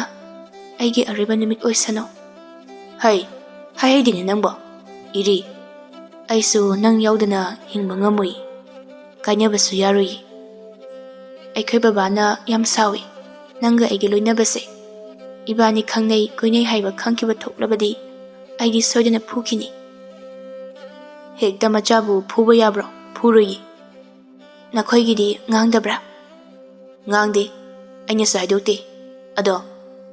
ꯑꯩꯒꯤ ꯑꯔꯣꯏꯕ ꯅꯨꯃꯤꯠ ꯑꯣꯏꯁꯅꯨ꯫ ꯍꯩ, ꯍꯥꯏꯍꯩꯗꯦꯅꯦ ꯅꯪꯕꯣ꯫ ꯏꯔꯤ, ꯑꯩꯁꯨ ꯅꯪ ꯌꯥꯎꯗꯅ ꯍꯤꯡꯕ ꯉꯝꯃꯣꯏ꯫ ꯀꯥꯏꯅꯕꯁꯨ ꯌꯥꯔꯣꯏ꯫ ꯑꯩꯈꯣꯏ ꯕꯕꯥꯅ ꯌꯥꯝ ꯁꯥꯎꯏ꯫ ꯅꯪꯒ ꯑꯩꯒꯤ ꯂꯣꯏꯅꯕꯁꯦ, ꯏꯕꯥꯅꯤ ꯈꯪꯅꯩ ꯀꯣꯏꯅꯩ ꯍꯥꯏꯕ ꯈꯪꯈꯤꯕ ꯊꯣꯛꯂꯕꯗꯤ ꯑꯩꯗꯤ ꯁꯣꯏꯗꯅ ꯐꯨꯈꯤꯅꯤ꯫ ꯍꯦꯛꯇ ꯃꯆꯥꯕꯨ ꯐꯨꯕ ꯌꯥꯕ꯭ꯔꯣ? ꯐꯨꯔꯣꯏꯌꯦ꯫ ꯅꯈꯣꯏꯒꯤꯗꯤ ꯉꯥꯡꯗꯕ꯭ꯔꯥ? ꯉꯥꯡꯗꯦ꯫ ꯑꯩꯅꯁꯨ ꯍꯥꯏꯗꯣꯛꯇꯦ꯫ ꯑꯗꯣ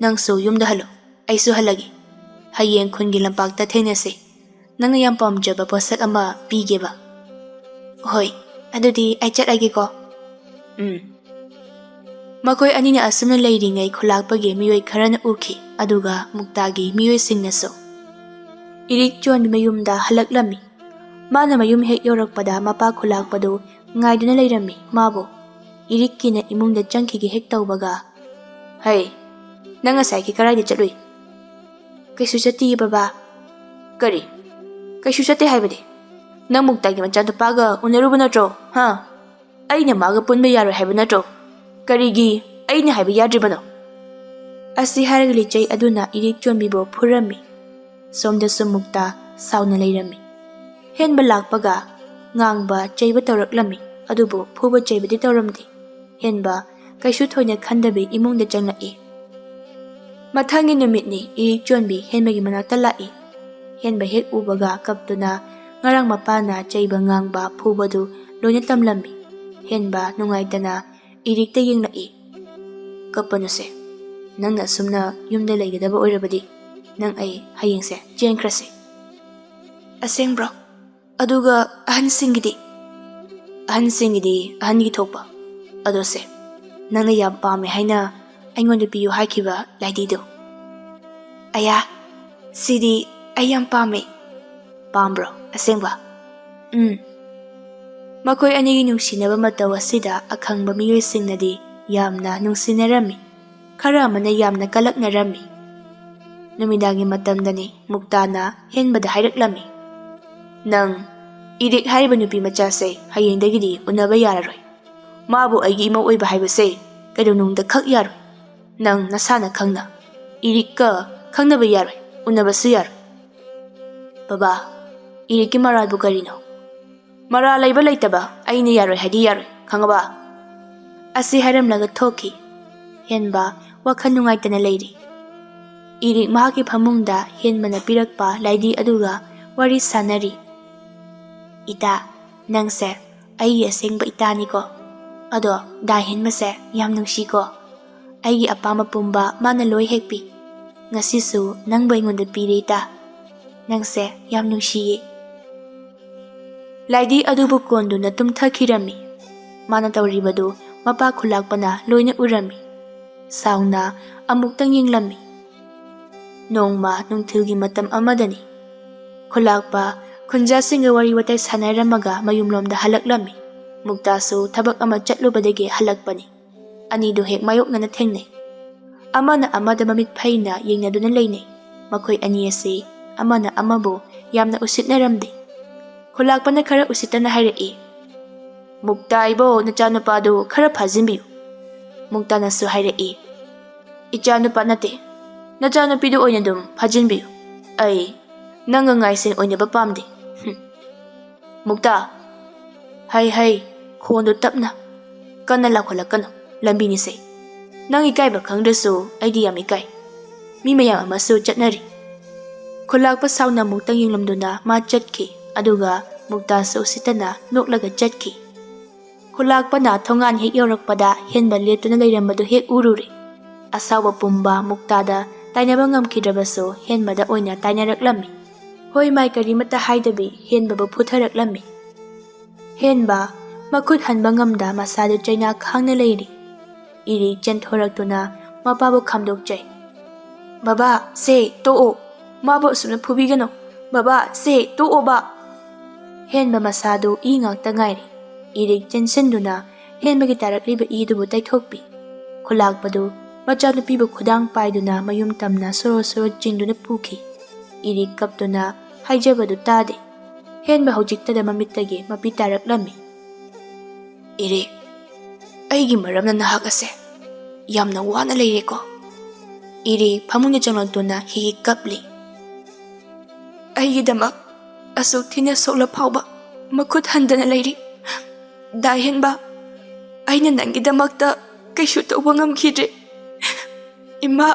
ꯅꯪꯁꯨ ꯌꯨꯝꯗ ꯍꯜꯂꯣ꯫ ꯑꯩꯁꯨ ꯍꯜꯂꯒꯦ꯫ ꯍꯌꯦꯡ ꯈꯨꯟꯒꯤ ꯂꯝꯄꯥꯛꯇ ꯊꯦꯡꯅꯁꯦ꯫ ꯅꯪꯅ ꯌꯥꯝ ꯄꯥꯝꯖꯕ ꯄꯣꯠꯁꯛ ꯑꯃ ꯄꯤꯒꯦꯕ꯫ ꯍꯣꯏ, ꯑꯗꯨꯗꯤ ꯑꯩ ꯆꯠꯂꯒꯦꯀꯣ꯫ ꯎꯝ꯫ ꯃꯈꯣꯏ ꯑꯅꯤꯅ ꯑꯁꯨꯝꯅ ꯂꯩꯔꯤꯉꯩ ꯈꯨꯂꯥꯛꯄꯒꯤ ꯃꯤꯑꯣꯏ ꯈꯔꯅ ꯎꯈꯤ, ꯑꯗꯨꯒ ꯃꯨꯛꯇꯥꯒꯤ ꯃꯤꯑꯣꯏꯁꯤꯡꯅꯁꯨ꯫ ꯏꯔꯤꯛ ꯆꯣꯟꯕꯤ ꯃꯌꯨꯝꯗ ꯍꯜꯂꯛꯂꯝꯃꯤ꯫ ꯃꯥꯅ ꯃꯌꯨꯝ ꯍꯦꯛ ꯌꯧꯔꯛꯄꯗ ꯃꯄꯥ ꯈꯨꯂꯥꯛꯄꯗꯨ ꯉꯥꯏꯗꯨꯅ ꯂꯩꯔꯝꯃꯤ ꯃꯥꯕꯨ꯫ ꯏꯔꯤꯛꯀꯤꯅ ꯏꯃꯨꯡꯗ ꯆꯪꯈꯤꯒꯦ ꯍꯦꯛ ꯇꯧꯕꯒ, "ꯍꯩ, ꯅꯪ ꯉꯁꯥꯏꯒꯤ ꯀꯔꯥꯏꯗ ꯆꯠꯂꯨꯏ?" "ꯀꯩꯁꯨ ꯆꯠꯇꯤꯌꯦ ꯕꯕꯥ꯫" "ꯀꯔꯤ? ꯀꯩꯁꯨ ꯆꯠꯇꯦ ꯍꯥꯏꯕꯗꯤ? ꯅꯪ ꯃꯨꯛꯇꯥꯒꯤ ꯃꯆꯥꯅꯨꯄꯥꯒ ꯎꯅꯔꯨꯕ ꯅꯠꯇ꯭ꯔꯣ? ꯍꯥ? ꯑꯩꯅ ꯃꯥꯒ ꯄꯨꯟꯕ ꯌꯥꯔꯣꯏ ꯍꯥꯏꯕ ꯅꯠꯇ꯭ꯔꯣ? ꯀꯔꯤꯒꯤ ꯑꯩꯅ ꯍꯥꯏꯕ ꯌꯥꯗ꯭ꯔꯤꯕꯅꯣ?" ꯑꯁꯤ ꯍꯥꯏꯔꯒ ꯂꯤꯆꯩ ꯑꯗꯨꯅ ꯏꯔꯤꯛ ꯆꯣꯟꯕꯤꯕꯨ ꯐꯨꯔꯝꯃꯤ꯫ ꯁꯣꯝꯗꯁꯨ ꯃꯨꯛꯇꯥ ꯁꯥꯎꯅ ꯂꯩꯔꯝꯃꯤ꯫ ꯍꯦꯟꯕ ꯂꯥꯛꯄꯒ ꯉꯥꯡꯕ ꯆꯩꯕ ꯇꯧꯔꯛꯂꯝꯃꯤ, ꯑꯗꯨꯕꯨ ꯐꯨꯕ ꯆꯩꯕꯗꯤ ꯇꯧꯔꯝꯗꯦ꯫ ꯍꯦꯟꯕ ꯀꯩꯁꯨ ꯊꯣꯏꯅ ꯈꯟꯗꯕꯤ ꯏꯃꯨꯡꯗ ꯆꯪꯂꯛꯏ꯫ ꯃꯊꯪꯒꯤ ꯅꯨꯃꯤꯠꯅꯤ, ꯏꯔꯤꯛ ꯆꯣꯟꯕꯤ ꯍꯦꯟꯕꯒꯤ ꯃꯅꯥꯛꯇ ꯂꯥꯛꯏ꯫ ꯍꯦꯟꯕ ꯍꯦꯛ ꯎꯕꯒ ꯀꯞꯇꯨꯅ ꯉꯔꯥꯡ ꯃꯄꯥꯅ ꯆꯩꯕ ꯉꯥꯡꯕ ꯐꯨꯕꯗꯨ ꯂꯣꯏꯅ ꯇꯝꯂꯝꯃꯤ꯫ ꯍꯦꯟꯕ ꯅꯨꯡꯉꯥꯏꯇꯅ ꯏꯔꯤꯛꯇ ꯌꯦꯡꯂꯛꯏ꯫ "ꯀꯞꯄꯅꯨꯁꯦ, ꯅꯪꯅ ꯑꯁꯨꯝꯅ ꯌꯨꯝꯗ ꯂꯩꯒꯗꯕ ꯑꯣꯏꯔꯕꯗꯤ ꯅꯪ ꯑꯩ ꯍꯌꯦꯡꯁꯦ ꯆꯦꯟꯈ꯭ꯔꯁꯦ꯫" "ꯑꯁꯦꯡꯕ꯭ꯔꯣ? ꯑꯗꯨꯒ ꯑꯍꯟꯁꯤꯡꯒꯤꯗꯤ?" "ꯑꯍꯟꯁꯤꯡꯒꯤꯗꯤ ꯑꯍꯟꯒꯤ ꯊꯣꯛꯄ꯫ ꯑꯗꯣ ꯁꯦ, ꯅꯪꯅ ꯌꯥꯝ ꯄꯥꯝꯃꯦ ꯍꯥꯏꯅ ꯑꯩꯉꯣꯟꯗ ꯄꯤꯌꯨ ꯍꯥꯏꯈꯤꯕ ꯂꯥꯏꯙꯤꯗꯣ?" "ꯑꯌꯥ, ꯁꯤꯗꯤ ꯑꯩ ꯌꯥꯝ ꯄꯥꯝꯃꯦ꯫" "ꯄꯥꯝꯕ꯭ꯔꯣ ꯑꯁꯦꯡꯕ?" "ꯎꯝ꯫" ꯃꯈꯣꯏ ꯑꯅꯤꯒꯤ ꯅꯨꯡꯁꯤꯅꯕ ꯃꯇꯧ ꯑꯁꯤꯗ ꯑꯈꯪꯕ ꯃꯤꯑꯣꯏꯁꯤꯡꯅꯗꯤ ꯌꯥꯝꯅ ꯅꯨꯡꯁꯤꯅꯔꯝꯃꯤ꯫ ꯈꯔ ꯑꯃꯅ ꯌꯥꯝꯅ ꯀꯂꯛꯅꯔꯝꯃꯤ꯫ ꯅꯨꯃꯤꯗꯥꯡꯒꯤ ꯃꯇꯝꯗꯅꯤ ꯃꯨꯛꯇꯥꯅ ꯍꯦꯟꯕꯗ ꯍꯥꯏꯔꯛꯂꯝꯃꯤ, "ꯅꯪ ꯏꯔꯤꯛ ꯍꯥꯏꯔꯤꯕ ꯅꯨꯄꯤ ꯃꯆꯥꯁꯦ ꯍꯌꯦꯡꯗꯒꯤꯗꯤ ꯎꯅꯕ ꯌꯥꯔꯔꯣꯏ꯫ ꯃꯥꯕꯨ ꯑꯩꯒꯤ ꯏꯃꯧ ꯑꯣꯏꯕ ꯍꯥꯏꯕꯁꯦ ꯀꯩꯗꯧꯅꯨꯡꯗ ꯈꯛ ꯌꯥꯔꯣꯏ꯫ ꯅꯪ ꯅꯁꯥꯅ ꯈꯪꯅ ꯏꯔꯤꯛꯀ ꯈꯪꯅꯕ ꯌꯥꯔꯣꯏ, ꯎꯅꯕꯁꯨ ꯌꯥꯔꯣꯏ꯫ ꯕꯕꯥ, ꯏꯔꯤꯛꯀꯤ ꯃꯔꯥꯜꯕꯨ ꯀꯔꯤꯅꯣ? ꯃꯔꯥꯜ ꯂꯩꯕ ꯂꯩꯇꯕ ꯑꯩꯅ ꯌꯥꯔꯣꯏ ꯍꯥꯏꯗꯤ ꯌꯥꯔꯣꯏ, ꯈꯪꯉꯕ? ꯑꯁꯤ ꯍꯥꯏꯔꯝꯂꯒ ꯊꯣꯛꯈꯤ꯫ ꯍꯦꯟꯕ ꯋꯥꯈꯜ ꯅꯨꯡꯉꯥꯏꯇꯅ ꯂꯩꯔꯤ꯫ ꯏꯔꯤꯛ ꯃꯍꯥꯛꯀꯤ ꯐꯃꯨꯡꯗ ꯍꯦꯟꯕꯅ ꯄꯤꯔꯛꯄ ꯂꯥꯏꯗꯤ ꯑꯗꯨꯒ ꯋꯥꯔꯤ ꯁꯥꯟꯅꯔꯤ꯫ "ꯏꯇꯥ, ꯅꯪꯁꯦ ꯑꯩꯒꯤ ꯑꯁꯦꯡꯕ ꯏꯇꯥꯅꯤꯀꯣ꯫ ꯑꯗꯣ ꯗꯥ ꯍꯦꯟꯕꯁꯦ ꯌꯥꯝ ꯅꯨꯡꯁꯤꯀꯣ꯫ ꯑꯩꯒꯤ ꯑꯄꯥꯝꯕ ꯄꯨꯝꯕ ꯃꯥꯅ ꯂꯣꯏ ꯍꯦꯛ ꯄꯤ꯫ ꯉꯁꯤꯁꯨ ꯅꯪꯕꯨ ꯑꯩꯉꯣꯟꯗ ꯄꯤꯔꯦ ꯏꯇꯥ꯫ ꯅꯪꯁꯦ ꯌꯥꯝ ꯅꯨꯡꯁꯤꯌꯦ"꯫ ꯂꯥꯏꯗꯤ ꯑꯗꯨꯕꯨ ꯀꯣꯟꯗꯨꯅ ꯇꯨꯝꯊꯈꯤꯔꯝꯃꯤ꯫ ꯃꯥꯅ ꯇꯧꯔꯤꯕꯗꯨ ꯃꯄꯥ ꯈꯨꯂꯥꯛꯄꯅ ꯂꯣꯏꯅ ꯎꯔꯝꯃꯤ꯫ ꯁꯥꯎꯅ ꯑꯃꯨꯛꯇꯪ ꯌꯦꯡꯂꯝꯃꯤ꯫ ꯅꯣꯡꯃ ꯅꯨꯡꯊꯤꯜꯒꯤ ꯃꯇꯝ ꯑꯃꯗꯅꯤ꯫ ꯈꯨꯂꯥꯛꯄ ꯈꯨꯟꯖꯥꯁꯤꯡꯒ ꯋꯥꯔꯤ ꯋꯥꯇꯥꯏ ꯁꯥꯟꯅꯔꯝꯃꯒ ꯃꯌꯨꯝꯂꯣꯝꯗ ꯍꯜꯂꯛꯂꯝꯃꯤ꯫ ꯃꯨꯛꯇꯥꯁꯨ ꯊꯕꯛ ꯑꯃ ꯆꯠꯂꯨꯕꯗꯒꯤ ꯍꯜꯂꯛꯄꯅꯤ꯫ ꯑꯅꯤꯗꯨ ꯍꯦꯛ ꯃꯥꯌꯣꯛꯅꯅ ꯊꯦꯡꯅꯩ꯫ ꯑꯃꯅ ꯑꯃꯗ ꯃꯃꯤꯠ ꯐꯩꯅ ꯌꯦꯡꯅꯗꯨꯅ ꯂꯩꯅꯩ꯫ ꯃꯈꯣꯏ ꯑꯅꯤ ꯑꯁꯤ ꯑꯃꯅ ꯑꯃꯕꯨ ꯌꯥꯝꯅ ꯎꯁꯤꯠꯅꯔꯝꯗꯦ꯫ ꯈꯨꯂꯥꯛꯄꯅ ꯈꯔ ꯎꯁꯤꯠꯇꯅ ꯍꯥꯏꯔꯛꯏ, "ꯃꯨꯛꯇꯥ ꯏꯕꯣ, ꯅꯆꯥꯅꯨꯄꯥꯗꯨ ꯈꯔ ꯐꯥꯖꯤꯟꯕꯤꯌꯨ"꯫ ꯃꯨꯛꯇꯥꯅꯁꯨ ꯍꯥꯏꯔꯛꯏ, "ꯏꯆꯥꯅꯨꯄꯥ ꯅꯠꯇꯦ, ꯅꯆꯥꯅꯨꯄꯤꯗꯨ ꯑꯣꯏꯅ ꯑꯗꯨꯝ ꯐꯥꯖꯤꯟꯕꯤꯌꯨ꯫ ꯑꯩ ꯅꯪꯒ ꯉꯥꯏꯁꯦꯟ ꯑꯣꯏꯅꯕ ꯄꯥꯝꯗꯦ꯫ ꯍꯨꯝ꯫ ꯃꯨꯛꯇꯥ, ꯍꯩ ꯍꯩ, ꯈꯣꯟꯗꯨ ꯇꯞꯅ, ꯀꯟꯅ ꯂꯥꯎꯈꯠꯂꯛꯀꯅꯨ, ꯂꯝꯕꯤꯅꯤꯁꯦ꯫ ꯅꯪ ꯏꯀꯥꯏꯕ ꯈꯪꯗ꯭ꯔꯁꯨ ꯑꯩꯗꯤ ꯌꯥꯝ ꯏꯀꯥꯏ꯫ ꯃꯤ ꯃꯌꯥꯝ ꯑꯃꯁꯨ ꯆꯠꯅꯔꯤ"꯫ ꯈꯨꯂꯥꯛꯄ ꯁꯥꯎꯅ ꯑꯃꯨꯛꯇꯪ ꯌꯦꯡꯂꯝꯗꯨꯅ ꯃꯥ ꯆꯠꯈꯤ, ꯑꯗꯨꯒ ꯃꯨꯛꯇꯥꯁꯨ ꯎꯁꯤꯠꯇꯅ ꯅꯣꯛꯂꯒ ꯆꯠꯈꯤ꯫ ꯈꯨꯂꯥꯛꯄꯅ ꯊꯣꯡꯒꯥꯟ ꯍꯦꯛ ꯌꯧꯔꯛꯄꯗ ꯍꯦꯟꯕ ꯂꯦꯞꯇꯨꯅ ꯂꯩꯔꯝꯕꯗꯨ ꯍꯦꯛ ꯎꯔꯨꯔꯦ꯫ ꯑꯁꯥꯎꯕ ꯄꯨꯝꯕ ꯃꯨꯛꯇꯥꯗ ꯇꯥꯏꯅꯕ ꯉꯝꯈꯤꯗ꯭ꯔꯕꯁꯨ ꯍꯦꯟꯕꯗ ꯑꯣꯏꯅ ꯇꯥꯏꯅꯔꯛꯂꯝꯃꯤ꯫ ꯍꯣꯏ ꯃꯥꯏ ꯀꯔꯤꯃꯠꯇ ꯍꯥꯏꯗꯕꯤ ꯍꯦꯟꯕꯕꯨ ꯐꯨꯊꯔꯛꯂꯝꯃꯤ꯫ ꯍꯦꯟꯕ ꯃꯈꯨꯠ ꯍꯟꯕ ꯉꯝꯗ ꯃꯁꯥꯗꯨ ꯆꯩꯅꯥ ꯈꯥꯡꯅ ꯂꯩꯔꯤ꯫ ꯏꯔꯤꯛ ꯆꯦꯟꯊꯣꯔꯛꯇꯨꯅ ꯃꯄꯥꯕꯨ ꯈꯥꯝꯗꯣꯛꯆꯩ꯫ "ꯕꯕꯥ, ꯁꯦ ꯇꯣꯛꯑꯣ꯫ ꯃꯥꯕꯨ ꯑꯁꯨꯝꯅ ꯐꯨꯕꯤꯒꯅꯨ꯫ ꯕꯕꯥ, ꯁꯦ ꯇꯣꯛꯑꯣꯕ"꯫ ꯍꯦꯟꯕ ꯃꯁꯥꯗꯨ ꯏ ꯉꯥꯛꯇ ꯉꯥꯏꯔꯦ꯫ ꯏꯔꯤꯛ ꯆꯦꯟꯁꯤꯟꯗꯨꯅ ꯍꯦꯟꯕꯒꯤ ꯇꯥꯔꯛꯂꯤꯕ ꯏꯗꯨꯕꯨ ꯇꯩꯊꯣꯛꯄꯤ꯫ ꯈꯨꯂꯥꯛꯄꯗꯨ ꯃꯆꯥꯅꯨꯄꯤꯕꯨ ꯈꯨꯗꯥꯡ ꯄꯥꯏꯗꯨꯅ ꯃꯌꯨꯝ ꯇꯝꯅ ꯁꯣꯔꯣ ꯁꯣꯔꯣ ꯆꯤꯡꯗꯨꯅ ꯄꯨꯈꯤ꯫ ꯏꯔꯤꯛ ꯀꯞꯇꯨꯅ ꯍꯥꯏꯖꯕꯗꯨ ꯇꯥꯗꯦ꯫ ꯍꯦꯟꯕ ꯍꯧꯖꯤꯛꯇꯗ ꯃꯃꯤꯠꯇꯒꯤ ꯃꯄꯤ ꯇꯥꯔꯛꯂꯝꯃꯤ꯫ "ꯏꯔꯤꯛ, ꯑꯩꯒꯤ ꯃꯔꯝꯅ ꯅꯍꯥꯛ ꯑꯁꯦ ꯌꯥꯝꯅ ꯋꯥꯅ ꯂꯩꯔꯦꯀꯣ꯫ ꯏꯔꯤ ꯐꯃꯨꯡꯗ ꯆꯪꯂꯛꯇꯨꯅ ꯍꯤ ꯍꯤ ꯀꯞꯂꯤ꯫ ꯑꯩꯒꯤꯗꯃꯛ ꯑꯁꯨꯛ ꯊꯤꯅ ꯁꯣꯛꯂ ꯐꯥꯎꯕ ꯃꯈꯨꯠ ꯍꯟꯗꯅ ꯂꯩꯔꯤ꯫ ꯗꯥ ꯍꯦꯟꯕ, ꯑꯩꯅ ꯅꯪꯒꯤꯗꯃꯛꯇ ꯀꯩꯁꯨ ꯇꯧꯕ ꯉꯝꯈꯤꯗ꯭ꯔꯦ꯫ ꯏꯃꯥ,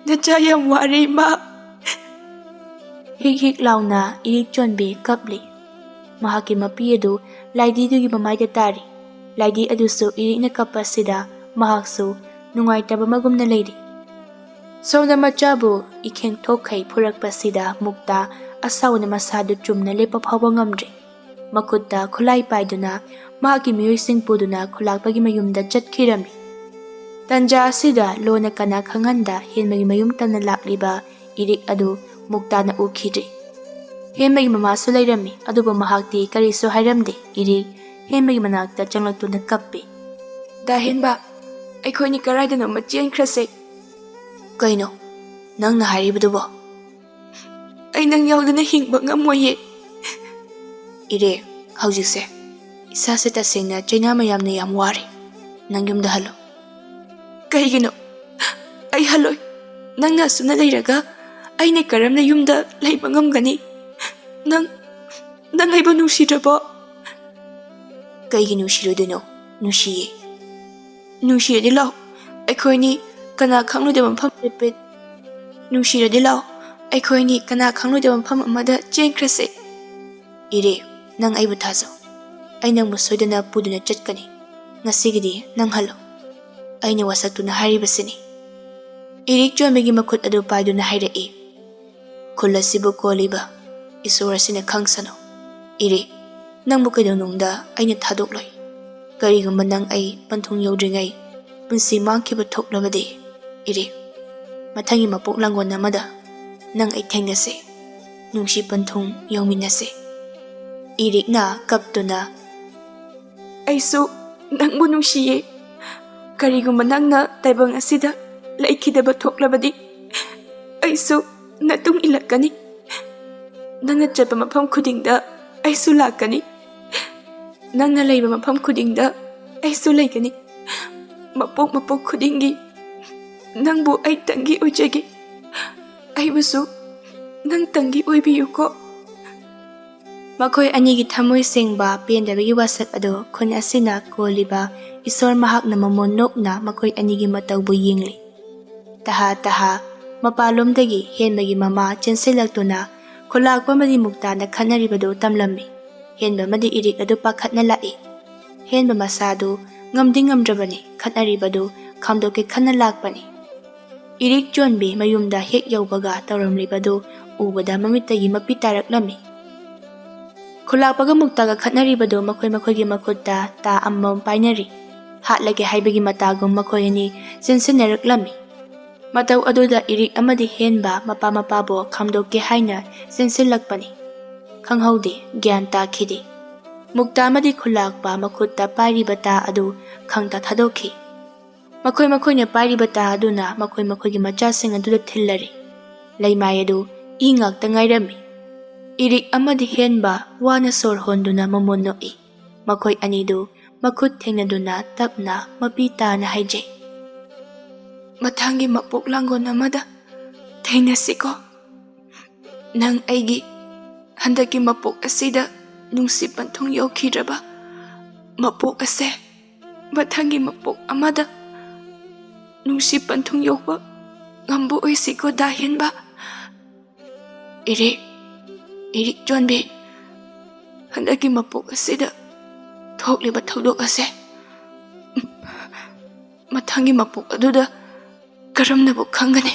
ꯅꯆꯥ ꯌꯥꯝ ꯋꯥꯔꯦ ꯏꯃꯥ꯫ ꯍꯤꯛ ꯍꯤꯛ ꯂꯥꯎꯅ ꯏꯔꯤꯛ ꯆꯣꯟꯕꯤ ꯀꯞꯂꯤ꯫ ꯃꯍꯥꯛꯀꯤ ꯃꯄꯤ ꯑꯗꯨ ꯂꯥꯏꯙꯤꯗꯨꯒꯤ ꯃꯃꯥꯏꯗ ꯇꯥꯔꯤ꯫ ꯂꯥꯏꯙꯤ ꯑꯗꯨꯁꯨ ꯏꯔꯤꯛꯅ ꯀꯞꯄ ꯑꯁꯤꯗ ꯃꯍꯥꯛꯁꯨ ꯅꯨꯡꯉꯥꯏꯇꯕ ꯑꯃꯒꯨꯝꯅ ꯂꯩꯔꯤ꯫ ꯁꯣꯝꯗ ꯃꯆꯥꯕꯨ ꯏꯈꯦꯡ ꯊꯣꯛꯈꯩ ꯐꯨꯔꯛꯄꯁꯤꯗ ꯃꯨꯛꯇꯥ ꯑꯁꯥꯎꯅ ꯃꯁꯥꯗꯨ ꯆꯨꯝꯅ ꯂꯦꯞꯄ ꯐꯥꯎꯕ ꯉꯝꯗ꯭ꯔꯦ꯫ ꯃꯈꯨꯠꯇ ꯈꯨꯠꯂꯥꯏ ꯄꯥꯏꯗꯨꯅ ꯃꯍꯥꯛꯀꯤ ꯃꯤꯑꯣꯏꯁꯤꯡ ꯄꯨꯗꯨꯅ ꯈꯨꯂꯥꯛꯄꯒꯤ ꯃꯌꯨꯝꯗ ꯆꯠꯈꯤꯔꯝꯃꯤ꯫ ꯇꯟꯖꯥ ꯑꯁꯤꯗ ꯂꯣꯟꯅ ꯀꯅꯥ ꯈꯪꯍꯟꯗ ꯍꯦꯟꯕꯒꯤ ꯃꯌꯨꯝ ꯇꯝꯅ ꯂꯥꯛꯂꯤꯕ ꯏꯔꯤꯛ ꯑꯗꯨ ꯃꯨꯛꯇꯥꯅ ꯎꯈꯤꯗ꯭ꯔꯤ꯫ ꯍꯦꯟꯕꯒꯤ ꯃꯃꯥꯁꯨ ꯂꯩꯔꯝꯃꯤ, ꯑꯗꯨꯕꯨ ꯃꯍꯥꯛꯇꯤ ꯀꯔꯤꯁꯨ ꯍꯥꯏꯔꯝꯗꯦ꯫ ꯏꯔꯤꯛ ꯍꯦꯟꯕꯒꯤ ꯃꯅꯥꯛꯇ ꯆꯪꯂꯛꯇꯨꯅ ꯀꯞꯄꯤ꯫ "ꯗꯥ ꯍꯦꯟꯕ, ꯑꯩꯈꯣꯏꯅꯤ ꯀꯔꯥꯏꯗꯅꯣꯃ ꯆꯦꯟꯈ꯭ꯔꯁꯦ꯫" "ꯀꯩꯅꯣ ꯅꯪꯅ ꯍꯥꯏꯔꯤꯕꯗꯨꯕꯣ?" "ꯑꯩ ꯅꯪ ꯌꯥꯎꯗꯅ ꯍꯤꯡꯕ ꯉꯝꯃꯣꯏꯌꯦ꯫" "ꯏꯔꯦ, ꯍꯧꯖꯤꯛꯁꯦ ꯏꯁꯥꯁꯦ ꯇꯁꯦꯡꯅ ꯆꯩꯅꯥ ꯃꯌꯥꯝꯅ ꯌꯥꯝ ꯋꯥꯔꯦ꯫ ꯅꯪ ꯌꯨꯝꯗ ꯍꯜꯂꯣ꯫" "ꯀꯩꯒꯤꯅꯣ? ꯑꯩ ꯍꯜꯂꯣꯏ꯫ ꯅꯪꯅ ꯑꯁꯨꯝꯅ ꯂꯩꯔꯒ ꯑꯩꯅ ꯀꯔꯝꯅ ꯌꯨꯝꯗ ꯂꯩꯕ ꯉꯝꯒꯅꯤ? ꯅꯪ, ꯅꯪ ꯑꯩꯕꯨ ꯅꯨꯡꯁꯤꯗ꯭ꯔꯕꯣ?" "ꯀꯩꯒꯤ ꯅꯨꯡꯁꯤꯔꯣꯏꯗꯣꯏꯅꯣ? ꯅꯨꯡꯁꯤꯌꯦ꯫" "ꯅꯨꯡꯁꯤꯔꯗꯤ ꯂꯥꯛꯑꯣ, ꯑꯩꯈꯣꯏꯅꯤ ꯀꯅꯥ ꯈꯪꯂꯣꯏꯗꯕ ꯃꯐꯝ ꯆꯠꯄ꯫ ꯅꯨꯡꯁꯤꯔꯗꯤ ꯂꯥꯛꯑꯣ, ꯑꯩꯈꯣꯏꯅꯤ ꯀꯅꯥ ꯈꯪꯂꯣꯏꯗꯕ ꯃꯐꯝ ꯑꯃꯗ ꯆꯦꯟꯈ꯭ꯔꯁꯦ꯫" "ꯏꯔꯦ, ꯅꯪ ꯑꯩꯕꯨ ꯊꯥꯖꯧ꯫ ꯑꯩ ꯅꯪꯕꯨ ꯁꯣꯏꯗꯅ ꯄꯨꯗꯨꯅ ꯆꯠꯀꯅꯤ꯫ ꯉꯁꯤꯒꯤꯗꯤ ꯅꯪ ꯍꯜꯂꯣ꯫ ꯑꯩꯅ ꯋꯥꯁꯛꯇꯨꯅ ꯍꯥꯏꯔꯤꯕꯁꯤꯅꯤ꯫" ꯏꯔꯤꯛ ꯆꯣꯟꯕꯒꯤ ꯃꯈꯨꯠ ꯑꯗꯨ ꯄꯥꯏꯗꯨꯅ ꯍꯥꯏꯔꯛꯏ꯫ "ꯈꯨꯜ ꯑꯁꯤꯕꯨ ꯀꯣꯜꯂꯤꯕ ꯏꯁꯣꯔ ꯑꯁꯤꯅ ꯈꯪꯁꯅꯨ꯫ ꯏꯔꯤꯛ, ꯅꯪꯕꯨ ꯀꯩꯗꯧꯅꯨꯡꯗ ꯑꯩꯅ ꯊꯥꯗꯣꯛꯂꯣꯏ꯫ ꯀꯔꯤꯒꯨꯝꯕ ꯅꯪ ꯑꯩ ꯄꯟꯊꯨꯡ ꯌꯧꯗ꯭ꯔꯤꯉꯩ ꯄꯨꯟꯁꯤ ꯃꯥꯡꯈꯤꯕ ꯊꯣꯛꯂꯕꯗꯤ, ꯏꯔꯤꯛ, ꯃꯊꯪꯒꯤ ꯃꯄꯣꯛ ꯂꯥꯡꯒꯣꯜ ꯑꯃꯗ ꯅꯪ ꯑꯩ ꯊꯦꯡꯅꯁꯤ꯫ ꯅꯨꯡꯁꯤ ꯄꯟꯊꯨꯡ ꯌꯧꯃꯤꯟꯅꯁꯤ꯫" ꯏꯔꯤꯛꯅ ꯀꯞꯇꯨꯅ, "ꯑꯩꯁꯨ ꯅꯪꯕꯨ ꯅꯨꯡꯁꯤꯌꯦ꯫ ꯀꯔꯤꯒꯨꯝꯕ ꯅꯪꯅ ꯇꯥꯏꯕꯪ ꯑꯁꯤꯗ ꯂꯩꯈꯤꯗꯕ ꯊꯣꯛꯂꯕꯗꯤ, ꯑꯩꯁꯨ ꯅꯇꯨꯡ ꯏꯜꯂꯛꯀꯅꯤ꯫ ꯅꯪꯅ ꯆꯠꯄ ꯃꯐꯝ ꯈꯨꯗꯤꯡꯗ ꯑꯩꯁꯨ ꯂꯥꯛꯀꯅꯤ꯫ ꯅꯪꯅ ꯂꯩꯕ ꯃꯐꯝ ꯈꯨꯗꯤꯡꯗ ꯑꯩꯁꯨ ꯂꯩꯒꯅꯤ꯫ ꯃꯄꯣꯛ ꯃꯄꯣꯛ ꯈꯨꯗꯤꯡꯒꯤ ꯅꯪꯕꯨ ꯑꯩꯇꯪꯒꯤ ꯑꯣꯏꯖꯒꯦ꯫ ꯑꯩꯕꯨꯁꯨ ꯅꯪꯇꯪꯒꯤ ꯑꯣꯏꯕꯤꯌꯨꯀꯣ꯫ ꯃꯈꯣꯏ ꯑꯅꯤꯒꯤ ꯊꯃꯣꯏ ꯁꯦꯡꯕ ꯄꯦꯟꯗꯕꯒꯤ ꯋꯥꯁꯛ ꯑꯗꯨ ꯈꯨꯟ ꯑꯁꯤꯅ ꯀꯣꯜꯂꯤꯕ ꯏꯁꯣꯔ ꯃꯍꯥꯛꯅ ꯃꯃꯣꯟ ꯅꯣꯛꯅ ꯃꯈꯣꯏ ꯑꯅꯤꯒꯤ ꯃꯇꯧꯕꯨ ꯌꯦꯡꯂꯤ꯫ ꯇꯍꯥ ꯇꯍꯥ ꯃꯄꯥꯟꯂꯣꯝꯗꯒꯤ ꯍꯦꯟꯕꯒꯤ ꯃꯃꯥ ꯆꯦꯟꯁꯤꯜꯂꯛꯇꯨꯅ ꯈꯨꯂꯥꯛꯄ ꯑꯃꯗꯤ ꯃꯨꯛꯇꯥꯅ ꯈꯠꯅꯔꯤꯕꯗꯨ ꯇꯝꯂꯝꯃꯤ꯫ ꯍꯦꯟꯕ ꯑꯃꯗꯤ ꯏꯔꯤꯛ ꯑꯗꯨ ꯄꯥꯈꯠꯅ ꯂꯥꯛꯏ꯫ ꯍꯦꯟꯕ ꯃꯁꯥꯗꯨ ꯉꯝꯗꯤ ꯉꯝꯗ꯭ꯔꯕꯅꯤ, ꯈꯠꯅꯔꯤꯕꯗꯨ ꯈꯥꯝꯗꯣꯛꯀꯦ ꯈꯟꯅ ꯂꯥꯛꯄꯅꯤ꯫ ꯏꯔꯤꯛ ꯆꯣꯟꯕꯤ ꯃꯌꯨꯝꯗ ꯍꯦꯛ ꯌꯧꯕꯒ ꯇꯧꯔꯝꯂꯤꯕꯗꯨ ꯎꯕꯗ ꯃꯃꯤꯠꯇꯒꯤ ꯃꯄꯤ ꯇꯥꯔꯛꯂꯝꯃꯤ꯫ ꯈꯨꯂꯥꯛꯄꯒ ꯃꯨꯛꯇꯥꯒ ꯈꯠꯅꯔꯤꯕꯗꯨ ꯃꯈꯣꯏ ꯃꯈꯣꯏꯒꯤ ꯃꯈꯨꯠꯇ ꯇꯥ ꯑꯃꯃꯝ ꯄꯥꯏꯅꯔꯤ꯫ ꯍꯥꯠꯂꯒꯦ ꯍꯥꯏꯕꯒꯤ ꯃꯇꯥꯒꯨꯝ ꯃꯈꯣꯏ ꯑꯅꯤ ꯆꯦꯟꯁꯤꯟꯅꯔꯛꯂꯝꯃꯤ꯫ ꯃꯇꯧ ꯑꯗꯨꯗ ꯏꯔꯤꯛ ꯑꯃꯗꯤ ꯍꯦꯟꯕ ꯃꯄꯥ ꯃꯄꯥꯕꯨ ꯈꯥꯝꯗꯣꯛꯀꯦ ꯍꯥꯏꯅ ꯆꯦꯟꯁꯤꯜꯂꯛꯄꯅꯤ꯫ ꯈꯪꯍꯧꯗꯦ, ꯒ꯭ꯌꯥꯟ ꯇꯥꯈꯤꯗꯦ꯫ ꯃꯨꯛꯇꯥ ꯑꯃꯗꯤ ꯈꯨꯂꯥꯛꯄ ꯃꯈꯨꯠꯇ ꯄꯥꯏꯔꯤꯕ ꯇꯥ ꯑꯗꯨ ꯈꯪꯇꯥ ꯊꯥꯗꯣꯛꯈꯤ꯫ ꯃꯈꯣꯏ ꯃꯈꯣꯏꯅ ꯄꯥꯏꯔꯤꯕ ꯇꯥ ꯑꯗꯨꯅ ꯃꯈꯣꯏ ꯃꯈꯣꯏꯒꯤ ꯃꯆꯥꯁꯤꯡ ꯑꯗꯨꯗ ꯊꯤꯜꯂꯔꯤ꯫ ꯂꯩꯃꯥꯏ ꯑꯗꯨ ꯏ ꯉꯥꯛꯇ ꯉꯥꯏꯔꯝꯃꯤ꯫ ꯏꯔꯤꯛ ꯑꯃꯗꯤ ꯍꯦꯟꯕ ꯋꯥꯅ ꯁꯣꯔ ꯍꯣꯟꯗꯨꯅ ꯃꯃꯣꯟ ꯅꯣꯛꯏ꯫ ꯃꯈꯣꯏ ꯑꯅꯤꯗꯨ ꯃꯈꯨꯠ ꯊꯦꯡꯅꯗꯨꯅ ꯇꯞꯅ ꯃꯄꯤ ꯇꯥꯅ ꯍꯥꯏꯖꯩ, "ꯃꯊꯪꯒꯤ ꯃꯄꯣꯛ ꯂꯥꯡꯒꯣꯟ ꯑꯃꯗ ꯊꯦꯡꯅꯁꯤꯀꯣ꯫ ꯅꯪ ꯑꯩꯒꯤ ꯍꯟꯗꯛꯀꯤ ꯃꯄꯣꯛ ꯑꯁꯤꯗ ꯅꯨꯡꯁꯤ ꯄꯟꯊꯨꯡ ꯌꯧꯈꯤꯗ꯭ꯔꯕ ꯃꯄꯣꯛ ꯑꯁꯦ ꯃꯊꯪꯒꯤ ꯃꯄꯣꯛ ꯑꯃꯗ ꯅꯨꯡꯁꯤ ꯄꯟꯊꯨꯡ ꯌꯧꯕ ꯉꯝꯕ ꯑꯣꯏꯁꯤꯀꯣ ꯗꯥ ꯍꯦꯟꯕ꯫ ꯏꯔꯤꯛ, ꯏꯔꯤꯛ ꯆꯣꯟꯕꯤ, ꯍꯟꯗꯛꯀꯤ ꯃꯄꯣꯛ ꯑꯁꯤꯗ ꯊꯣꯛꯂꯤꯕ ꯊꯧꯗꯣꯛ ꯑꯁꯦ ꯃꯊꯪꯒꯤ ꯃꯄꯣꯛ ꯑꯗꯨꯗ ꯀꯔꯝꯅꯕꯨ ꯈꯪꯒꯅꯤ?"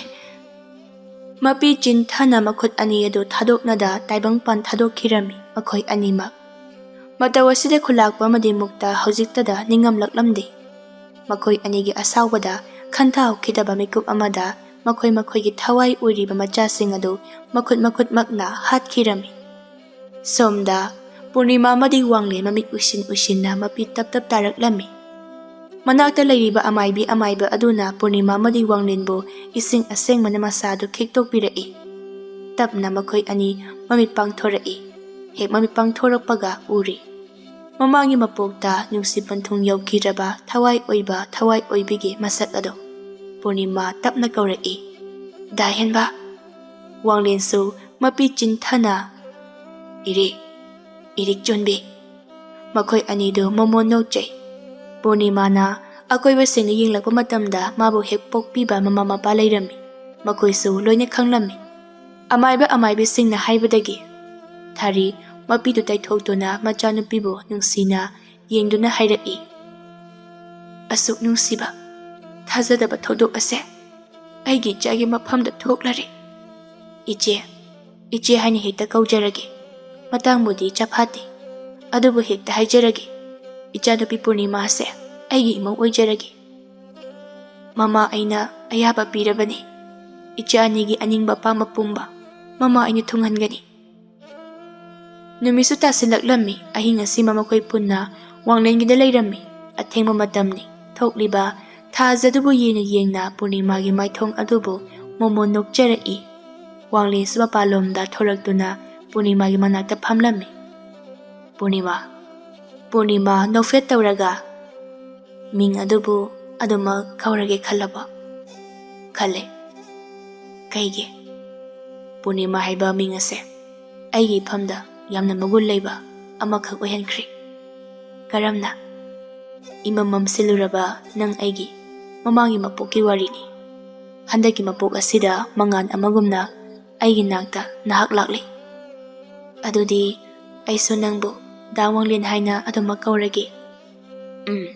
ꯃꯄꯤ ꯆꯤꯟꯊꯅ ꯃꯈꯨꯠ ꯑꯅꯤ ꯑꯗꯨ ꯊꯥꯗꯣꯛꯅꯗ ꯇꯥꯏꯕꯪꯄꯥꯟ ꯊꯥꯗꯣꯛꯈꯤꯔꯝꯃꯤ ꯃꯈꯣꯏ ꯑꯅꯤꯃꯛ꯫ ꯃꯇꯧ ꯑꯁꯤꯗ ꯈꯨꯂꯥꯛꯄ ꯑꯃꯗꯤ ꯃꯨꯛꯇ ꯍꯧꯖꯤꯛꯇꯗ ꯅꯤꯡꯉꯝꯂꯛꯂꯝꯗꯦ꯫ ꯃꯈꯣꯏ ꯑꯅꯤꯒꯤ ꯑꯁꯥꯎꯕꯗ ꯈꯟꯊꯍꯧꯈꯤꯗꯕ ꯃꯤꯀꯨꯞ ꯑꯃꯗ ꯃꯈꯣꯏ ꯃꯈꯣꯏꯒꯤ ꯊꯋꯥꯏ ꯑꯣꯏꯔꯤꯕ ꯃꯆꯥꯁꯤꯡ ꯑꯗꯨ ꯃꯈꯨꯠ ꯃꯈꯨꯠꯃꯛꯅ ꯍꯥꯠꯈꯤꯔꯝꯃꯤ꯫ ꯁꯣꯝꯗ ꯄꯨꯔꯅꯤꯃꯥ ꯑꯃꯗꯤ ꯋꯥꯡꯂꯦꯟ ꯃꯃꯤꯠ ꯎꯏꯁꯤꯟ ꯎꯏꯁꯤꯟꯅ ꯃꯄꯤ ꯇꯞ ꯇꯞ ꯇꯥꯔꯛꯂꯝꯃꯤ꯫ ꯃꯅꯥꯛꯇ ꯂꯩꯔꯤꯕ ꯑꯃꯥꯏꯕꯤ ꯑꯃꯥꯏꯕ ꯑꯗꯨꯅ ꯄꯨꯔꯅꯤꯃꯥ ꯑꯃꯗꯤ ꯋꯥꯡꯂꯦꯟꯕꯨ ꯏꯁꯤꯡ ꯑꯁꯦꯡꯕꯅ ꯃꯁꯥꯗꯨ ꯈꯤꯛꯇꯣꯛꯄꯤꯔꯛꯏ꯫ ꯇꯞꯅ ꯃꯈꯣꯏ ꯑꯅꯤ ꯃꯃꯤꯠ ꯄꯥꯡꯊꯣꯔꯛꯏ꯫ ꯍꯦꯛ ꯃꯃꯤꯠ ꯄꯥꯡꯊꯣꯔꯛꯄꯒ ꯎꯔꯤ꯫ ꯃꯃꯥꯒꯤ ꯃꯄꯣꯛꯇ ꯅꯨꯡꯁꯤ ꯄꯟꯊꯨꯡ ꯌꯧꯈꯤꯗ꯭ꯔꯕ ꯊꯋꯥꯏ ꯑꯣꯏꯕ ꯊꯋꯥꯏ ꯑꯣꯏꯕꯤꯒꯤ ꯃꯁꯛ ꯑꯗꯣ ꯄꯨꯔꯅꯤꯃꯥ ꯇꯞꯅ ꯀꯧꯔꯛꯏ꯫ "ꯗꯥ ꯍꯦꯟꯕ!" ꯋꯥꯡꯂꯦꯟꯁꯨ ꯃꯄꯤ ꯆꯤꯟꯊꯅ, "ꯏꯔꯤꯛ, ꯏꯔꯤꯛ ꯆꯣꯟꯕꯤ!" ꯃꯈꯣꯏ ꯑꯅꯤꯗꯨ ꯃꯣꯃꯣꯟ ꯅꯣꯛꯆꯩ꯫ ꯄꯨꯔꯅꯤꯃꯥꯅ ꯑꯀꯣꯏꯕꯁꯤꯡꯗ ꯌꯦꯡꯂꯛꯄ ꯃꯇꯝꯗ ꯃꯥꯕꯨ ꯍꯦꯛ ꯄꯣꯛꯄꯤꯕ ꯃꯃꯥ ꯃꯄꯥ ꯂꯩꯔꯝꯃꯤ꯫ ꯃꯈꯣꯏꯁꯨ ꯂꯣꯏꯅ ꯈꯪꯂꯝꯃꯤ꯫ ꯑꯃꯥꯏꯕ ꯑꯃꯥꯏꯕꯤꯁꯤꯡꯅ ꯍꯥꯏꯕꯗꯒꯤ ꯊꯥꯔꯤ ꯃꯄꯤꯗꯨ ꯇꯩꯊꯣꯛꯇꯨꯅ ꯃꯆꯥꯅꯨꯄꯤꯕꯨ ꯅꯨꯡꯁꯤꯅ ꯌꯦꯡꯗꯨꯅ ꯍꯥꯏꯔꯛꯏ, "ꯑꯁꯨꯛ ꯅꯨꯡꯁꯤꯕ, ꯊꯥꯖꯗꯕ ꯊꯧꯗꯣꯛ ꯑꯁꯦ ꯑꯩꯒꯤ ꯏꯆꯥꯒꯤ ꯃꯐꯝꯗ ꯊꯣꯛꯂꯔꯦ꯫ ꯏꯆꯦ, ꯏꯆꯦ ꯍꯥꯏꯅ ꯍꯦꯛꯇ ꯀꯧꯖꯔꯒꯦ꯫ ꯃꯇꯥꯡꯕꯨꯗꯤ ꯆꯐꯥꯠꯇꯦ, ꯑꯗꯨꯕꯨ ꯍꯦꯛꯇ ꯍꯥꯏꯖꯔꯒꯦ, ꯏꯆꯥꯅꯨꯄꯤ ꯄꯨꯔꯅꯤꯃꯥꯁꯦ ꯑꯩꯒꯤ ꯏꯃꯧ ꯑꯣꯏꯖꯔꯒꯦ꯫ ꯃꯃꯥ ꯑꯩꯅ ꯑꯌꯥꯕ ꯄꯤꯔꯕꯅꯤ꯫ ꯏꯆꯥ ꯑꯅꯤꯒꯤ ꯑꯅꯤꯡꯕ ꯑꯄꯥꯝꯕ ꯄꯨꯝꯕ ꯃꯃꯥ ꯑꯩꯅ ꯊꯨꯡꯍꯟꯒꯅꯤ"꯫ ꯅꯨꯃꯤꯠꯁꯨ ꯇꯥꯁꯤꯜꯂꯛꯂꯝꯃꯤ꯫ ꯑꯍꯤꯡ ꯑꯁꯤꯃ ꯃꯈꯣꯏ ꯄꯨꯟꯅ ꯋꯥꯡꯂꯦꯟꯒꯤꯗ ꯂꯩꯔꯝꯃꯤ꯫ ꯑꯊꯦꯡꯕ ꯃꯇꯝꯅꯤ꯫ ꯊꯣꯛꯂꯤꯕ ꯊꯥꯖꯗꯨꯕꯨ ꯌꯦꯡꯅ ꯌꯦꯡꯅ ꯄꯨꯔꯅꯤꯃꯥꯒꯤ ꯃꯥꯏꯊꯣꯡ ꯑꯗꯨꯕꯨ ꯃꯣꯃꯣꯟ ꯅꯣꯛꯆꯔꯛꯏ꯫ ꯋꯥꯡꯂꯦꯟꯁꯨ ꯃꯄꯥꯟꯂꯣꯝꯗ ꯊꯣꯔꯛꯇꯨꯅ ꯄꯨꯔꯅꯤꯃꯥꯒꯤ ꯃꯅꯥꯛꯇ ꯐꯝꯂꯝꯃꯤ꯫ "ꯄꯨꯔꯅꯤꯃꯥ, ꯄꯨꯔꯅꯤꯃꯥ" ꯅꯣꯛꯐꯦꯠ ꯇꯧꯔꯒ, "ꯃꯤꯡ ꯑꯗꯨꯕꯨ ꯑꯗꯨꯃꯛ ꯀꯧꯔꯒꯦ ꯈꯜꯂꯕꯣ?" "ꯈꯜꯂꯦ"꯫ "ꯀꯩꯒꯤ?" "ꯄꯨꯔꯅꯤꯃꯥ ꯍꯥꯏꯕ ꯃꯤꯡ ꯑꯁꯦ ꯑꯩꯒꯤ ꯏꯐꯝꯗ ꯌꯥꯝꯅ ꯃꯒꯨꯟ ꯂꯩꯕ ꯑꯃꯈꯛ ꯑꯣꯏꯍꯟꯈ꯭ꯔꯦ"꯫ "ꯀꯔꯝꯅ?" "ꯏꯃꯝ ꯃꯝꯁꯤꯜꯂꯨꯔꯕ ꯅꯪ ꯑꯩꯒꯤ ꯃꯃꯥꯡꯒꯤ ꯃꯄꯣꯛꯀꯤ ꯋꯥꯔꯤꯅꯤ꯫ ꯍꯟꯗꯛꯀꯤ ꯃꯄꯣꯛ ꯑꯁꯤꯗ ꯃꯉꯥꯜ ꯑꯃꯒꯨꯝꯅ ꯑꯩꯒꯤ ꯅꯥꯛꯇ ꯅꯍꯥꯛ ꯂꯥꯛꯂꯤ꯫ ꯑꯗꯨꯗꯤ ꯑꯩꯁꯨ ꯅꯪꯕꯨ ꯗꯥ ꯋꯥꯡꯂꯦꯟ ꯍꯥꯏꯅ ꯑꯗꯨꯃꯛ ꯀꯧꯔꯒꯦ"꯫ "ꯎꯝ꯫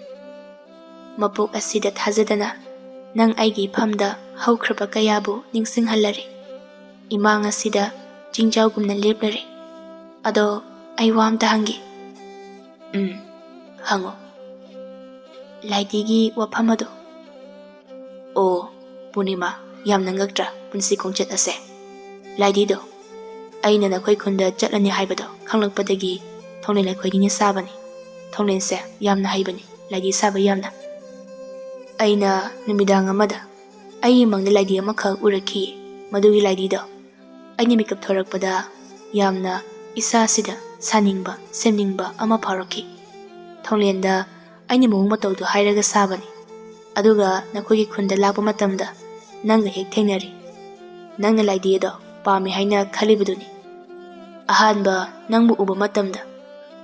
ꯃꯄꯣꯛ ꯑꯁꯤꯗ ꯊꯥꯖꯗꯅ ꯅꯪ ꯑꯩꯒꯤ ꯏꯐꯝꯗ ꯍꯧꯈ꯭ꯔꯕ ꯀꯌꯥꯕꯨ ꯅꯤꯡꯁꯤꯡꯍꯜꯂꯔꯦ꯫ ꯏꯃꯥꯡ ꯑꯁꯤꯗ ꯆꯤꯡꯖꯥꯎꯒꯨꯝꯅ ꯂꯦꯞꯂꯔꯦ꯫ ꯑꯗꯣ ꯑꯩ ꯋꯥ ꯑꯝꯇ ꯍꯪꯒꯦ"꯫ "ꯎꯝ, ꯍꯪꯉꯣ"꯫ "ꯂꯥꯏꯗꯤꯒꯤ ꯋꯥꯐꯝ ꯑꯗꯣ"꯫ "ꯑꯣ, ꯄꯨꯔꯅꯤꯃꯥ, ꯌꯥꯝꯅ ꯉꯛꯇ꯭ꯔꯥ ꯄꯨꯟꯁꯤ ꯈꯣꯡꯆꯠ ꯑꯁꯦ? ꯂꯥꯏꯗꯤꯗꯣ ꯑꯩꯅ ꯅꯈꯣꯏ ꯈꯨꯟꯗ ꯆꯠꯂꯅꯤ ꯍꯥꯏꯕꯗꯣ ꯈꯪꯂꯛꯄꯗꯒꯤ ꯊꯣꯡꯂꯦꯟ ꯂꯩꯈꯣꯏꯗꯤꯅ ꯁꯥꯕꯅꯤ꯫ ꯊꯣꯡꯂꯦꯟꯁꯦ ꯌꯥꯝꯅ ꯍꯩꯕꯅꯤ ꯂꯥꯏꯗꯤ ꯁꯥꯕ ꯌꯥꯝꯅ꯫ ꯑꯩꯅ ꯅꯨꯃꯤꯗꯥꯡ ꯑꯃꯗ ꯑꯩꯒꯤ ꯃꯪꯗ ꯂꯥꯏꯗꯤ ꯑꯃꯈꯛ ꯎꯔꯛꯈꯤ꯫ ꯃꯗꯨꯒꯤ ꯂꯥꯏꯗꯤꯗꯣ ꯑꯩꯅ ꯃꯤꯀꯞ ꯊꯣꯔꯛꯄꯗ ꯌꯥꯝꯅ ꯏꯁꯥꯁꯤꯗ ꯁꯥꯅꯤꯡꯕ, ꯁꯦꯝꯅꯤꯡꯕ ꯑꯃ ꯐꯥꯎꯔꯛꯈꯤ꯫ ꯊꯣꯡꯂꯦꯟꯗ ꯑꯩꯅ ꯃꯑꯣꯡ ꯃꯇꯧꯗꯨ ꯍꯥꯏꯔꯒ ꯁꯥꯕꯅꯤ꯫ ꯑꯗꯨꯒ ꯅꯈꯣꯏꯒꯤ ꯈꯨꯟꯗ ꯂꯥꯛꯄ ꯃꯇꯝꯗ ꯅꯪꯒ ꯍꯦꯛ ꯊꯦꯡꯅꯔꯤ꯫ ꯅꯪꯅ ꯂꯥꯏꯗꯤ ꯑꯗꯣ ꯄꯥꯝꯃꯤ ꯍꯥꯏꯅ ꯈꯜꯂꯤꯕꯗꯨꯅꯤ꯫ ꯑꯍꯥꯟꯕ ꯅꯪꯕꯨ ꯎꯕ ꯃꯇꯝꯗ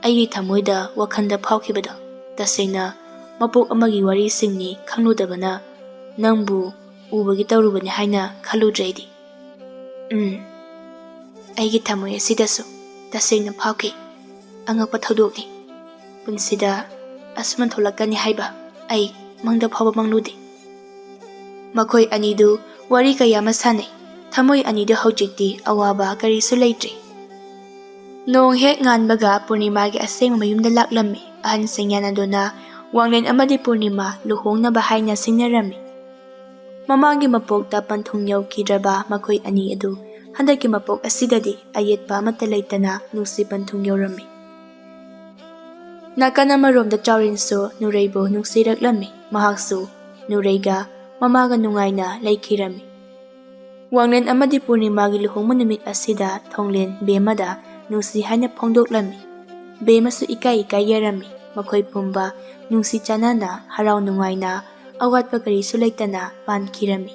ꯑꯩꯒꯤ ꯊꯃꯣꯏꯗ ꯋꯥꯈꯜꯗ ꯐꯥꯎꯈꯤꯕꯗꯣ, ꯇꯁꯦꯡꯅ ꯃꯄꯣꯛ ꯑꯃꯒꯤ ꯋꯥꯔꯤꯁꯤꯡꯅꯤ ꯈꯪꯂꯨꯗꯕꯅ ꯅꯪꯕꯨ ꯎꯕꯒꯤ ꯇꯧꯔꯨꯕꯅꯤ ꯍꯥꯏꯅ ꯈꯜꯂꯨꯗ꯭ꯔꯦ ꯑꯩꯗꯤ꯫ ꯎꯝ, ꯑꯩꯒꯤ ꯊꯃꯣꯏ ꯑꯁꯤꯗꯁꯨ ꯇꯁꯦꯡꯅ ꯐꯥꯎꯈꯤ꯫ ꯑꯉꯛꯄ ꯊꯧꯗꯣꯛꯅꯤ꯫ ꯄꯨꯟꯁꯤꯗ ꯑꯁꯨꯝꯅ ꯊꯣꯛꯂꯛꯀꯅꯤ ꯍꯥꯏꯕ ꯑꯩ ꯃꯪꯗ ꯐꯥꯎꯕ ꯃꯪꯂꯨꯗꯦ꯫ ꯃꯈꯣꯏ ꯑꯅꯤꯗꯨ ꯋꯥꯔꯤ ꯀꯌꯥ ꯑꯃ ꯁꯥꯟꯅꯩ꯫ ꯊꯃꯣꯏ ꯑꯅꯤꯗꯨ ꯍꯧꯖꯤꯛꯇꯤ ꯑꯋꯥꯕ ꯀꯔꯤꯁꯨ ꯂꯩꯇ꯭ꯔꯦ꯫ ꯅꯣꯡ ꯍꯦꯛ ꯉꯥꯟꯕꯒ ꯄꯨꯔꯅꯤꯃꯥꯒꯤ ꯑꯁꯦꯡꯕ ꯃꯌꯨꯝꯗ ꯂꯥꯛꯂꯝꯃꯤ꯫ ꯑꯍꯟꯁꯤꯡ ꯌꯥꯅꯗꯨꯅ ꯋꯥꯡꯂꯦꯟ ꯑꯃꯗꯤ ꯄꯨꯔꯅꯤꯃꯥ ꯂꯨꯍꯣꯡꯅꯕ ꯍꯥꯏꯅ ꯁꯤꯡꯅꯔꯝꯃꯤ꯫ ꯃꯃꯥꯡꯒꯤ ꯃꯄꯣꯛꯇ ꯄꯟꯊꯨꯡ ꯌꯧꯈꯤꯗ꯭ꯔꯕ ꯃꯈꯣꯏ ꯑꯅꯤ ꯑꯗꯨ ꯍꯟꯗꯛꯀꯤ ꯃꯄꯣꯛ ꯑꯁꯤꯗꯗꯤ ꯑꯌꯦꯠꯄ ꯑꯃꯠꯇ ꯂꯩꯇꯅ ꯅꯨꯡꯁꯤ ꯄꯟꯊꯨꯡ ꯌꯧꯔꯝꯃꯤ꯫ ꯅꯥꯀꯟ ꯑꯃꯔꯣꯝꯗ ꯆꯥꯎꯔꯦꯟꯁꯨ ꯅꯨꯔꯩꯕꯨ ꯅꯨꯡꯁꯤꯔꯛꯂꯝꯃꯤ꯫ ꯃꯍꯥꯛꯁꯨ ꯅꯨꯔꯩꯒ ꯃꯃꯥꯒ ꯅꯨꯡꯉꯥꯏꯅ ꯂꯩꯈꯤꯔꯝꯃꯤ꯫ ꯋꯥꯡꯂꯦꯟ ꯑꯃꯗꯤ ꯄꯨꯔꯅꯤꯃꯥꯒꯤ ꯂꯨꯍꯣꯡꯕ ꯅꯨꯃꯤꯠ ꯑꯁꯤꯗ ꯊꯣꯡꯂꯦꯟ ꯕꯦꯝꯃꯗ ꯅꯨꯡꯁꯤ ꯍꯥꯏꯅ ꯐꯣꯡꯗꯣꯛꯂꯝꯃꯤ꯫ ꯕꯦꯝꯃꯁꯨ ꯏꯀꯥꯏ ꯏꯀꯥꯏ ꯌꯥꯔꯝꯃꯤ꯫ ꯃꯈꯣꯏ ꯄꯨꯝꯕ ꯅꯨꯡꯁꯤ ꯆꯥꯟꯅꯅ ꯍꯔꯥꯎ ꯅꯨꯡꯉꯥꯏꯅ ꯑꯋꯥꯠꯄ ꯀꯔꯤꯁꯨ ꯂꯩꯇꯅ ꯄꯥꯟꯈꯤꯔꯝꯃꯤ꯫